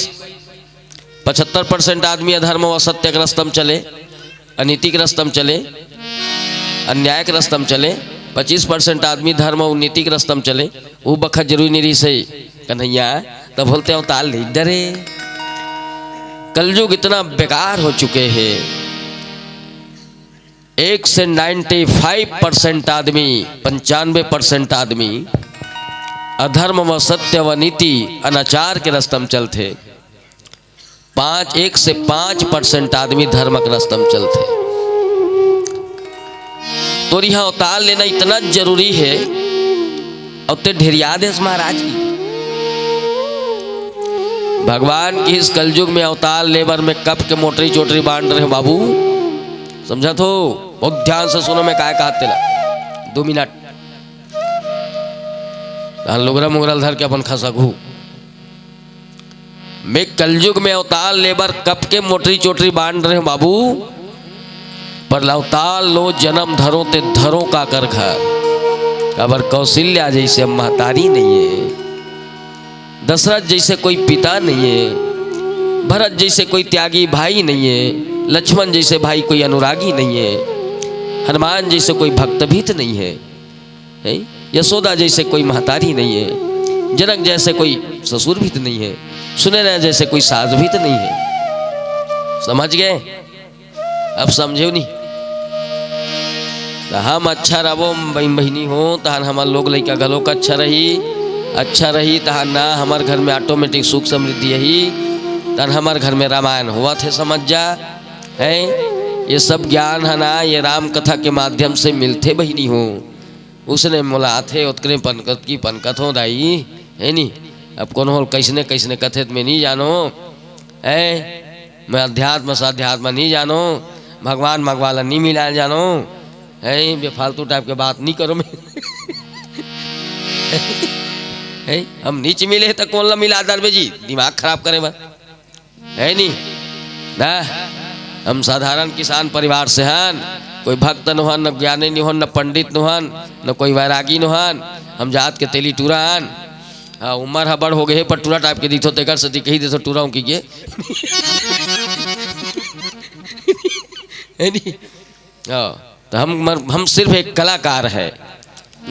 पचहत्तर परसेंट आदमी अधर्म व असत्य के रास्ता में चले, अनीति के रास्ता में चले, अन्याय के रास्ता में चले, पच्चीस परसेंट आदमी धर्म व नीति के रास्ता में चले, वो बखत जरूरी नहीं रिस हे कन्हैया, तभो ले ते अवतार ले डरे। कलयुग इतना बेकार हो चुके हैं, एक से नाइन्टी फाइव परसेंट आदमी, पंचानवे परसेंट आदमी अधर्म व सत्य व नीति अनाचार के रास्ता में चलथे। पाँच, एक से पाँच परसेंट आदमी धर्म के रास्ता में चलथे। तोर इहाँ अवतार लेना इतना जरूरी है, अउ ते ढेरिया देस महाराज की। भगवान किहिस कलयुग में अवतार ले बर में कब के मोटरी चोटरी बांध रहे हो बाबू, समझत हो? बहुत ध्यान से सुनो, मैं काय कहत तेला। दो मिनट। तहां लुगरा मुगरा ल धर के अपन खसकहू। मैं कलयुग में अवतार ले बर कब के मोटरी चोटरी बांध रहे हो बाबू, पर अवतार लो जनम धरो ते धरो काकर घर। काबर कौशल्या जैसे अब महतारी नहीं है, दशरथ जैसे कोई पिता नहीं है, भरत जैसे कोई त्यागी भाई नहीं है, लक्ष्मण जैसे भाई कोई अनुरागी नहीं है, हनुमान जैसे कोई भक्त भीत नहीं है, हैं? यशोदा जैसे कोई महतारी नहीं है, जनक जैसे कोई ससुर भीत नहीं है, सुनैना जैसे कोई सास भीत नहीं है। समझ गए? अब समझेव नहीं। त हम अच्छा रहिबो बहिन बहिनी हो, तहन हमर लोग लइका घलोक अच्छा रही, अच्छा रही, तहन ना हमर घर में automatic सुख समृद्धि आही, तहन हमर घर में रामायण होवत हे, समझ जा, हैं? ये सब ज्ञान हे ना, ये राम कथा के माध्यम से मिलथे बहिनी हो। उसने मोला आथे, ओतकने पनकत की पनकत हो दाई, हे नी? अब कोनो होल कइसने कइसने कथे त मैं नी जानो, हैं? मैं अध्यात्म से अध्यात्म नी जानो, भगवान मगवाला नी मिलाय जानो, हैं? बेफालतू type के बात नी करो मैं। हैं? हम नीच मिले त कोन ला मिला दरबे जी, दिमाग खराब करे बर। हे नी? ना, हम साधारण किसान परिवार से हन, कोई भक्त नोहन, न ज्ञानी नोहन, न पंडित नोहन, न कोई वैरागी नोहन, हम जात के तेली टूरा हन। हाँ, उमर ह बड़ हो गए हे, पर टूरा type के दिखथो, तेकर सेती कही देथो टूरा हूँ कहिके। हे नी? हाँ, त हम, हम सिर्फ एक कलाकार है,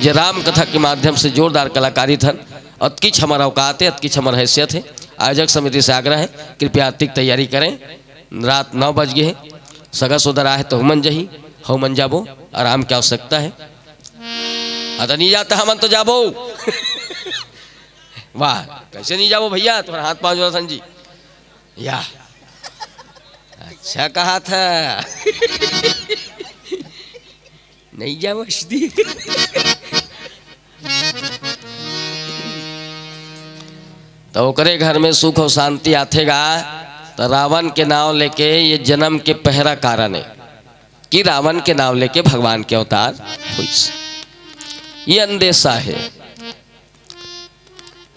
जे राम कथा के माध्यम से जोरदार कलाकारी थन। अतकीच हमर औकात हे, अतकीच हमर हैसियत हे। आयोजक समिति से आग्रह है, कृपया अतिक तैयारी करें। रात नौ बज गए हे, सगा सोदर आहे त हुमन जही, हउमन जाबो, आराम के आवश्यकता है। आ त नी जात हमन तो जाबो। वाह, कैसे नी जाबो भैया, तुम्हारा हाथ पाँव जोड़ा थन जी। या। अच्छा कहा था। नहीं जाबो दी। त ओकरे घर में सुख अउ शांति आथे गा, त रावण के नाव लेके ये जनम के पहरा कारण हे कि रावण के नाव लेके भगवान के अवतार होइस। ये अंदेशा हे,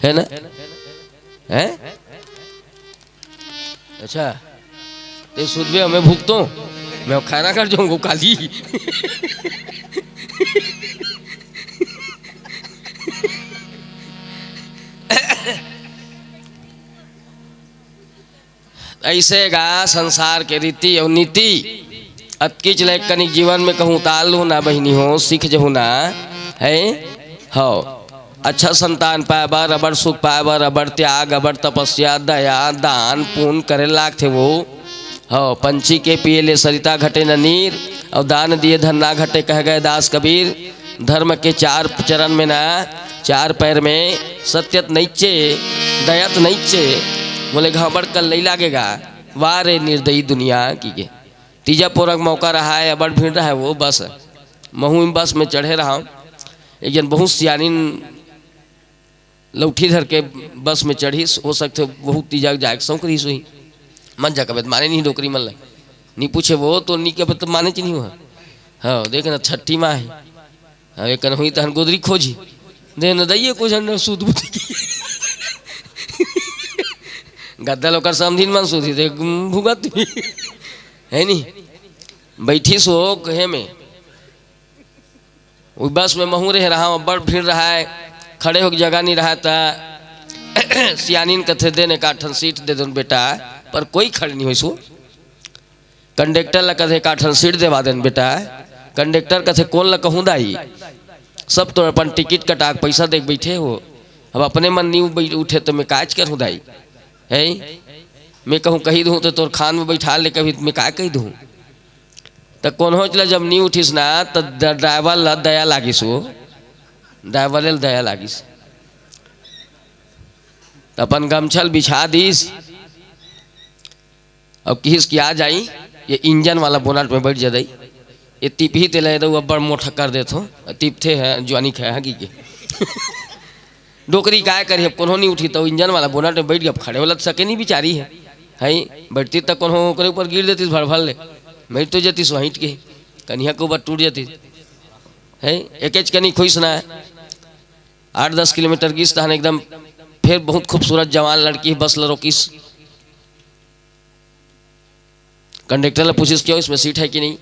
हे ना? हैं? अच्छा, ते सुतबे, हमें भुगतो, मैं खाना कर जाऊंगा काली। ऐसे गा संसार के रीति अउ नीति। अतकीच ले कनिक जीवन में कहूँ उतार लू ना बहिनी हो, सीख जहू ना, है? हो। अच्छा संतान पाए बर, अबड़ सुख पाए बर, अबड़ त्याग, अबड़ तपस्या, दया, दान, पुण्य करे लागथे वो। हव, पंछी के पिए ले सरिता घटे न नीर, अउ दान दिए धन ना घटे, कह गए दास कबीर। धर्म के चार चरण में ना, चार पैर में सत्यत नइचे, दयत नइचे, मोले घाबड़ कल नइ लागेगा। वाह रे निर्दयी दुनिया की के। तीजा पोरक मौका रहा है, अबड़ भीड़ रहा है वो बस। महूँ बस में चढ़े रहा हूँ। एक जन बहुत सियानिन लौठी धर के बस में चढ़िस, हो सकथे बहुत तीजा जाए के शौक रहिस होही। मन जा कबे त माने नहीं डोकरी मन ल, नहीं पूछे वो तो नहीं कबे त माने च नहीं हुआ। हाँ, देख ना, छट्ठी माँ है। हाँ, एक कन हुई तहन गोदरी खोजी। दे न दइए कुछ न सूत बुत की। गद्दा लोकर समधिन मन सूती दे भुगत भी। है नहीं? बैठी सो कहे में। वो बस में महूँ रह रहा हूँ, बड़ भीड़ रहा है, खड़े होके जगह नहीं रहा था। सियानिन कथे, "दे न एकाठन सीट दे देन बेटा।" पर कोई खड़े नहीं होइस वो। कंडक्टर ला कथे, "एकाठन सीट देवा देन बेटा।" कंडक्टर कथे, "कोन ला कहूँ दाई, सब तो अपन टिकट कटा के पैसा दे के बैठे हो, अब अपने मन नहीं उठ-, उठे तो मैं काज करूँ दाई, है?" मैं कहूँ कही दूँ तो तोर खान में बैठा ले, कभी मैं का कही दूँ? त कोन्होच ल जब नी उठिस ना, त ड-, ड्राइवर ल दया लागिस, वो ड्राइवर ल दया लागिस, त अपन गमछा ल बिछा दिस। अब किहिस कि आ जाई, ये इंजन वाला बोनट में बैठ जा दई, ये टिपही ते ले दऊ, अब्बड़ मोटा कर देथो, टिपथे है, जुआनी खाए है की के। डोकरी काय करी, अब कोनो नहीं उठी, तो इंजन वाला बोनट में बैठ के अब खड़े होला तो सके नहीं बिचारी है, है बैठती तक कोनो ओकरे ऊपर गिर देती भड़ भड़ ले, बैठ तो जाती सो हट के, कनिया के ऊपर टूट जाती है। एकेच कनी खुश ना है, आठ दस किलोमीटर गिस तहन एकदम फिर बहुत खूबसूरत जवान लड़की बस ल रोकिस। कंडक्टर ला पूछिस, "क्यों, इसमें सीट है कि नहीं?"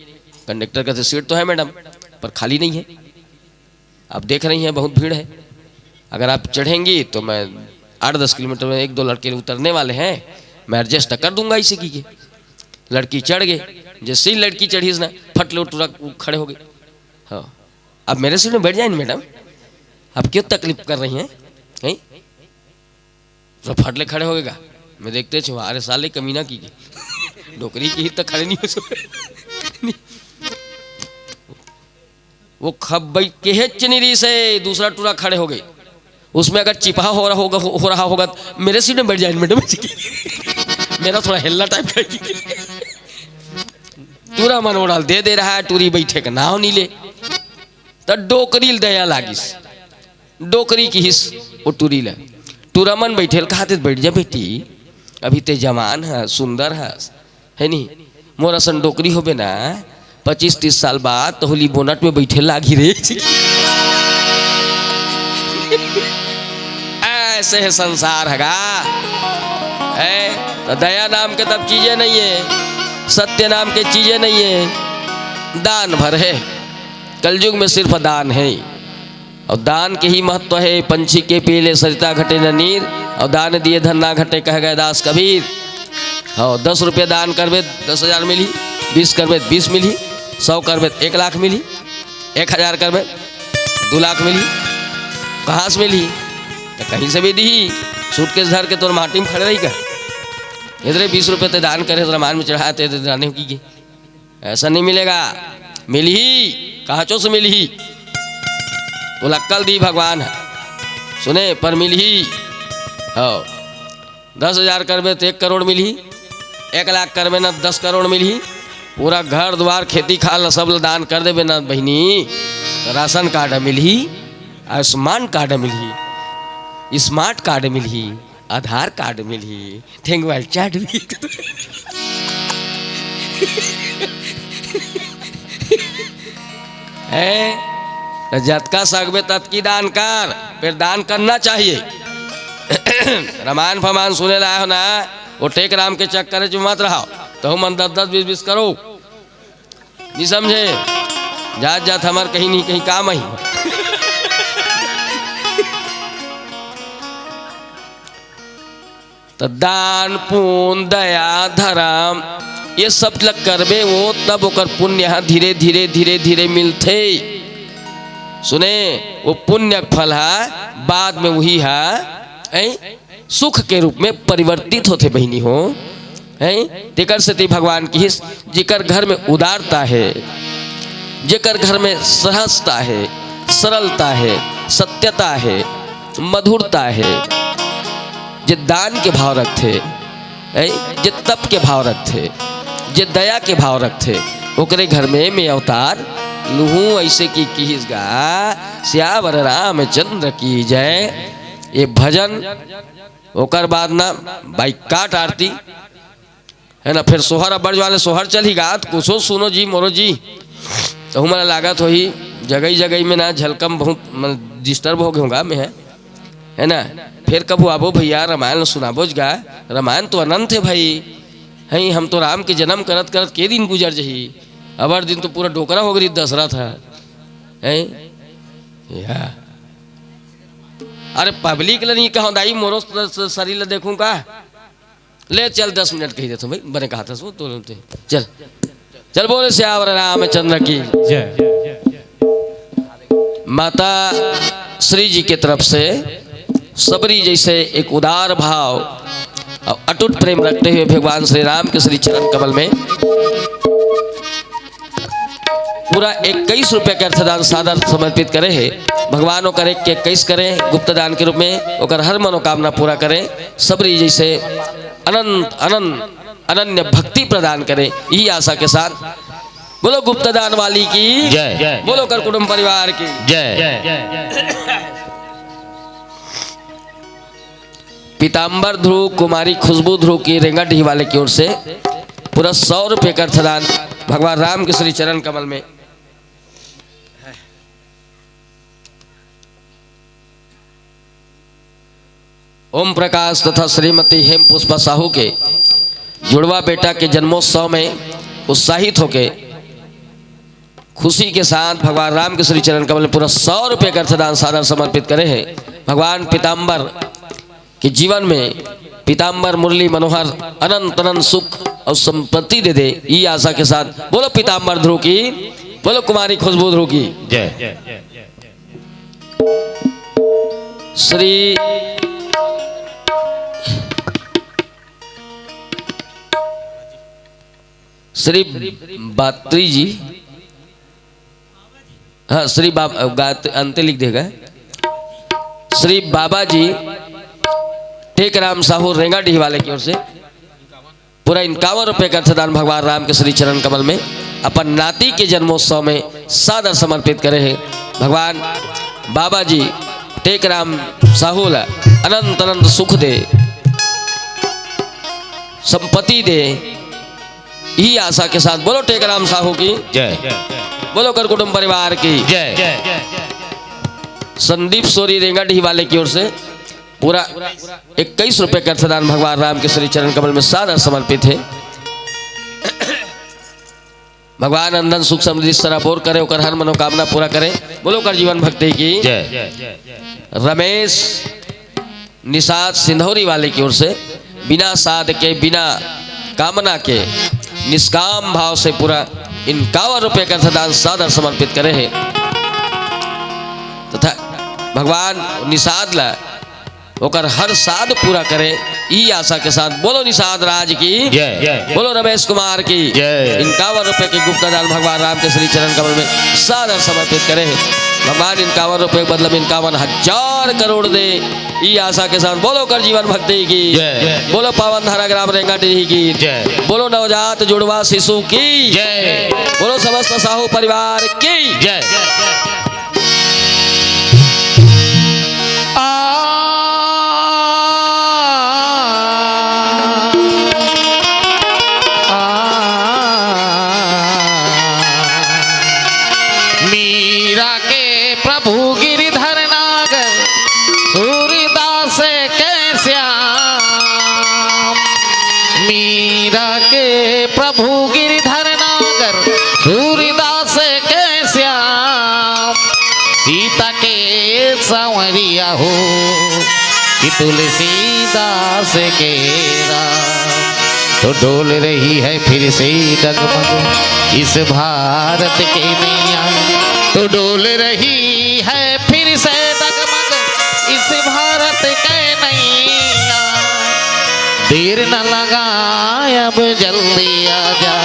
कंडक्टर कहते, "सीट तो है मैडम, पर खाली नहीं है। आप देख रही हैं, बहुत भीड़ है। अगर आप चढ़ेंगी तो मैं, आठ दस किलोमीटर में एक दो लड़के उतरने वाले हैं, मैं एडजस्ट कर दूंगा इसी की।" लड़की चढ़ गई। जैसे ही लड़की चढ़ी ना, फट ले टूरा खड़े हो गए। हाँ, "अब मेरे सीट में बैठ जाए ना मैडम, आप क्यों तकलीफ कर रही हैं, हैं?" तो फट ले खड़े हो गए। मैं देखते छो, "अरे साले कमीना की, की डोकरी की ही तो खड़े नहीं हो सके।" वो खब भाई केहेच नहीं रही से, दूसरा टूरा खड़े हो गए। उसमें अगर चिपहा हो रहा होगा, हो रहा होगा, तो, "मेरे सीट में बैठ जाए मैडम।" मेरा थोड़ा हेल्ला टाइप का है। टूरा मन ओढ़ल दे दे रहा है, टूरी बैठे का नाव नहीं ले। तो डोकरी ल दया लागिस, डोकरी किहिस ओ टूरी ल, "टूरा मन बैठे ल कहा ते, बैठ जा बेटी, अभी ते जवान है, सुंदर है, है नी? मोर असन डोकरी होबे ना, पच्चीस तीस साल बाद तो होली बोनट में बैठे लागी रे।" ऐसे है संसार हगा, है तो दया नाम के तब चीजें नहीं है, सत्य नाम के चीजें नहीं है, दान भर है। कलयुग में सिर्फ दान है। और दान के ही महत्व है। "पंछी के पिए ले सरिता घटे न नीर, और दान दिए धन ना घटे," कह गए दास कबीर। और दस रुपये दान करबे, दस हजार मिली, बीस करबे, बीस मिली, सौ करबे, एक लाख मिली, एक हजार करबे, दो लाख मिली। कहाँ से मिली? तो कहीं से भी दी। सूटकेस धर के तोर माटी में खड़े रही का? इधरे बीस रुपये ते दान करे, रामायण में चढ़ाते थे, जाने की, की ऐसा नहीं मिलेगा। मिलही, कहाचो से मिलही। वो लक्कल दी भगवान है, सुने, पर मिलही। हो, दस हजार करबे तो एक करोड़ मिलही, एक लाख करबे ना, दस करोड़ मिलही। पूरा घर द्वार, खेती खाल, सब ल दान कर देबे ना बहिनी, तो राशन कार्ड मिलही, आयुष्मान कार्ड मिलही, स्मार्ट कार्ड मिलही, आधार कार्ड मिलही, ठेंगवाल चाट भी। हैं? तो जतका सकबे ततकी दान कर, फिर दान करना चाहिए। रामायण फमान सुने ला हो ना, वो टेक राम के चक्कर में मत रहो, तो मन दस दस बीस बीस करो, नहीं समझे? जात जात हमार कहीं नहीं कहीं काम आई। तो दान, पुण्य, दया, धर्म, ये सब ल करबे वो, तब ओकर पुण्य ह धीरे, धीरे, धीरे, धीरे मिलथे। सुने, वो पुण्य के फल हा बाद में वही हा, ऐ, सुख के रूप में परिवर्तित होथे बहिनी हो। हैं? तेकर सेती भगवान किहिस, जेकर घर में उदारता हे, जेकर घर में सहजता हे, सरलता हे, सत्यता हे, मधुरता हे, जे दान के भाव रखथे, हैं? जे तप के भाव रखथे, जे दया के भाव रखथे, ओकरे घर में मैं अवतार लूहूं। अइसे कि किहिस गा, सियावर रामचंद्र की जय। ये भजन, ओकर बाद ना बाइकाट आरती, है ना? फिर सोहर अब्बड़ ज्वाले सोहर चलही गा, त कुछो सुनो जी, मोरो जी। त हमला लागत होही, जगही जगही में ना झलकम बहुत, मतलब, disturb हो गए होगा मैं, है, है ना? फिर कभू आबो भैया, रामायण ल सुनाबोच गा। रामायण तो अनंत हे भाई, हैं? हम तो राम के जन्म करत करत के दिन गुजर जही, अबर दिन तो पूरा डोकरा हो गई दशरथ ह, हैं? या। अरे public ल नहीं कहूं दाई, मोरो स-, स-, शरीर ल देखूं का? ले चल, दस मिनट कही देथों भाई, बने कहा था सो तो। चल, चल बोले सियावर रामचंद्र की। जय। माता श्री जी के तरफ से सबरी जैसे एक उदार भाव और अटूट प्रेम रखते हुए भगवान श्री राम के श्री चरण कमल में पूरा इक्कीस रुपए के अर्थदान सादर समर्पित करे हे। भगवान ओकर एक के इक्कीस करे गुप्त दान के रूप में, ओकर हर मनोकामना पूरा करे। सबरी जैसे अनंत अनंत अनन्य भक्ति प्रदान करे, यही आशा के साथ। बोलो गुप्त दान वाली की जय। बोलो कर कुटुंब परिवार की जय। पीताम्बर ध्रुव, कुमारी खुशबू ध्रुव की रेंगाडीह वाले की ओर से पूरा सौ रुपये का अर्थदान भगवान राम के श्री चरण कमल में। ओम प्रकाश तथा श्रीमती हेम पुष्पा साहू के जुड़वा बेटा के जन्मोत्सव में उत्साहित होके खुशी के साथ भगवान राम के श्री चरण कमल में पूरा सौ रुपये का अर्थदान सादर समर्पित करे हे। भगवान पीताम्बर के जीवन में पीताम्बर मुरली मनोहर अनंत अनंत सुख और संपत्ति दे दे, ई आशा के साथ। बोलो पीताम्बर ध्रुव की, बोलो कुमारी खुशबू ध्रुव की। जय। श्री, श्री बात्री जी, हाँ, श्री बाबा, गात-, अंते लिख देगा। श्री बाबा जी टेकराम साहू रेंगाडीह वाले की ओर से पूरा इक्यावन रुपये का अर्थदान भगवान राम के श्री चरण कमल में अपन नाती के जन्मोत्सव में सादर समर्पित करे हे। भगवान बाबा जी टेकराम साहू ला अनंत अनंत सुख दे, संपत्ति दे, यही आशा के साथ। बोलो टेकराम साहू की जय। बोलो कर कुटुंब परिवार की जय। संदीप सोरी रेंगाडीह वाले की ओर से पूरा इक्कीस रुपये का अर्थदान भगवान राम के श्री चरण कमल में सादर समर्पित हे। भगवान अंदन सुख समृद्धि सराबोर करे, ओकर हर मनोकामना पूरा करे। बोलो कर जीवन भक्ति की जय। रमेश निषाद सिंधौरी वाले की ओर से बिना साध के, बिना कामना के, निष्काम भाव से पूरा इक्यावन रुपये का अर्थदान सादर समर्पित करे हे तथा भगवान निषाद ला ओकर हर साध पूरा करे, ई आशा के साथ। बोलो निषाद राज की जय। बोलो रमेश कुमार की जय। इक्यावन रुपये के गुप्त दान भगवान राम के श्री चरण कमल में सादर समर्पित करे हे। भगवान इक्यावन रुपये के बदला में इक्यावन हजार करोड़ दे, ई आशा के साथ। बोलो कर जीवन भक्ति की जय। बोलो पावन धारा ग्राम रेंगाडीह की जय। बोलो नवजात जुड़वा शिशु की जय। बोलो समस्त साहू परिवार की जय। आ, आ, मीरा के प्रभु गिरधर नागर, सूरदास के श्याम। मीरा के प्रभु गिरधर नागर, सूरदास के श्याम। सीता के सांवरिया हो कि तुलसीदास के राम। तो डोल रही है फिर से डगमग इस भारत की नैया। तो डोल रही है फिर से डगमग इस भारत के नैया। देर न लगा, अब जल्दी आ जा,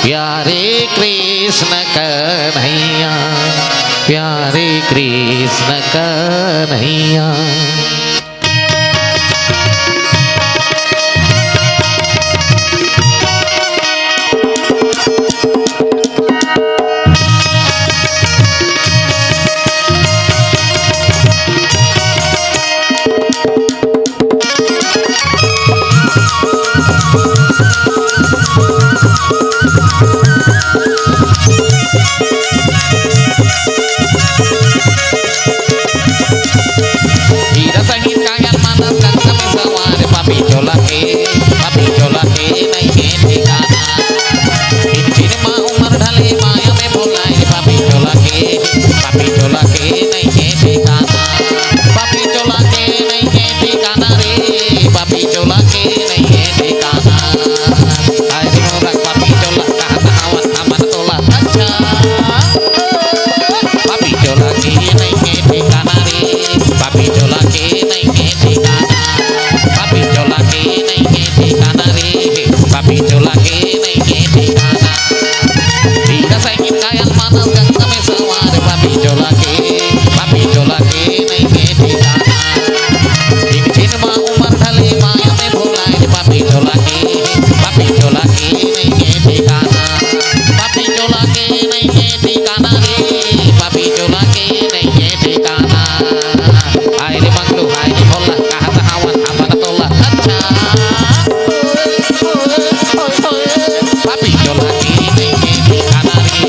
प्यारे कृष्ण कन्हैया, प्यारे कृष्ण कन्हैया। हीरा सहित कायल मानस गंगा में सवार, पापी चोला के, पापी चोला के नहीं है ठिकाना। फिर फिर माँ उमर ढले माया में भुलाए, पापी चोला के, पापी चोला के नहीं है ठिकाना। पापी चोला के नहीं है ठिकाना रे, पापी चोला के नहीं है ठिकाना। आज मोरा पापी चोला कहत हवन हमर तोला। अच्छा। पापी चोला के नहीं है ठिकाना रे, पापी चोला के नहीं है ठिकाना। पापी चोला के नहीं है ठिकाना रे, पापी चोला के नहीं है ठिकाना। हीरा सहित कायल मानस गंगा में सवार, पापी चोला के, पापी चोला के नहीं है ठिकाना। जिन जिन माँ उमर ढले माया में भुलाए, पापी चोला के, पापी चोला के नहीं है ठिकाना। पापी चोला के नहीं है ठिकाना रे, पापी चोला के नहीं है ठिकाना। हाय रे मंगलू, हाय रे भोला, कहत हवन हमर तोला। अच्छा। पापी चोला के नहीं है ठिकाना रे,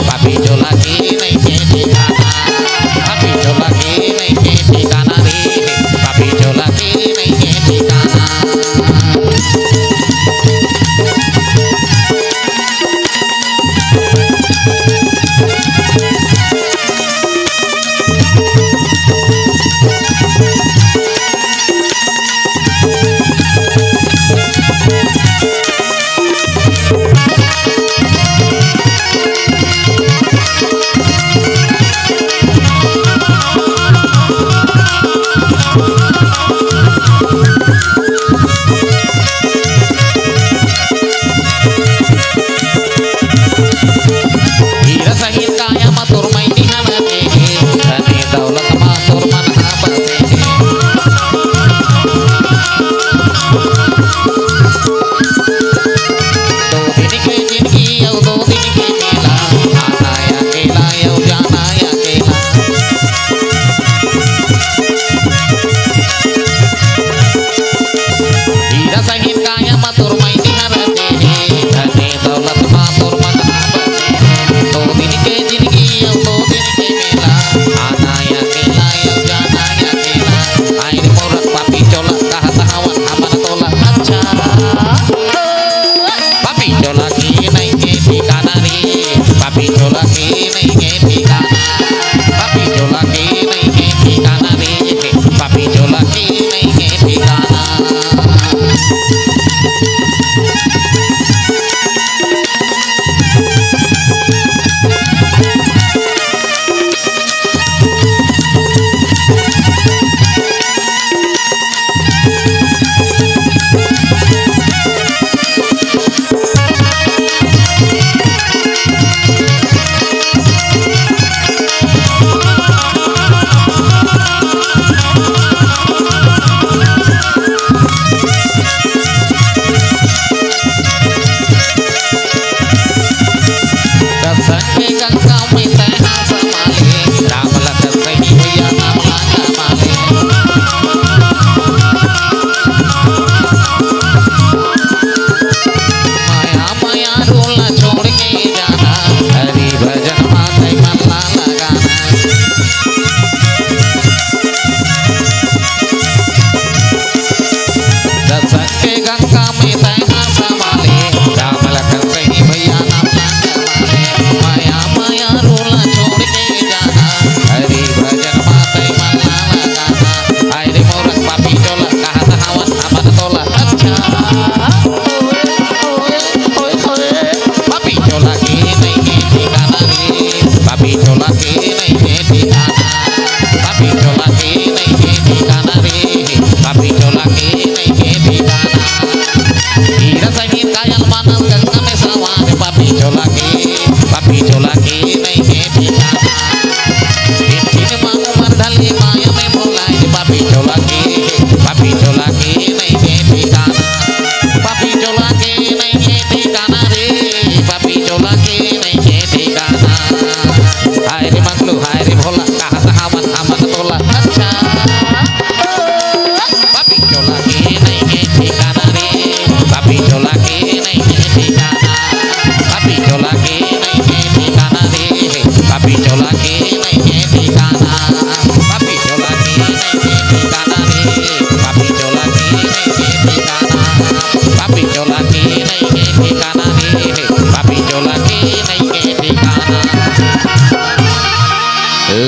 पापी चोला के नहीं है ठिकाना। पापी चोला के नहीं है ठिकाना रे, पापी चोला के नहीं है ठिकाना। हीरा सहित काया मा तोर मैनी हन देहे, धने दौलत मा तोर मन हा बसे हे।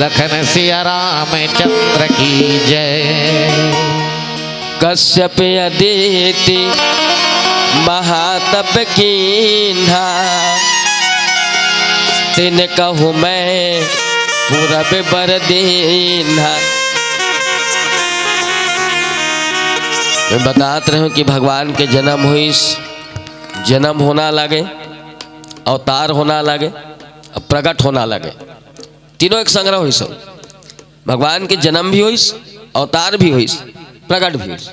लखन सिया रामचंद्र की जय। कश्यप अदिति महातप कीन्हा, तिन कहु मैं पूरब बर दीन्हा। मैं बतात रहेंव कि भगवान के जनम होइस, जनम होना लागे, अवतार होना लागे, अउ प्रगट होना लागे। तीनों एक संग होइस। भगवान के जनम भी होइस, अवतार भी होइस, प्रगट भी होइस।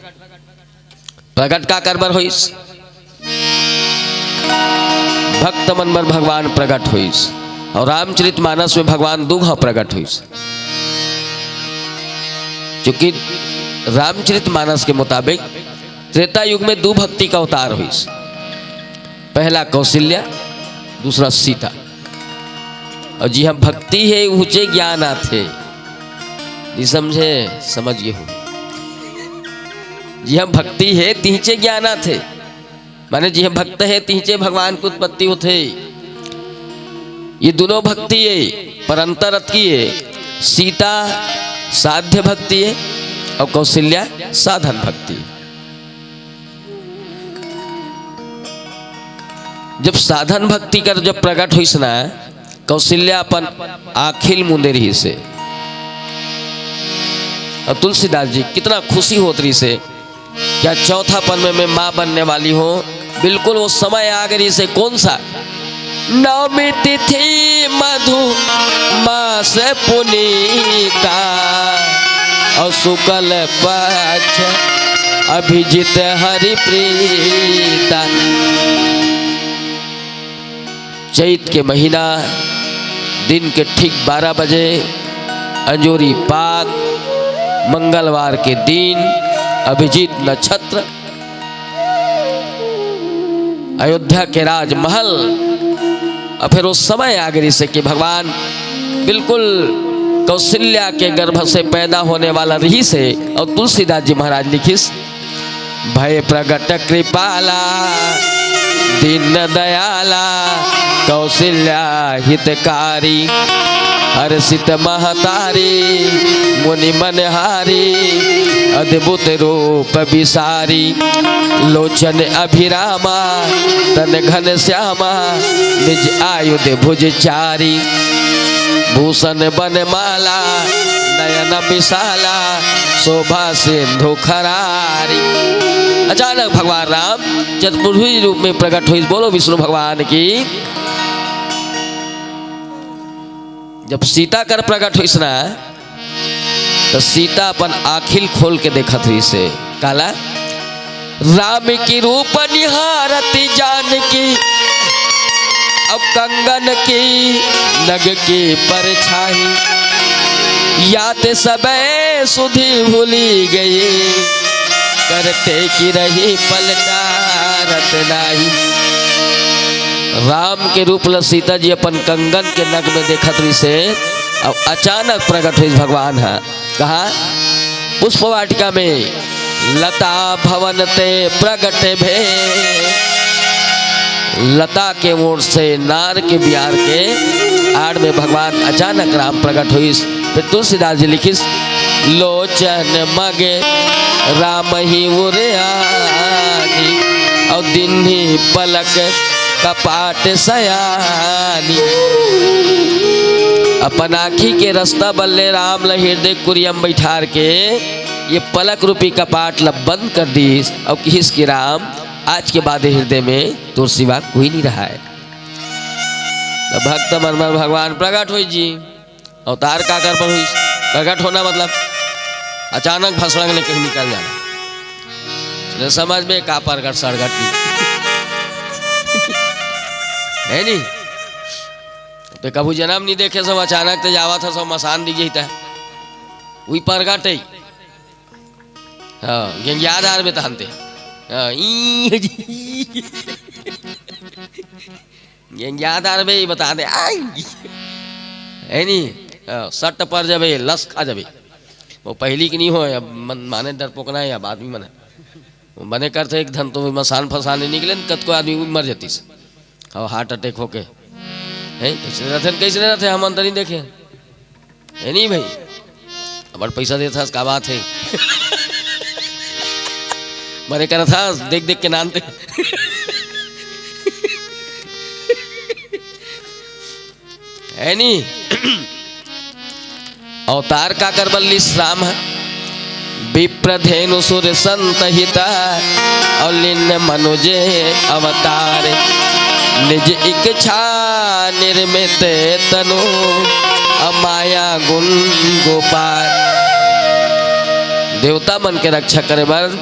प्रगट का कर बर होइस? भक्त मन बर भगवान प्रगट होइस। अउ रामचरित मानस में भगवान दू घांव प्रगट होइस। चूंकि रामचरित मानस के मुताबिक त्रेता युग में दू भक्ति के अवतार होइस। पहला कौशल्या, दूसरा सीता। अउ जिहां भक्ति हे, उहेंचे ज्ञान आथे। नइ समझे? समझ गे हो। जिहां भक्ति हे, तिहेंचे ज्ञान आथे। माने जिहां भक्त हे, तिहेंचे भगवान के उत्पत्ति होथे। ये दूनों भक्ति हे, पर अंतर अतकी हे, सीता साध्य भक्ति हे अउ कौशल्या साधन भक्ति हे। जब साधन भक्ति कर जब प्रगट होइस ना, कौशल्या अपन आँखी ल मूंदे रहिस हे। अउ तुलसीदास जी कितना खुशी होत रहिस हे, क्या चौथा पन में मैं माँ बनने वाली हूँ। बिल्कुल वो समय आ गे रहिस हे, कौन सा? नवमी तिथि मधु मास पुनीता, अउ शुक्ल पक्ष अभिजित हरि प्रीता। चैत के महीना, दिन के ठीक बारह बजे, अंजोरी पात, मंगलवार के दिन, अभिजीत नक्षत्र, अयोध्या के राजमहल। अउ फेर वो समय आ गे रहिस हे कि भगवान बिल्कुल कौशल्या के गर्भ से पैदा होने वाला रहिस हे। अउ तुलसीदास जी महाराज लिखिस, भय प्रगट कृपाला दीन दयाला कौशल्या हितकारी। हर्षित महतारी मुनि मनहारी अद्भुत रूप विसारी। लोचन अभिरामा तन घन श्यामा निज आयुध भुज चारी। भूषण बनमाला नयन विशाला शोभा सिंधु खरारी। अचानक भगवान राम चतुर्भुज रूप में प्रगट होइस। बोलो विष्णु भगवान की। जब सीता कर प्रगट होइस ना, त सीता अपन आँखी ल खोल के देखत रहिस हे। काला? राम की रूप निहारत जानकी, अब कंगन की नग की परछाई। यात सबे सुधि भूली गई, करते की रही पलटारत नाई। राम के रूप ल सीता जी अपन कंगन के नग में देखत रहिस हे। अउ अचानक प्रगट होइस भगवान ह। कहाँ? पुष्प वाटिका में लता भवन ते प्रगट भे। लता के ओर से नार के बियार के आड़ में भगवान अचानक राम प्रगट होइस। फेर तुलसीदास जी लिखिस, लोचन मगे राम ही उर आनी, अउ दीन्ही पलक कपाट सयानी। अपन आँखी के रस्ता बल्ले राम ल हृदय कुरिया म बइठार के ये पलक रूपी कपाट ल बंद कर दीस अउ किहिस कि राम, आज के बाद ये हृदय में तोर सिवा कोई नइ रहय। त भक्त मन म भगवान प्रगट होइस जी। अवतार का कर बर होइस? प्रगट होना मतलब अचानक भसड़ंग ले कहीं निकल जाना। ले समझ में का प्रगट सड़गट की। हे नी? ते कभू जनम नइ देखे, सब अचानक ते जावत हे, सब मसान दिख जाता है। उही प्रगट हे। हाँ, गेंगिया दार में तहनते। हाँ, ई, गेंगिया दार में ही बता दे। आई। हे नी? हाँ, सट पर जाबे, लस खा जाबे। वो पहिली के नइ होय, अब मन, माने डरपोकना हे, अब आदमी मन हे। वो बने करते एक धन तो मसान फसान नइ निकले न, कतको आदमी मर जातिस। अउ heart attack होके। हे, कइसे रहिथे, कइसे रहिथे, हमन त नइ देखे। हे नहीं भाई, अब्बड़ पैसा देथस, का बात हे? मरे करत हस, देख देख के नानते। हे नहीं? अवतार काकर बर लिस राम ह? विप्र धेनु सुर संत हिता, अउ लीन मनुज अवतार। निज इच्छा निर्मित तनु, अउ माया गुण गोपार। देवता मन के रक्षा करे बर,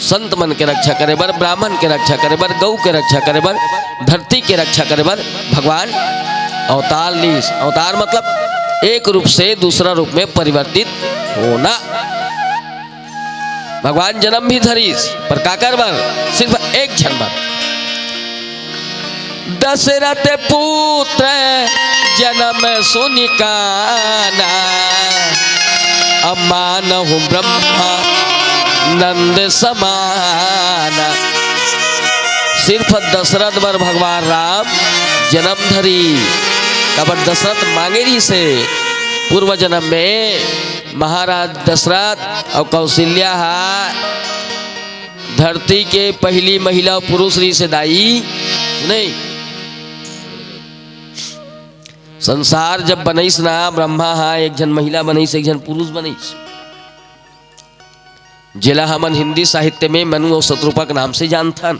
संत मन के रक्षा करे बर, ब्राह्मण के रक्षा करे बर, गऊ के रक्षा करे बर, धरती के रक्षा करे बर भगवान अवतार लीस। अवतार मतलब एक रूप से दूसरा रूप में परिवर्तित होना। भगवान जन्म भी धरिस, पर काकर बर? सिर्फ एक झन बर। दशरथ पुत्र जन्म सुनि काना, अब मानहु ब्रह्मा नंद समाना। सिर्फ दशरथ बर भगवान राम जन्म धरी। काबर दशरथ मांगे रहिसे पूर्व जन्म में, महाराज दशरथ अउ कौशल्या हा धरती के पहली महिला अउ पुरुष रहिसे दाई, नहीं? संसार जब बनइस ना, ब्रह्मा हा एक झन महिला बनइस, एक झन पुरुष बनइस, जेला हमन हिंदी साहित्य में मनु अउ शतरूपा के नाम से जानथन,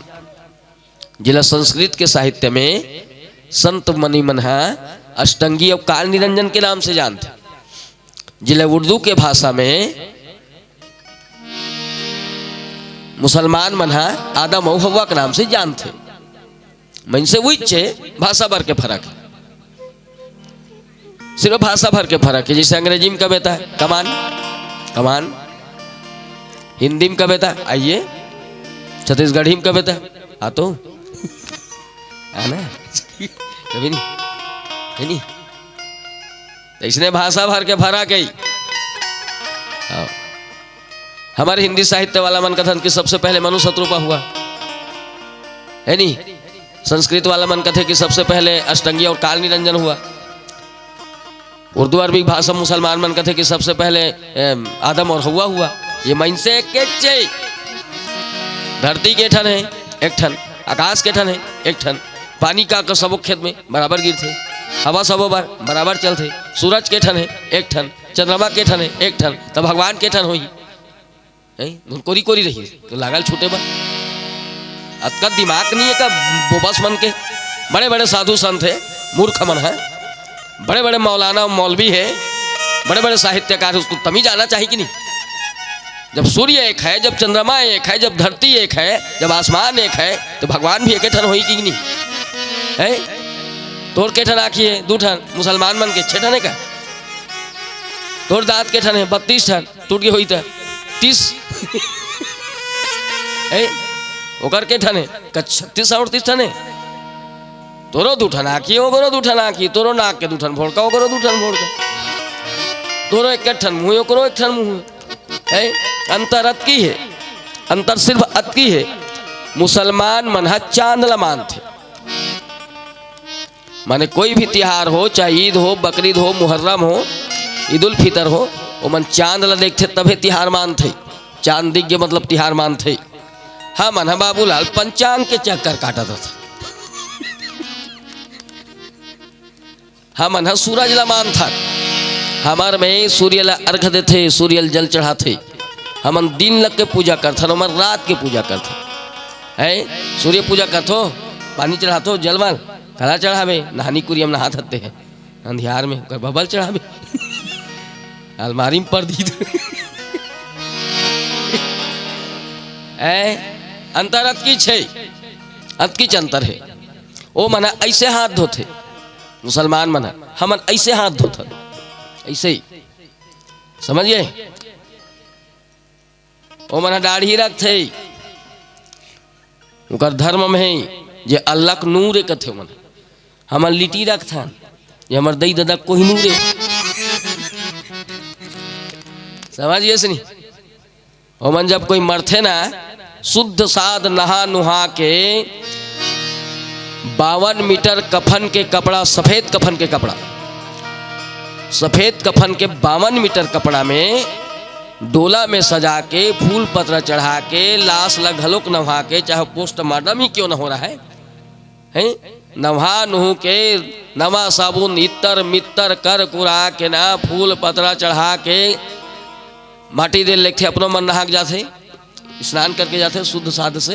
जेला संस्कृत के साहित्य में संत मुनि मन हा अष्टंगी अउ काल निरंजन के नाम से जानथे, जेला उर्दू के भाषा में मुसलमान मन हा आदम अउ हव्वा के नाम से जानथे। मनसे उइच हे, भाषा भर के फरक हे, सिर्फ भाषा भर के फरक हे। जइसे अंग्रेजी में कबे त कमान, कमान, हिंदी में कबे त आइए, छत्तीसगढ़ी में कबे त आ तो, आ ना, कभी नहीं, हे नहीं? त अइसने भाषा भर के फरक हे। हाँ। हमर हिंदी साहित्य वाला मन कथन कि सबसे पहले मनु शतरूपा हुआ, हे नहीं? संस्कृत वाला मन कथे कि सबसे पहले अष्टंगी अउ काल निरंजन हुआ। उर्दू अरबी भाषा मुसलमान मन कथे कि सबसे पहले, एम, आदम अउ हव्वा हुआ। ये मनसे एकेच हे। धरती के ठन हे, एक ठन। आकाश के ठन हे, एक ठन। पानी का, का सबो खेत में बराबर गिरथे, हवा सबो बर बराबर चलथे। सूरज के ठन हे, एक ठन। चंद्रमा के ठन हे, एक ठन। त भगवान के ठन होही? हैं? धुन कोरी कोरी रही, त लागल छूटे बर। अतका दिमाग नहीं हे का बोबस मन के? बड़े बड़े साधु संत हे, मूर्ख मन हे, बड़े बड़े मौलाना मौलवी हे, बड़े बड़े साहित्यकार, उसको तमीज आना चाहिए कि नहीं? जब सूर्य एक हे, जब चंद्रमा एक हे, जब धरती एक हे, जब आसमान एक हे, त भगवान भी एके ठन होही कि नहीं? हैं? तोर के ठन आँखी हे? दू ठन। मुसलमान मन के छे ठन हे का? तोर दांत के ठन हे? बत्तीस ठन। टूट गे होही त तीस। ए, ओकर के ठन हे? का छत्तीस अउ तीस ठन हे? तोरो दू ठन आँखी, ओकरो दू ठन आँखी, तोरो नाक के दू ठन फोड़का, ओकरो दू ठन फोड़का, तोरो एक ठन मुँह, ओकरो एक ठन मुँह। ए, अंतर अतकी हे, अंतर सिर्फ अतकी हे, मुसलमान मन ह चांद ल मानथे। माने कोई भी तिहार हो, चाहे ईद हो, बकरीद हो, मुहर्रम हो, ईद उल फितर हो, ओमन चांद ल देखथे तभे तिहार मानथे। चांद दिख गे मतलब तिहार मानथे। हमन ह बाबूलाल पंचांग के चक्कर काटत रथन। हमन ह सूरज ल मानथन। हमर में सूर्य ल अर्घ देथे, सूर्य ल जल चढ़ाथे। हमन दिन लग के पूजा करथन, ओमन रात के पूजा करथन। हैं? सूर्य पूजा करथो, पानी चढ़ाथो, जल वाल, कला चढ़ाबे, नहानी कुरिया म नहात हते हैं। अंधियार में ओकर बबल चढ़ाबे। अलमारी में पर दी। ऐ, अंतर अतकीच हे, अतकीच अंतर हे। ओ मन ह अइसे हाथ धोथे, मुसलमान मन ह, हमन अइसे हाथ धोथन, अइसे ही। समझ गे? ओमन ह दाढ़ी रखथे, ओकर धर्म में हे, जे अल्लाह के नूर ए कथे ओमन। हमन लिट्टी रखथन, जे हमर दई ददा कोहिनूर ए। समझ गेस नहीं? ओमन जब कोई मरथे ना, शुद्ध साध नहा नुहा के बावन मीटर कफन के कपड़ा, सफेद कफन के कपड़ा, सफेद कफन के बावन मीटर कपड़ा में, डोला में सजा के, फूल पतरा चढ़ा के, लाश ला घलोक नहा के, चाहे पोस्टमार्टम ही क्यों न हो रहा है, हैं? नहा नुहू के, नवा साबुन इत्तर मित्तर कर कुरा के ना, फूल पतरा चढ़ा के माटी दे लेथे, अपनो मन नहा के जाथे, स्नान करके जाथे शुद्ध साध से।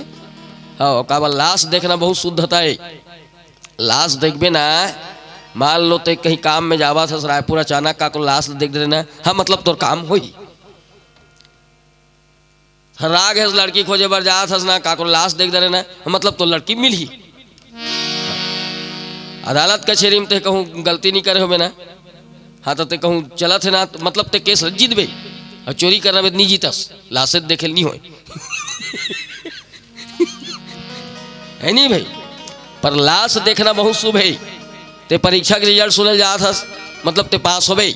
हाँ, काबर लाश देखना बहुत शुद्धता है। लाश देखबे ना, मान लो ते कहीं काम में जावा था, रायपुर अचानक का को लाश देख देना, हाँ, मतलब तोर काम होही। हर राग है, लड़की खोजे बर जात हस ना, काकरो लाश देख डरे ना, मतलब तो लड़की मिलही। अदालत कचेरी में ते कहूँ गलती नहीं करे होबे ना, हाँ, तो ते कहूँ चलत है ना, तो मतलब ते केस जीतबे, और चोरी करना बे नहीं जीतस, लाशे देखे नहीं होए। है नहीं भाई? पर लाश देखना बहुत शुभ है। ते परीक्षा के रिजल्ट सुनल जात हस, मतलब ते पास होबे,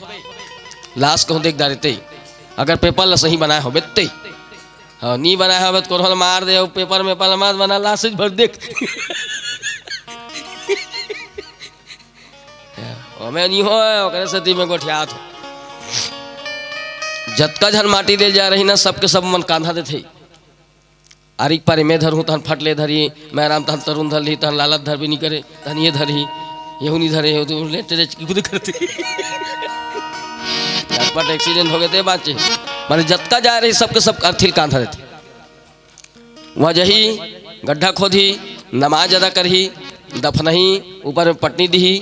लाश कहूँ देख डारे ते, अगर पेपर ला सही बनाए होबे ते। हाँ, नी बनाए होबे तो कोनो ल मार दे, पेपर में पल मत बना, लाश भर देख। ओमे नी हो, ओकरे सेती में गोठियात हो। जतका झन माटी दे जा रही ना, सबके सब मन कांधा देथे। आरिक पारी मैं धरहूँ, तहन फट ले धरी, मैं राम तहन तरुण धर ली, तहन लालत धर भी नहीं करे, तहन ये धरी, यहू नहीं धरे, हो तो लेटे ले, खुद करते। झटपट एक्सीडेंट हो गए थे, बाँचे। माने जतका जा रही, सबके सब अरथिल कांधा देथे। वहाँ जही, गड्ढा खोदही, नमाज अदा करही, दफनही, ऊपर में पटनी दिही,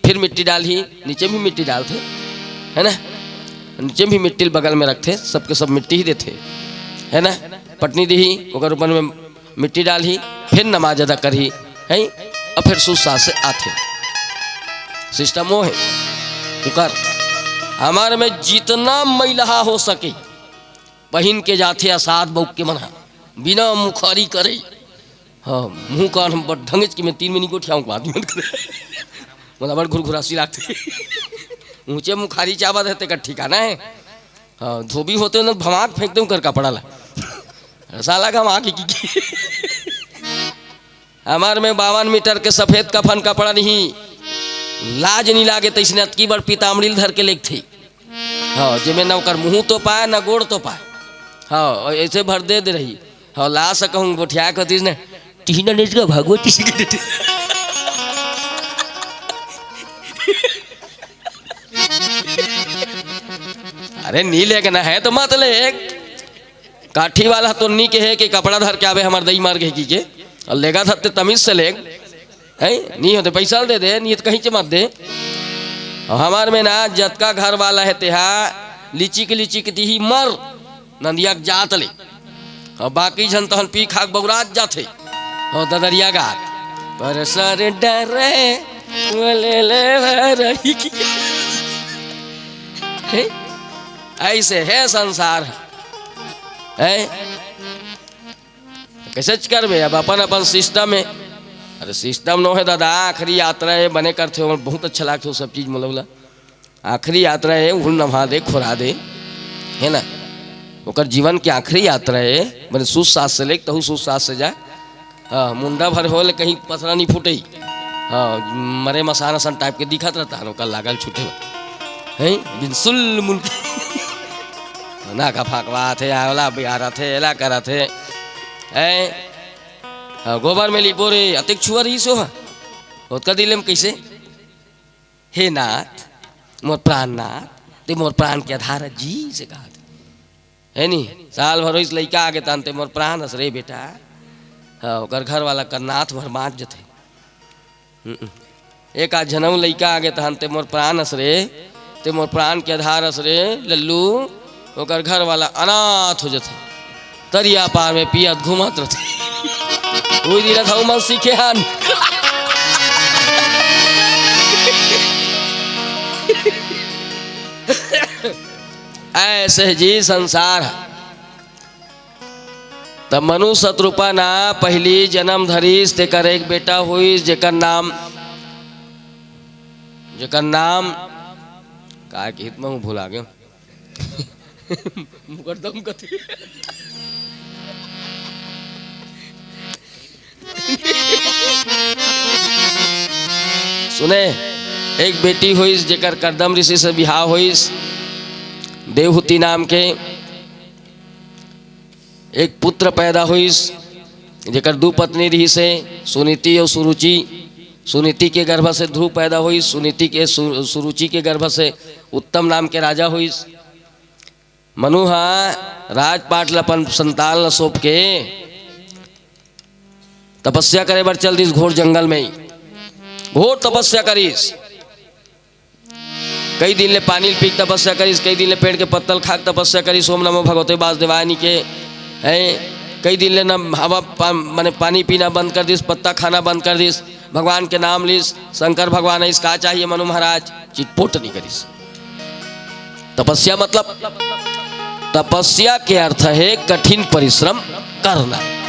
फिर मिट्टी डालही, नीचे भी मिट्टी डालथे, है ना? नीचे भी मिट्टी बगल में रखथे, सबके सब मिट्टी ही देथे, है ना? पटनी दिही, ओकर ऊपर में मिट्टी डालही, फिर नमाज अदा करही, है? और फिर सुस्सा से आथे। सिस्टम वो है ओकर। हमार में जितना मैलहा हो सके, पहिन के जाथे असाद बउक के मन ह, बिना मुखारी करे। हाँ, मुँह कान हम बड़ ढंगेच के मैं तीन में नहीं गोठियाऊँ, बात मत करे। मतलब बड़ घुरघुरासी लागथे। ऊँचे मुखारी चाबत हे, तेकर ठिकाना है। हाँ, धोबी होते ना, भमाक फेंक दे कर कपड़ा ला। साला का माँ की, की, की। हमार में बावन मीटर के सफेद कफन कपड़ा नहीं, लाज नहीं लागे, तइसने अतकी बड़ पीताम्बरी ल धर के लेगथे। हाँ, जेमे न ओकर मुँह तो पाए, न गोड़ तो पाए। हाँ, और ऐसे भर दे दे रही। हाँ, लाश कहूँ गोठिया के होतिस न, टीना नेच का भागवती सिगरेट। अरे, नी लेगना है तो मत ले। काठी वाला तो नी कहे कि कपड़ा धर के आबे, हमर दई मर गए की के, और लेगा था ते तमीज से लेग, हैं? नी होते पैसा दे दे, नी तो कहीं च मत दे। और हमार में ना जतका घर वाला है तेहा लिचिक लिचिक दिही मर, नंदिया के जात ले। और बाकी झन तहन पी खाक बौरात जाथे। और ददरिया गात, पर सर डरे, बोले ले रही की। हैं? ऐसे है संसार, हैं? कैसे करबे? अब अपन अपन सिस्टम है। अरे सिस्टम नो है दादा, आखिरी यात्रा है, बने करथे हो, बहुत अच्छा लागथे हो सब चीज, मतलब ला। आखिरी यात्रा है, उहुल नभा दे, खोरा दे, है ना? ओकर जीवन के आखिरी यात्रा है, बने सुस्सास से लेके तहु सुस्सास से जा। हाँ, मुंडा भर हो ले कहीं पथरा नहीं फूटे। हाँ, मरे मसान असन टाइप के दिखत रहता है, ओकर लागल छूटे। हैं? बिनसुल मुल्क। ना का फाकवा थे, आला बिहारा थे, एला करा थे। हैं? हाँ, गोबर में लिपो रे, अतेक छुआ रही सो हा। ओतका दिले में कैसे? हे नाथ, मोर प्राण नाथ, ते मोर प्राण के आधार जी से कहा थे। है नी? साल भर होइस लइका आगे तहन ते मोर प्राण हस रे बेटा। हाँ, ओकर घर वाला कर नाथ भर बाँच जथे। हम्म। एक आध झनऊ लइका आगे तहन ते मोर प्राण हस रे, ते मोर प्राण के आधार हस रे लल्लू, ओकर घर वाला अनाथ हो जथे। तरिया पार में पियत घूमत रथे। उही दिन हऊ मन सीखे हन। ऐसे जी संसार है। त मनु सतरूपा ना पहिली जनम धरिस, तेकर एक बेटा होइस, जेकर नाम, जेकर नाम, का के हित में हूँ भुला गयो। मुकरदम कथी। सुने, एक बेटी होइस, जेकर करदम ऋषि से बिहाव होइस, देवहूति नाम के। एक पुत्र पैदा होइस, जेकर दू पत्नी रिहिस हे, सुनीति अउ सुरुचि। सुनीति के गर्भ से ध्रुव पैदा होइस, सुनीति के सु-, सुरुचि के गर्भ से उत्तम नाम के राजा होइस। मनु ह राजपाट ल अपन संतान ल सौंप के तपस्या करे बर चल दिस घोर जंगल में। घोर तपस्या करिस। कई दिन ले पानी ल पी के तपस्या करिस, कई दिन ले पेड़ के पत्तल खा के तपस्या करिस, ओम नमो भगवते वासुदेवाय नी के, हैं? कई दिन ले न हवा पा-, माने पानी पीना बंद कर दिस, पत्ता खाना बंद कर दिस, भगवान के नाम लिस, शंकर भगवान आइस, का चाहिए मनु महाराज? चिटपुट नहीं करिस। तपस्या मतलब, तपस्या के अर्थ है कठिन परिश्रम करना।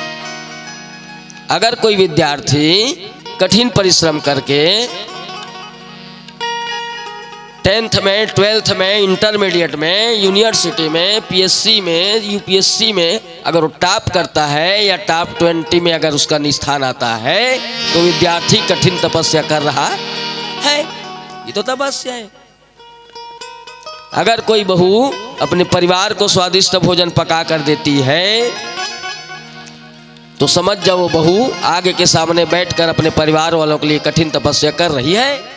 अगर कोई विद्यार्थी कठिन परिश्रम करके टेंथ में, ट्वेल्थ में, इंटरमीडिएट में, यूनिवर्सिटी में, पीएससी में, यूपीएससी में अगर वो टॉप करता है या टॉप ट्वेंटी में अगर उसका स्थान आता है, तो विद्यार्थी कठिन तपस्या कर रहा है। ये तो तपस्या है। अगर कोई बहू अपने परिवार को स्वादिष्ट भोजन पका कर देती है, तो समझ जाओ, वो बहू आगे के सामने बैठकर अपने परिवार वालों के लिए कठिन तपस्या कर रही है।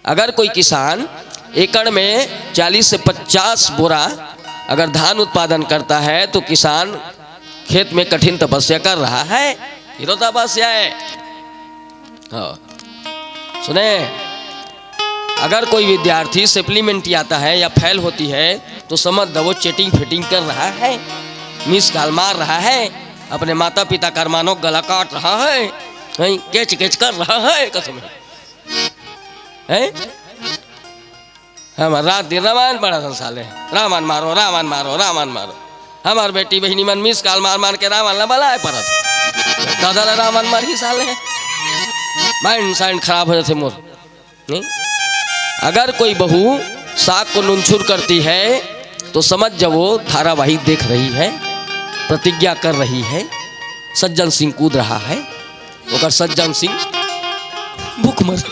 अगर कोई किसान एकड़ में चालीस से पचास बोरा अगर धान उत्पादन करता है, तो किसान खेत में कठिन तपस्या कर रहा है। ये तो तपस्या है। हाँ। सुने, अगर कोई विद्यार्थी सप्लीमेंट आता है या फेल होती है, तो समझ दो, वो चीटिंग फिटिंग कर रहा है, मिस कॉल मार रहा है, अपने माता पिता का अरमानों का गला काट रहा है, कहीं केच केच कर रहा है, कसम है। हैं? हम रात दिन रामायण पढ़त हन साले, रावण मारो, रावण मारो, रावण मारो। हमार बेटी बहिनी मन मिस कॉल मार मार के रावण ला बलाए परत। दादा ला रावण मारही साले। माइंड साइंड खराब हो जाथे मोर। नहीं? अगर कोई बहू साग को नुनछुर करती है, तो समझ जाओ, वो धारावाहिक देख रही है, प्रतिज्ञा कर रही है, सज्जन सिंह कूद रहा है, ओकर सज्जन सिंह भूख मर।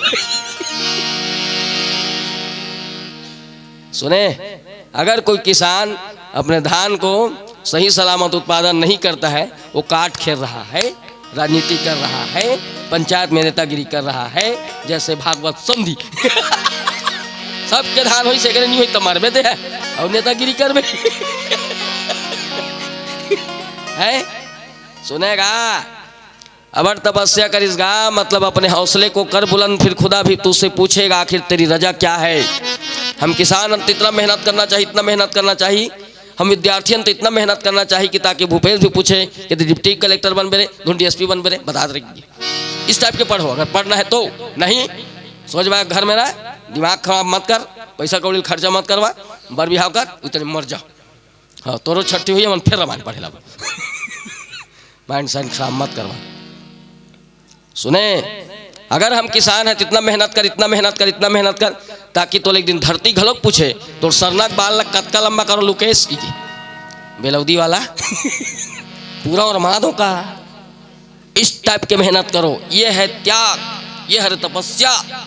सुने, अगर कोई किसान अपने धान को सही सलामत उत्पादन नहीं करता है, वो काट खेल रहा है, राजनीति कर रहा है, पंचायत में नेतागिरी कर रहा है, जैसे भागवत समधी। सबके धान होई, सेकरे नहीं होई, तो मरबे दे है, और नेतागिरी करबे। है? सुनेगा? अबर तपस्या करिस गा, मतलब अपने हौसले को कर बुलंद, फिर खुदा भी तुझसे पूछेगा, आखिर तेरी रजा क्या है? हम किसान हन तो इतना मेहनत करना चाहिए, इतना मेहनत करना चाहिए, हम विद्यार्थी हन तो इतना मेहनत करना चाहिए कि ताकि भूपेश भी पूछे कि डिप्टी कलेक्टर बनबे रे, धुन डीएसपी बनबे रे, बता रही। इस टाइप के पढ़ो, अगर पढ़ना है तो। नहीं, सोच भाई, घर में रह, दिमाग खराब मत कर, पैसा कौड़ी खर्चा मत करवा, बर बिहाव कर, उतने मर जाओ। हाँ, तोरो छट्टी हुई, मन फिर रामायण पढ़े ला। माइंड साइंड खराब मत करवा। सुने, अगर हम किसान हैं तो इतना मेहनत कर, इतना मेहनत कर, इतना मेहनत कर, ताकि तोले एक दिन धरती घलोक पूछे, तोर सरना के बाल ला कतका लंबा करो लुकेश की, की? बेलौदी वाला। पूरा और मादो का। इस टाइप के मेहनत करो, ये है त्याग, ये है तपस्या।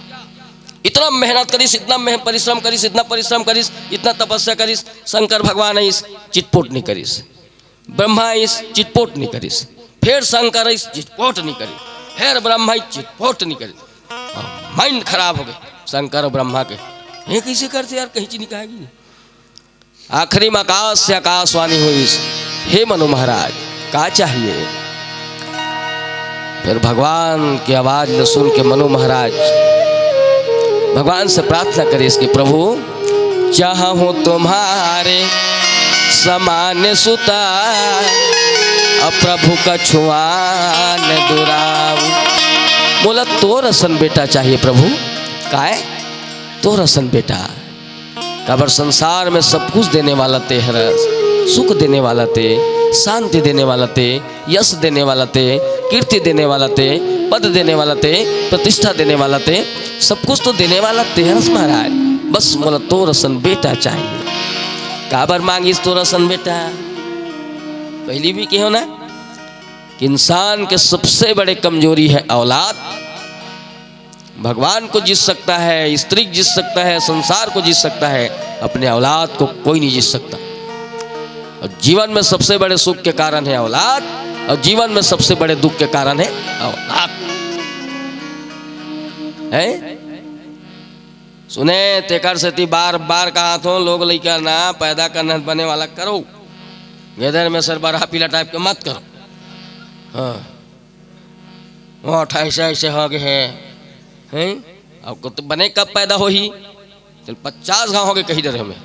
इतना मेहनत करिस, इतना मेह-, परिश्रम करिस, इतना परिश्रम करिस, इतना तपस्या करिस, शंकर भगवान आइस, चिटपुट नहीं करिस। ब्रह्मा आइस, चिटपुट नहीं करिस। फिर शंकर आइस, चिटपुट नहीं करिस। फिर ब्रह्मा आइस, चिटपुट नहीं करिस। माइंड खराब हो गए शंकर और ब्रह्मा के। ये कैसे करते यार, कहीं चीज नहीं कहेगी। आखिरी में आकाश से आकाशवाणी हुई, "हे मनु महाराज, का चाहिए?" फिर भगवान की आवाज ल सुन के मनु महाराज भगवान से प्रार्थना करिस कि, "प्रभु, चाहूं तुम्हारे समान सुता, अब प्रभु कछुआन दुराऊ।" मोला तोर असन बेटा चाहिए प्रभु। काय? तोर असन बेटा। काबर संसार में सब कुछ देने वाला ते हरस, सुख देने वाला ते, शांति देने वाला ते, यश देने वाला ते, कीर्ति देने वाला ते, पद देने वाला ते, प्रतिष्ठा देने वाला ते, सब कुछ तो देने वाला ते हरस महाराज। बस मोला तोर असन बेटा चाहिए। काबर मांगिस तोर असन बेटा? पहली भी कहो ना कि इंसान के सबसे बड़े कमजोरी है औलाद। भगवान को जीत सकता है, स्त्री को जीत सकता है, संसार को जीत सकता है, अपने औलाद को कोई नहीं जीत सकता। और जीवन में सबसे बड़े सुख के कारण है औलाद, और जीवन में सबसे बड़े दुख के कारण है औलाद। है सुने, तेकर सेती बार बार कहाथों, लोग लइका ना पैदा करना बने वाला करो, गेदर में सर बरहा पीला टाइप के मत करो। हाँ, वो अट्ठाईस ऐसे हो गए हैं, हैं? अब को तो बने कब पैदा होही? चल, पचास घाव हो गए कही डरे हमें,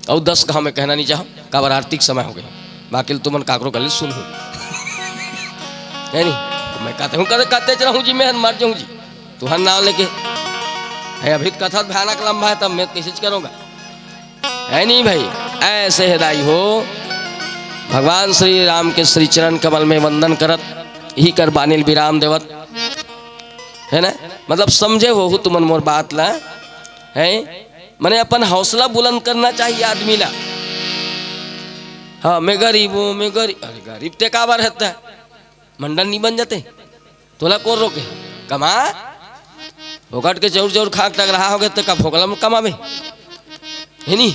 और दस घाव में कहना नहीं चाहो, काबर आर्थिक समय हो गए, बाकी तुमन काकरो गले सुन हो। है नहीं? तो मैं कहते हूँ, कहते, कहते चला हूँ जी, मैं मर जाऊँ जी, तुहर नाम लेके। है, अभी तो कथा भयानक लंबा है, तब मैं कैसे करूँगा? है नहीं भाई? ऐसे है दाई हो, भगवान श्री राम के श्री चरण कमल में वंदन करत, यही कर बानिल विराम देवत, है ना? मतलब, समझे हो तुमन मोर बात ला, है? मने अपन हौसला बुलंद करना चाहिए आदमी ला। हाँ, मैं गरीब हूँ, मैं गरीब। अरे, गरीब ते काबर रहता है? मंडल नहीं बन जाते? तोला कोन रोके? कमा। फोकट के चौर चौर खा के टगरहा हो गए, तो का फोकला में कमावे? है नी?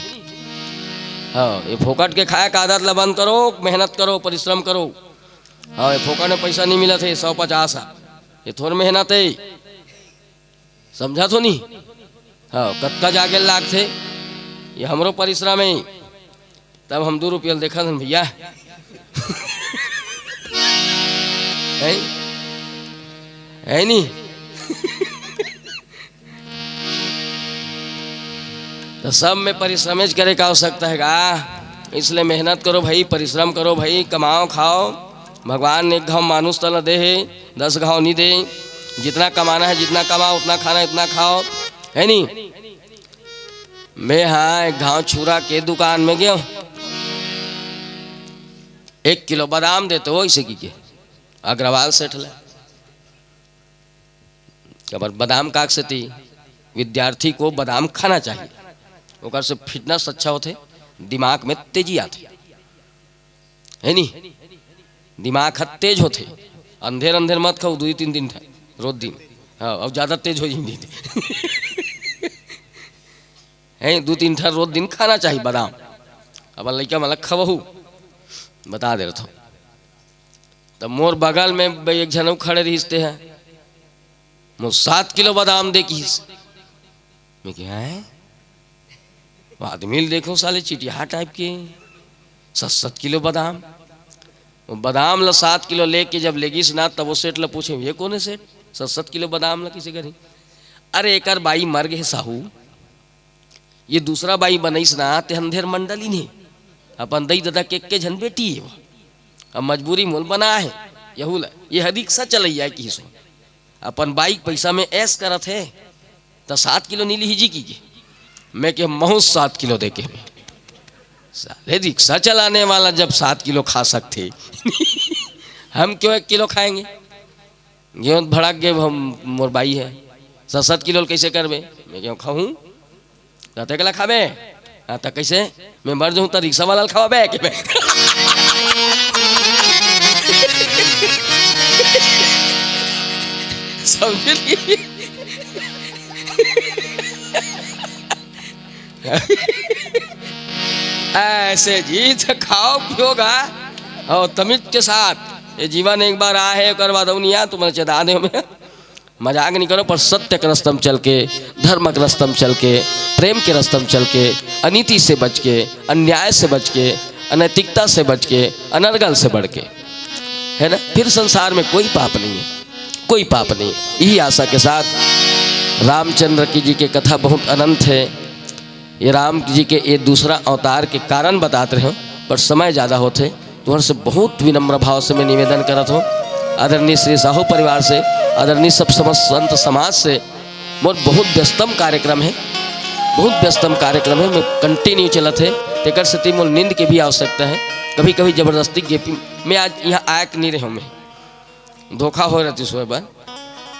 हाँ, ये फोकट के खाए का आदत ला बंद करो, मेहनत करो, परिश्रम करो। हाँ, ये फोकट में पैसा नहीं मिला थे, सौ पचास आ। ये थोर मेहनत है, समझा तो नहीं? हाँ, कतका जागे लाग थे, ये हमरो परिश्रम है। तब हम दू रुपया ल देखत हन भैया। है? है नी? तो सब में परिश्रमेज करे का आवश्यकता है का? इसलिए मेहनत करो भाई, परिश्रम करो भाई, कमाओ खाओ। भगवान ने एक घाव मानुष तन दे है, दस घाव नहीं दे। जितना कमाना है, जितना कमाओ, उतना खाना है, उतना खाओ, है नी? मैं हाँ एक घाव छुरा के दुकान में गयो, एक किलो बादाम देते हो इसे की के अग्रवाल सेठ ला। काबर बादाम काक सेती विद्यार्थी को बादाम खाना चाहिए, ओकर से फिटनेस अच्छा होथे, दिमाग में तेजी आथे, है नी? दिमाग ह तेज होथे, अंधेर अंधेर मत खाओ, दू तीन दिन ठा-, रोज दिन, हाँ, और ज्यादा तेज हो जाएंगे। हैं, दू तीन ठा रोज दिन खाना चाहिए बादाम। अब लइका मन ला खवहू, बता दे रहा। तब मोर बगल में ब-, एक झन अउ खड़े रहिस ते ह, मोर सात किलो बादाम दे किहिस। मैं कहे, "हैं?" वो आदमी ल देखो साले चिटिया टाइप के, सात सात किलो बादाम। वो बादाम ला सात किलो लेके जब लेगिस ना, तब वो सेठ ला पूछे, "ये कौन है सेठ? सात सात किलो बादाम ला किसे करी?" "अरे, एकर बाई मर गे साहू।" ये दूसरा बाई बनइस ना, ते अंधेर मंडल ही नहीं। अपन दई ददा के, के झन बेटी है वो। अब मजबूरी मोल बना है, यहू ला। ये ह रिक्शा चलैया है किहिस। अपन बाई के पैसा में ऐश करत है, त सात किलो नी लिही जी की के। मैं के महूँ सात किलो दे के हमें। साले रिक्शा चलाने वाला जब सात किलो खा सकते, हम क्यों एक किलो खाएंगे? गेहूं भड़क गे, हम मोर बाई है, सात सात किलो ल कइसे करबे? मैं गेहूं खाहूं, त तेकला खाबे। हाँ, त कइसे? मैं मर जाहूं त रिक्शा वाला ल खवाबे कि मैं? समझ ली? ऐसे जी, त खाओ पियो गा और तमीज के साथ। ये जीवन एक बार आए है, ओकर बाद अउ नहीं आ, तुमन चेता दे हमें। मजाक नहीं करो, पर सत्य के रस्तम चल के, धर्म के रस्तम चल के, प्रेम के रस्तम चल के, अनीति से बच के, अन्याय से बच के, अनैतिकता से बच के, अनर्गल से बढ़ के, है ना? फिर संसार में कोई पाप नहीं है, कोई पाप नहीं। यही आशा के साथ रामचंद्र की जी की कथा बहुत अनंत है। ये राम जी के ये दूसरा अवतार के कारण बतात रहे हो, पर समय ज़्यादा होथे। तुहर से बहुत विनम्र भाव से मैं निवेदन करत हूँ, आदरणीय श्री साहू परिवार से, आदरणीय सब समस्त संत समाज से, मोर बहुत व्यस्तम कार्यक्रम है, बहुत व्यस्तम कार्यक्रम है, मैं कंटिन्यू चलत है, तेकर सेती मोर नींद के भी आवश्यकता है। कभी कभी जबरदस्ती गेपी, मैं आज यहाँ आयक नहीं रहे हूँ, मैं धोखा हो रहती सोए बर,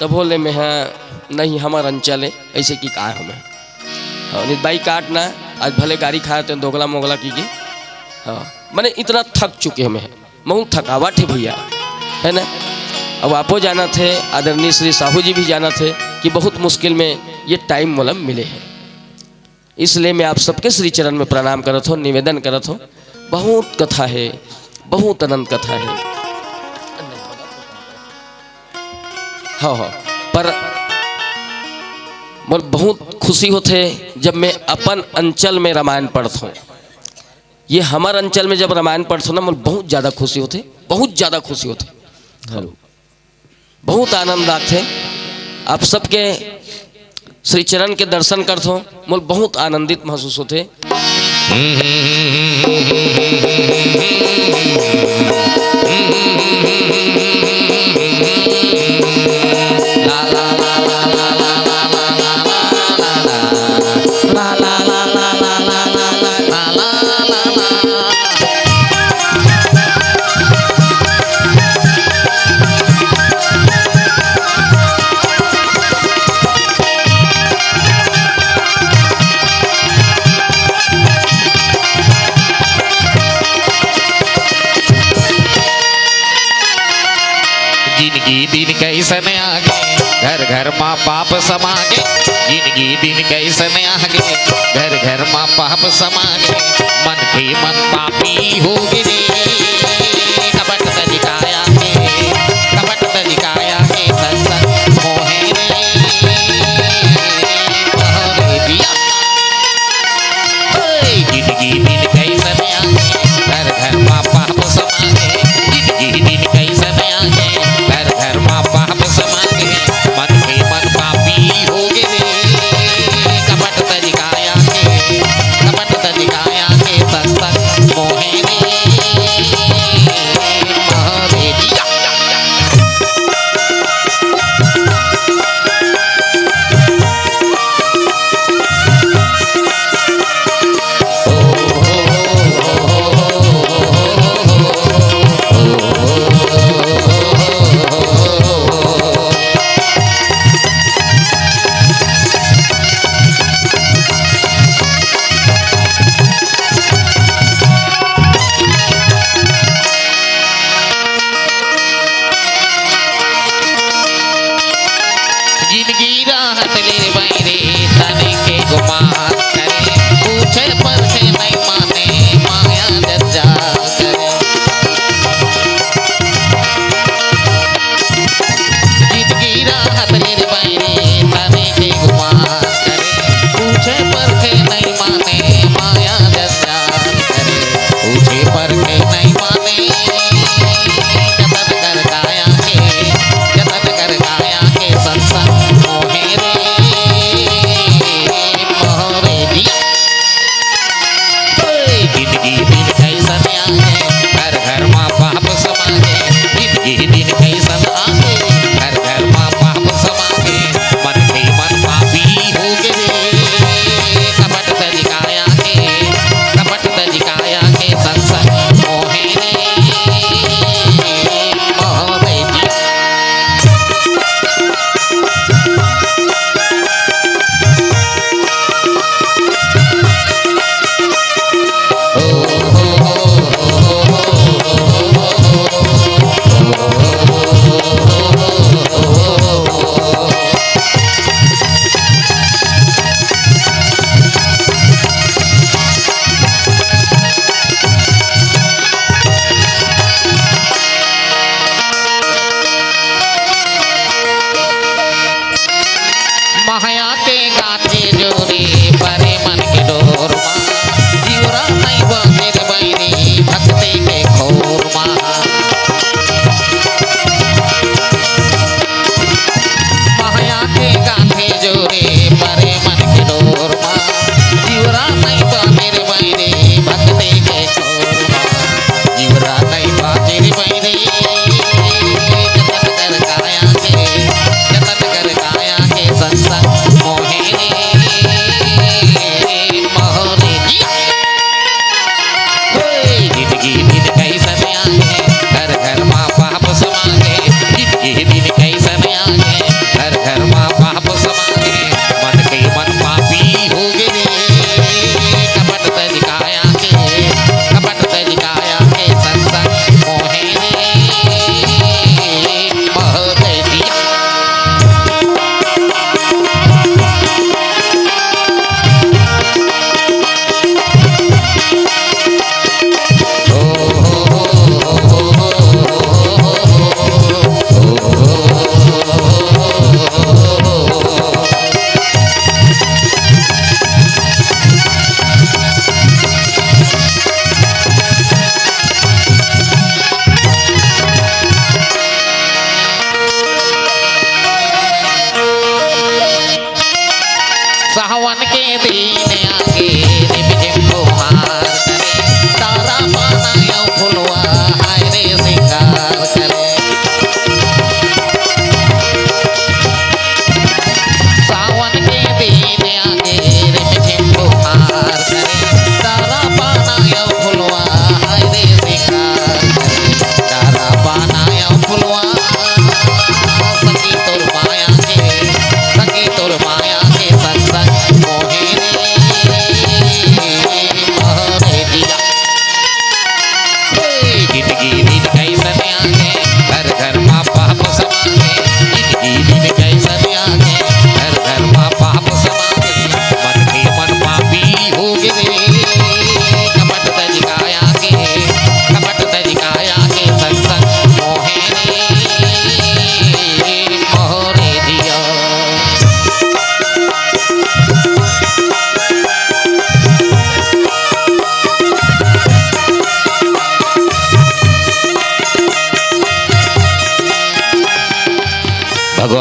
तब बोले मैं, हाँ, नहीं, हमार अंचल है, ऐसे की कहा हमें। हाँ, नहीं, बाई काट ना, आज भले गाड़ी खाए तो दोगला मोगला की की। हाँ, मैंने इतना थक चुके हमें, महू थकावट है भैया, है ना? अब आपो जानत हे, आदरणीय श्री साहू जी भी जानत हे कि बहुत मुश्किल में ये टाइम मोला मिले हे। इसलिए मैं आप सबके श्री चरण में प्रणाम करत हों, निवेदन करत हों। बहुत कथा हे, बहुत अनंत कथा हे। हाँ, हाँ, पर मोर बहुत खुशी होथे जब मैं अपन अंचल में रामायण पढ़त हों। ये हमर अंचल में जब रामायण पढ़त हों ना, मोर बहुत ज्यादा खुशी होथे, बहुत ज्यादा खुशी होथे। बहुत आनंद आथे। आप सबके श्री चरण के दर्शन करत हों, मोर बहुत आनंदित महसूस होथे। जिनगी दिन कैसन आगे, घर घर मा पाप समागे। जिनगी दिन कैसन आगे, घर घर मा पाप समागे। मन के मन पापी हो गे रे, कपट तरीकाया के, कपट तरीकाया के सत्संग मोहे रे, मोहे दिया। ओए, जिनगी दिन कैसन आगे, घर घर मा पाप समागे। जिनगी दिन कैसन आगे, घर घर मा पाप समागे। मन के मन पापी हो गे रे, कपट तरीकाया के, कपट तरीकाया के सत्संग मोहे रे,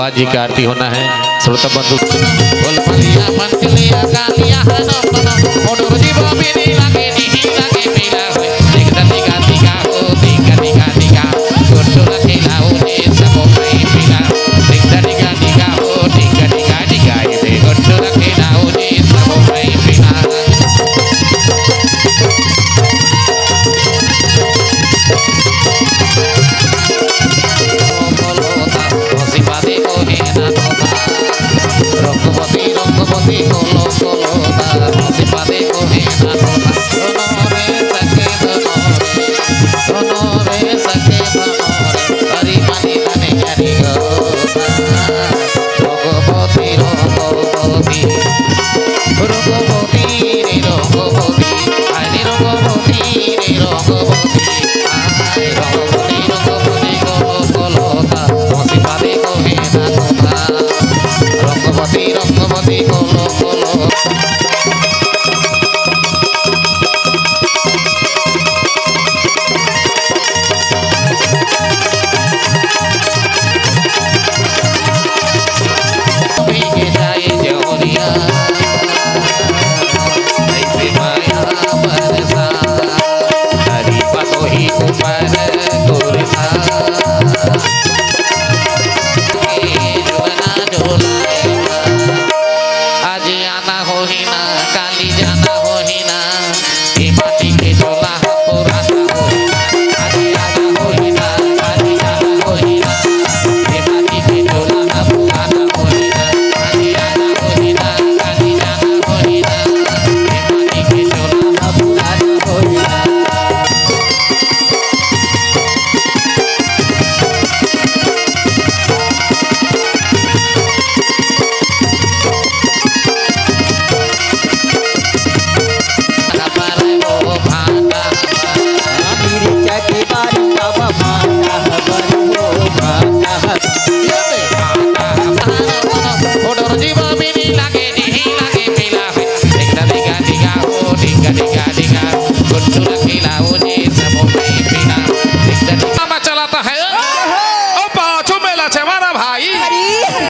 जी का आरती होना है। श्रोता बंधु, बोल बलिया मन के लिया गालिया है ना मनो, मोटर जीवा भी नहीं लगे, नहीं लगे।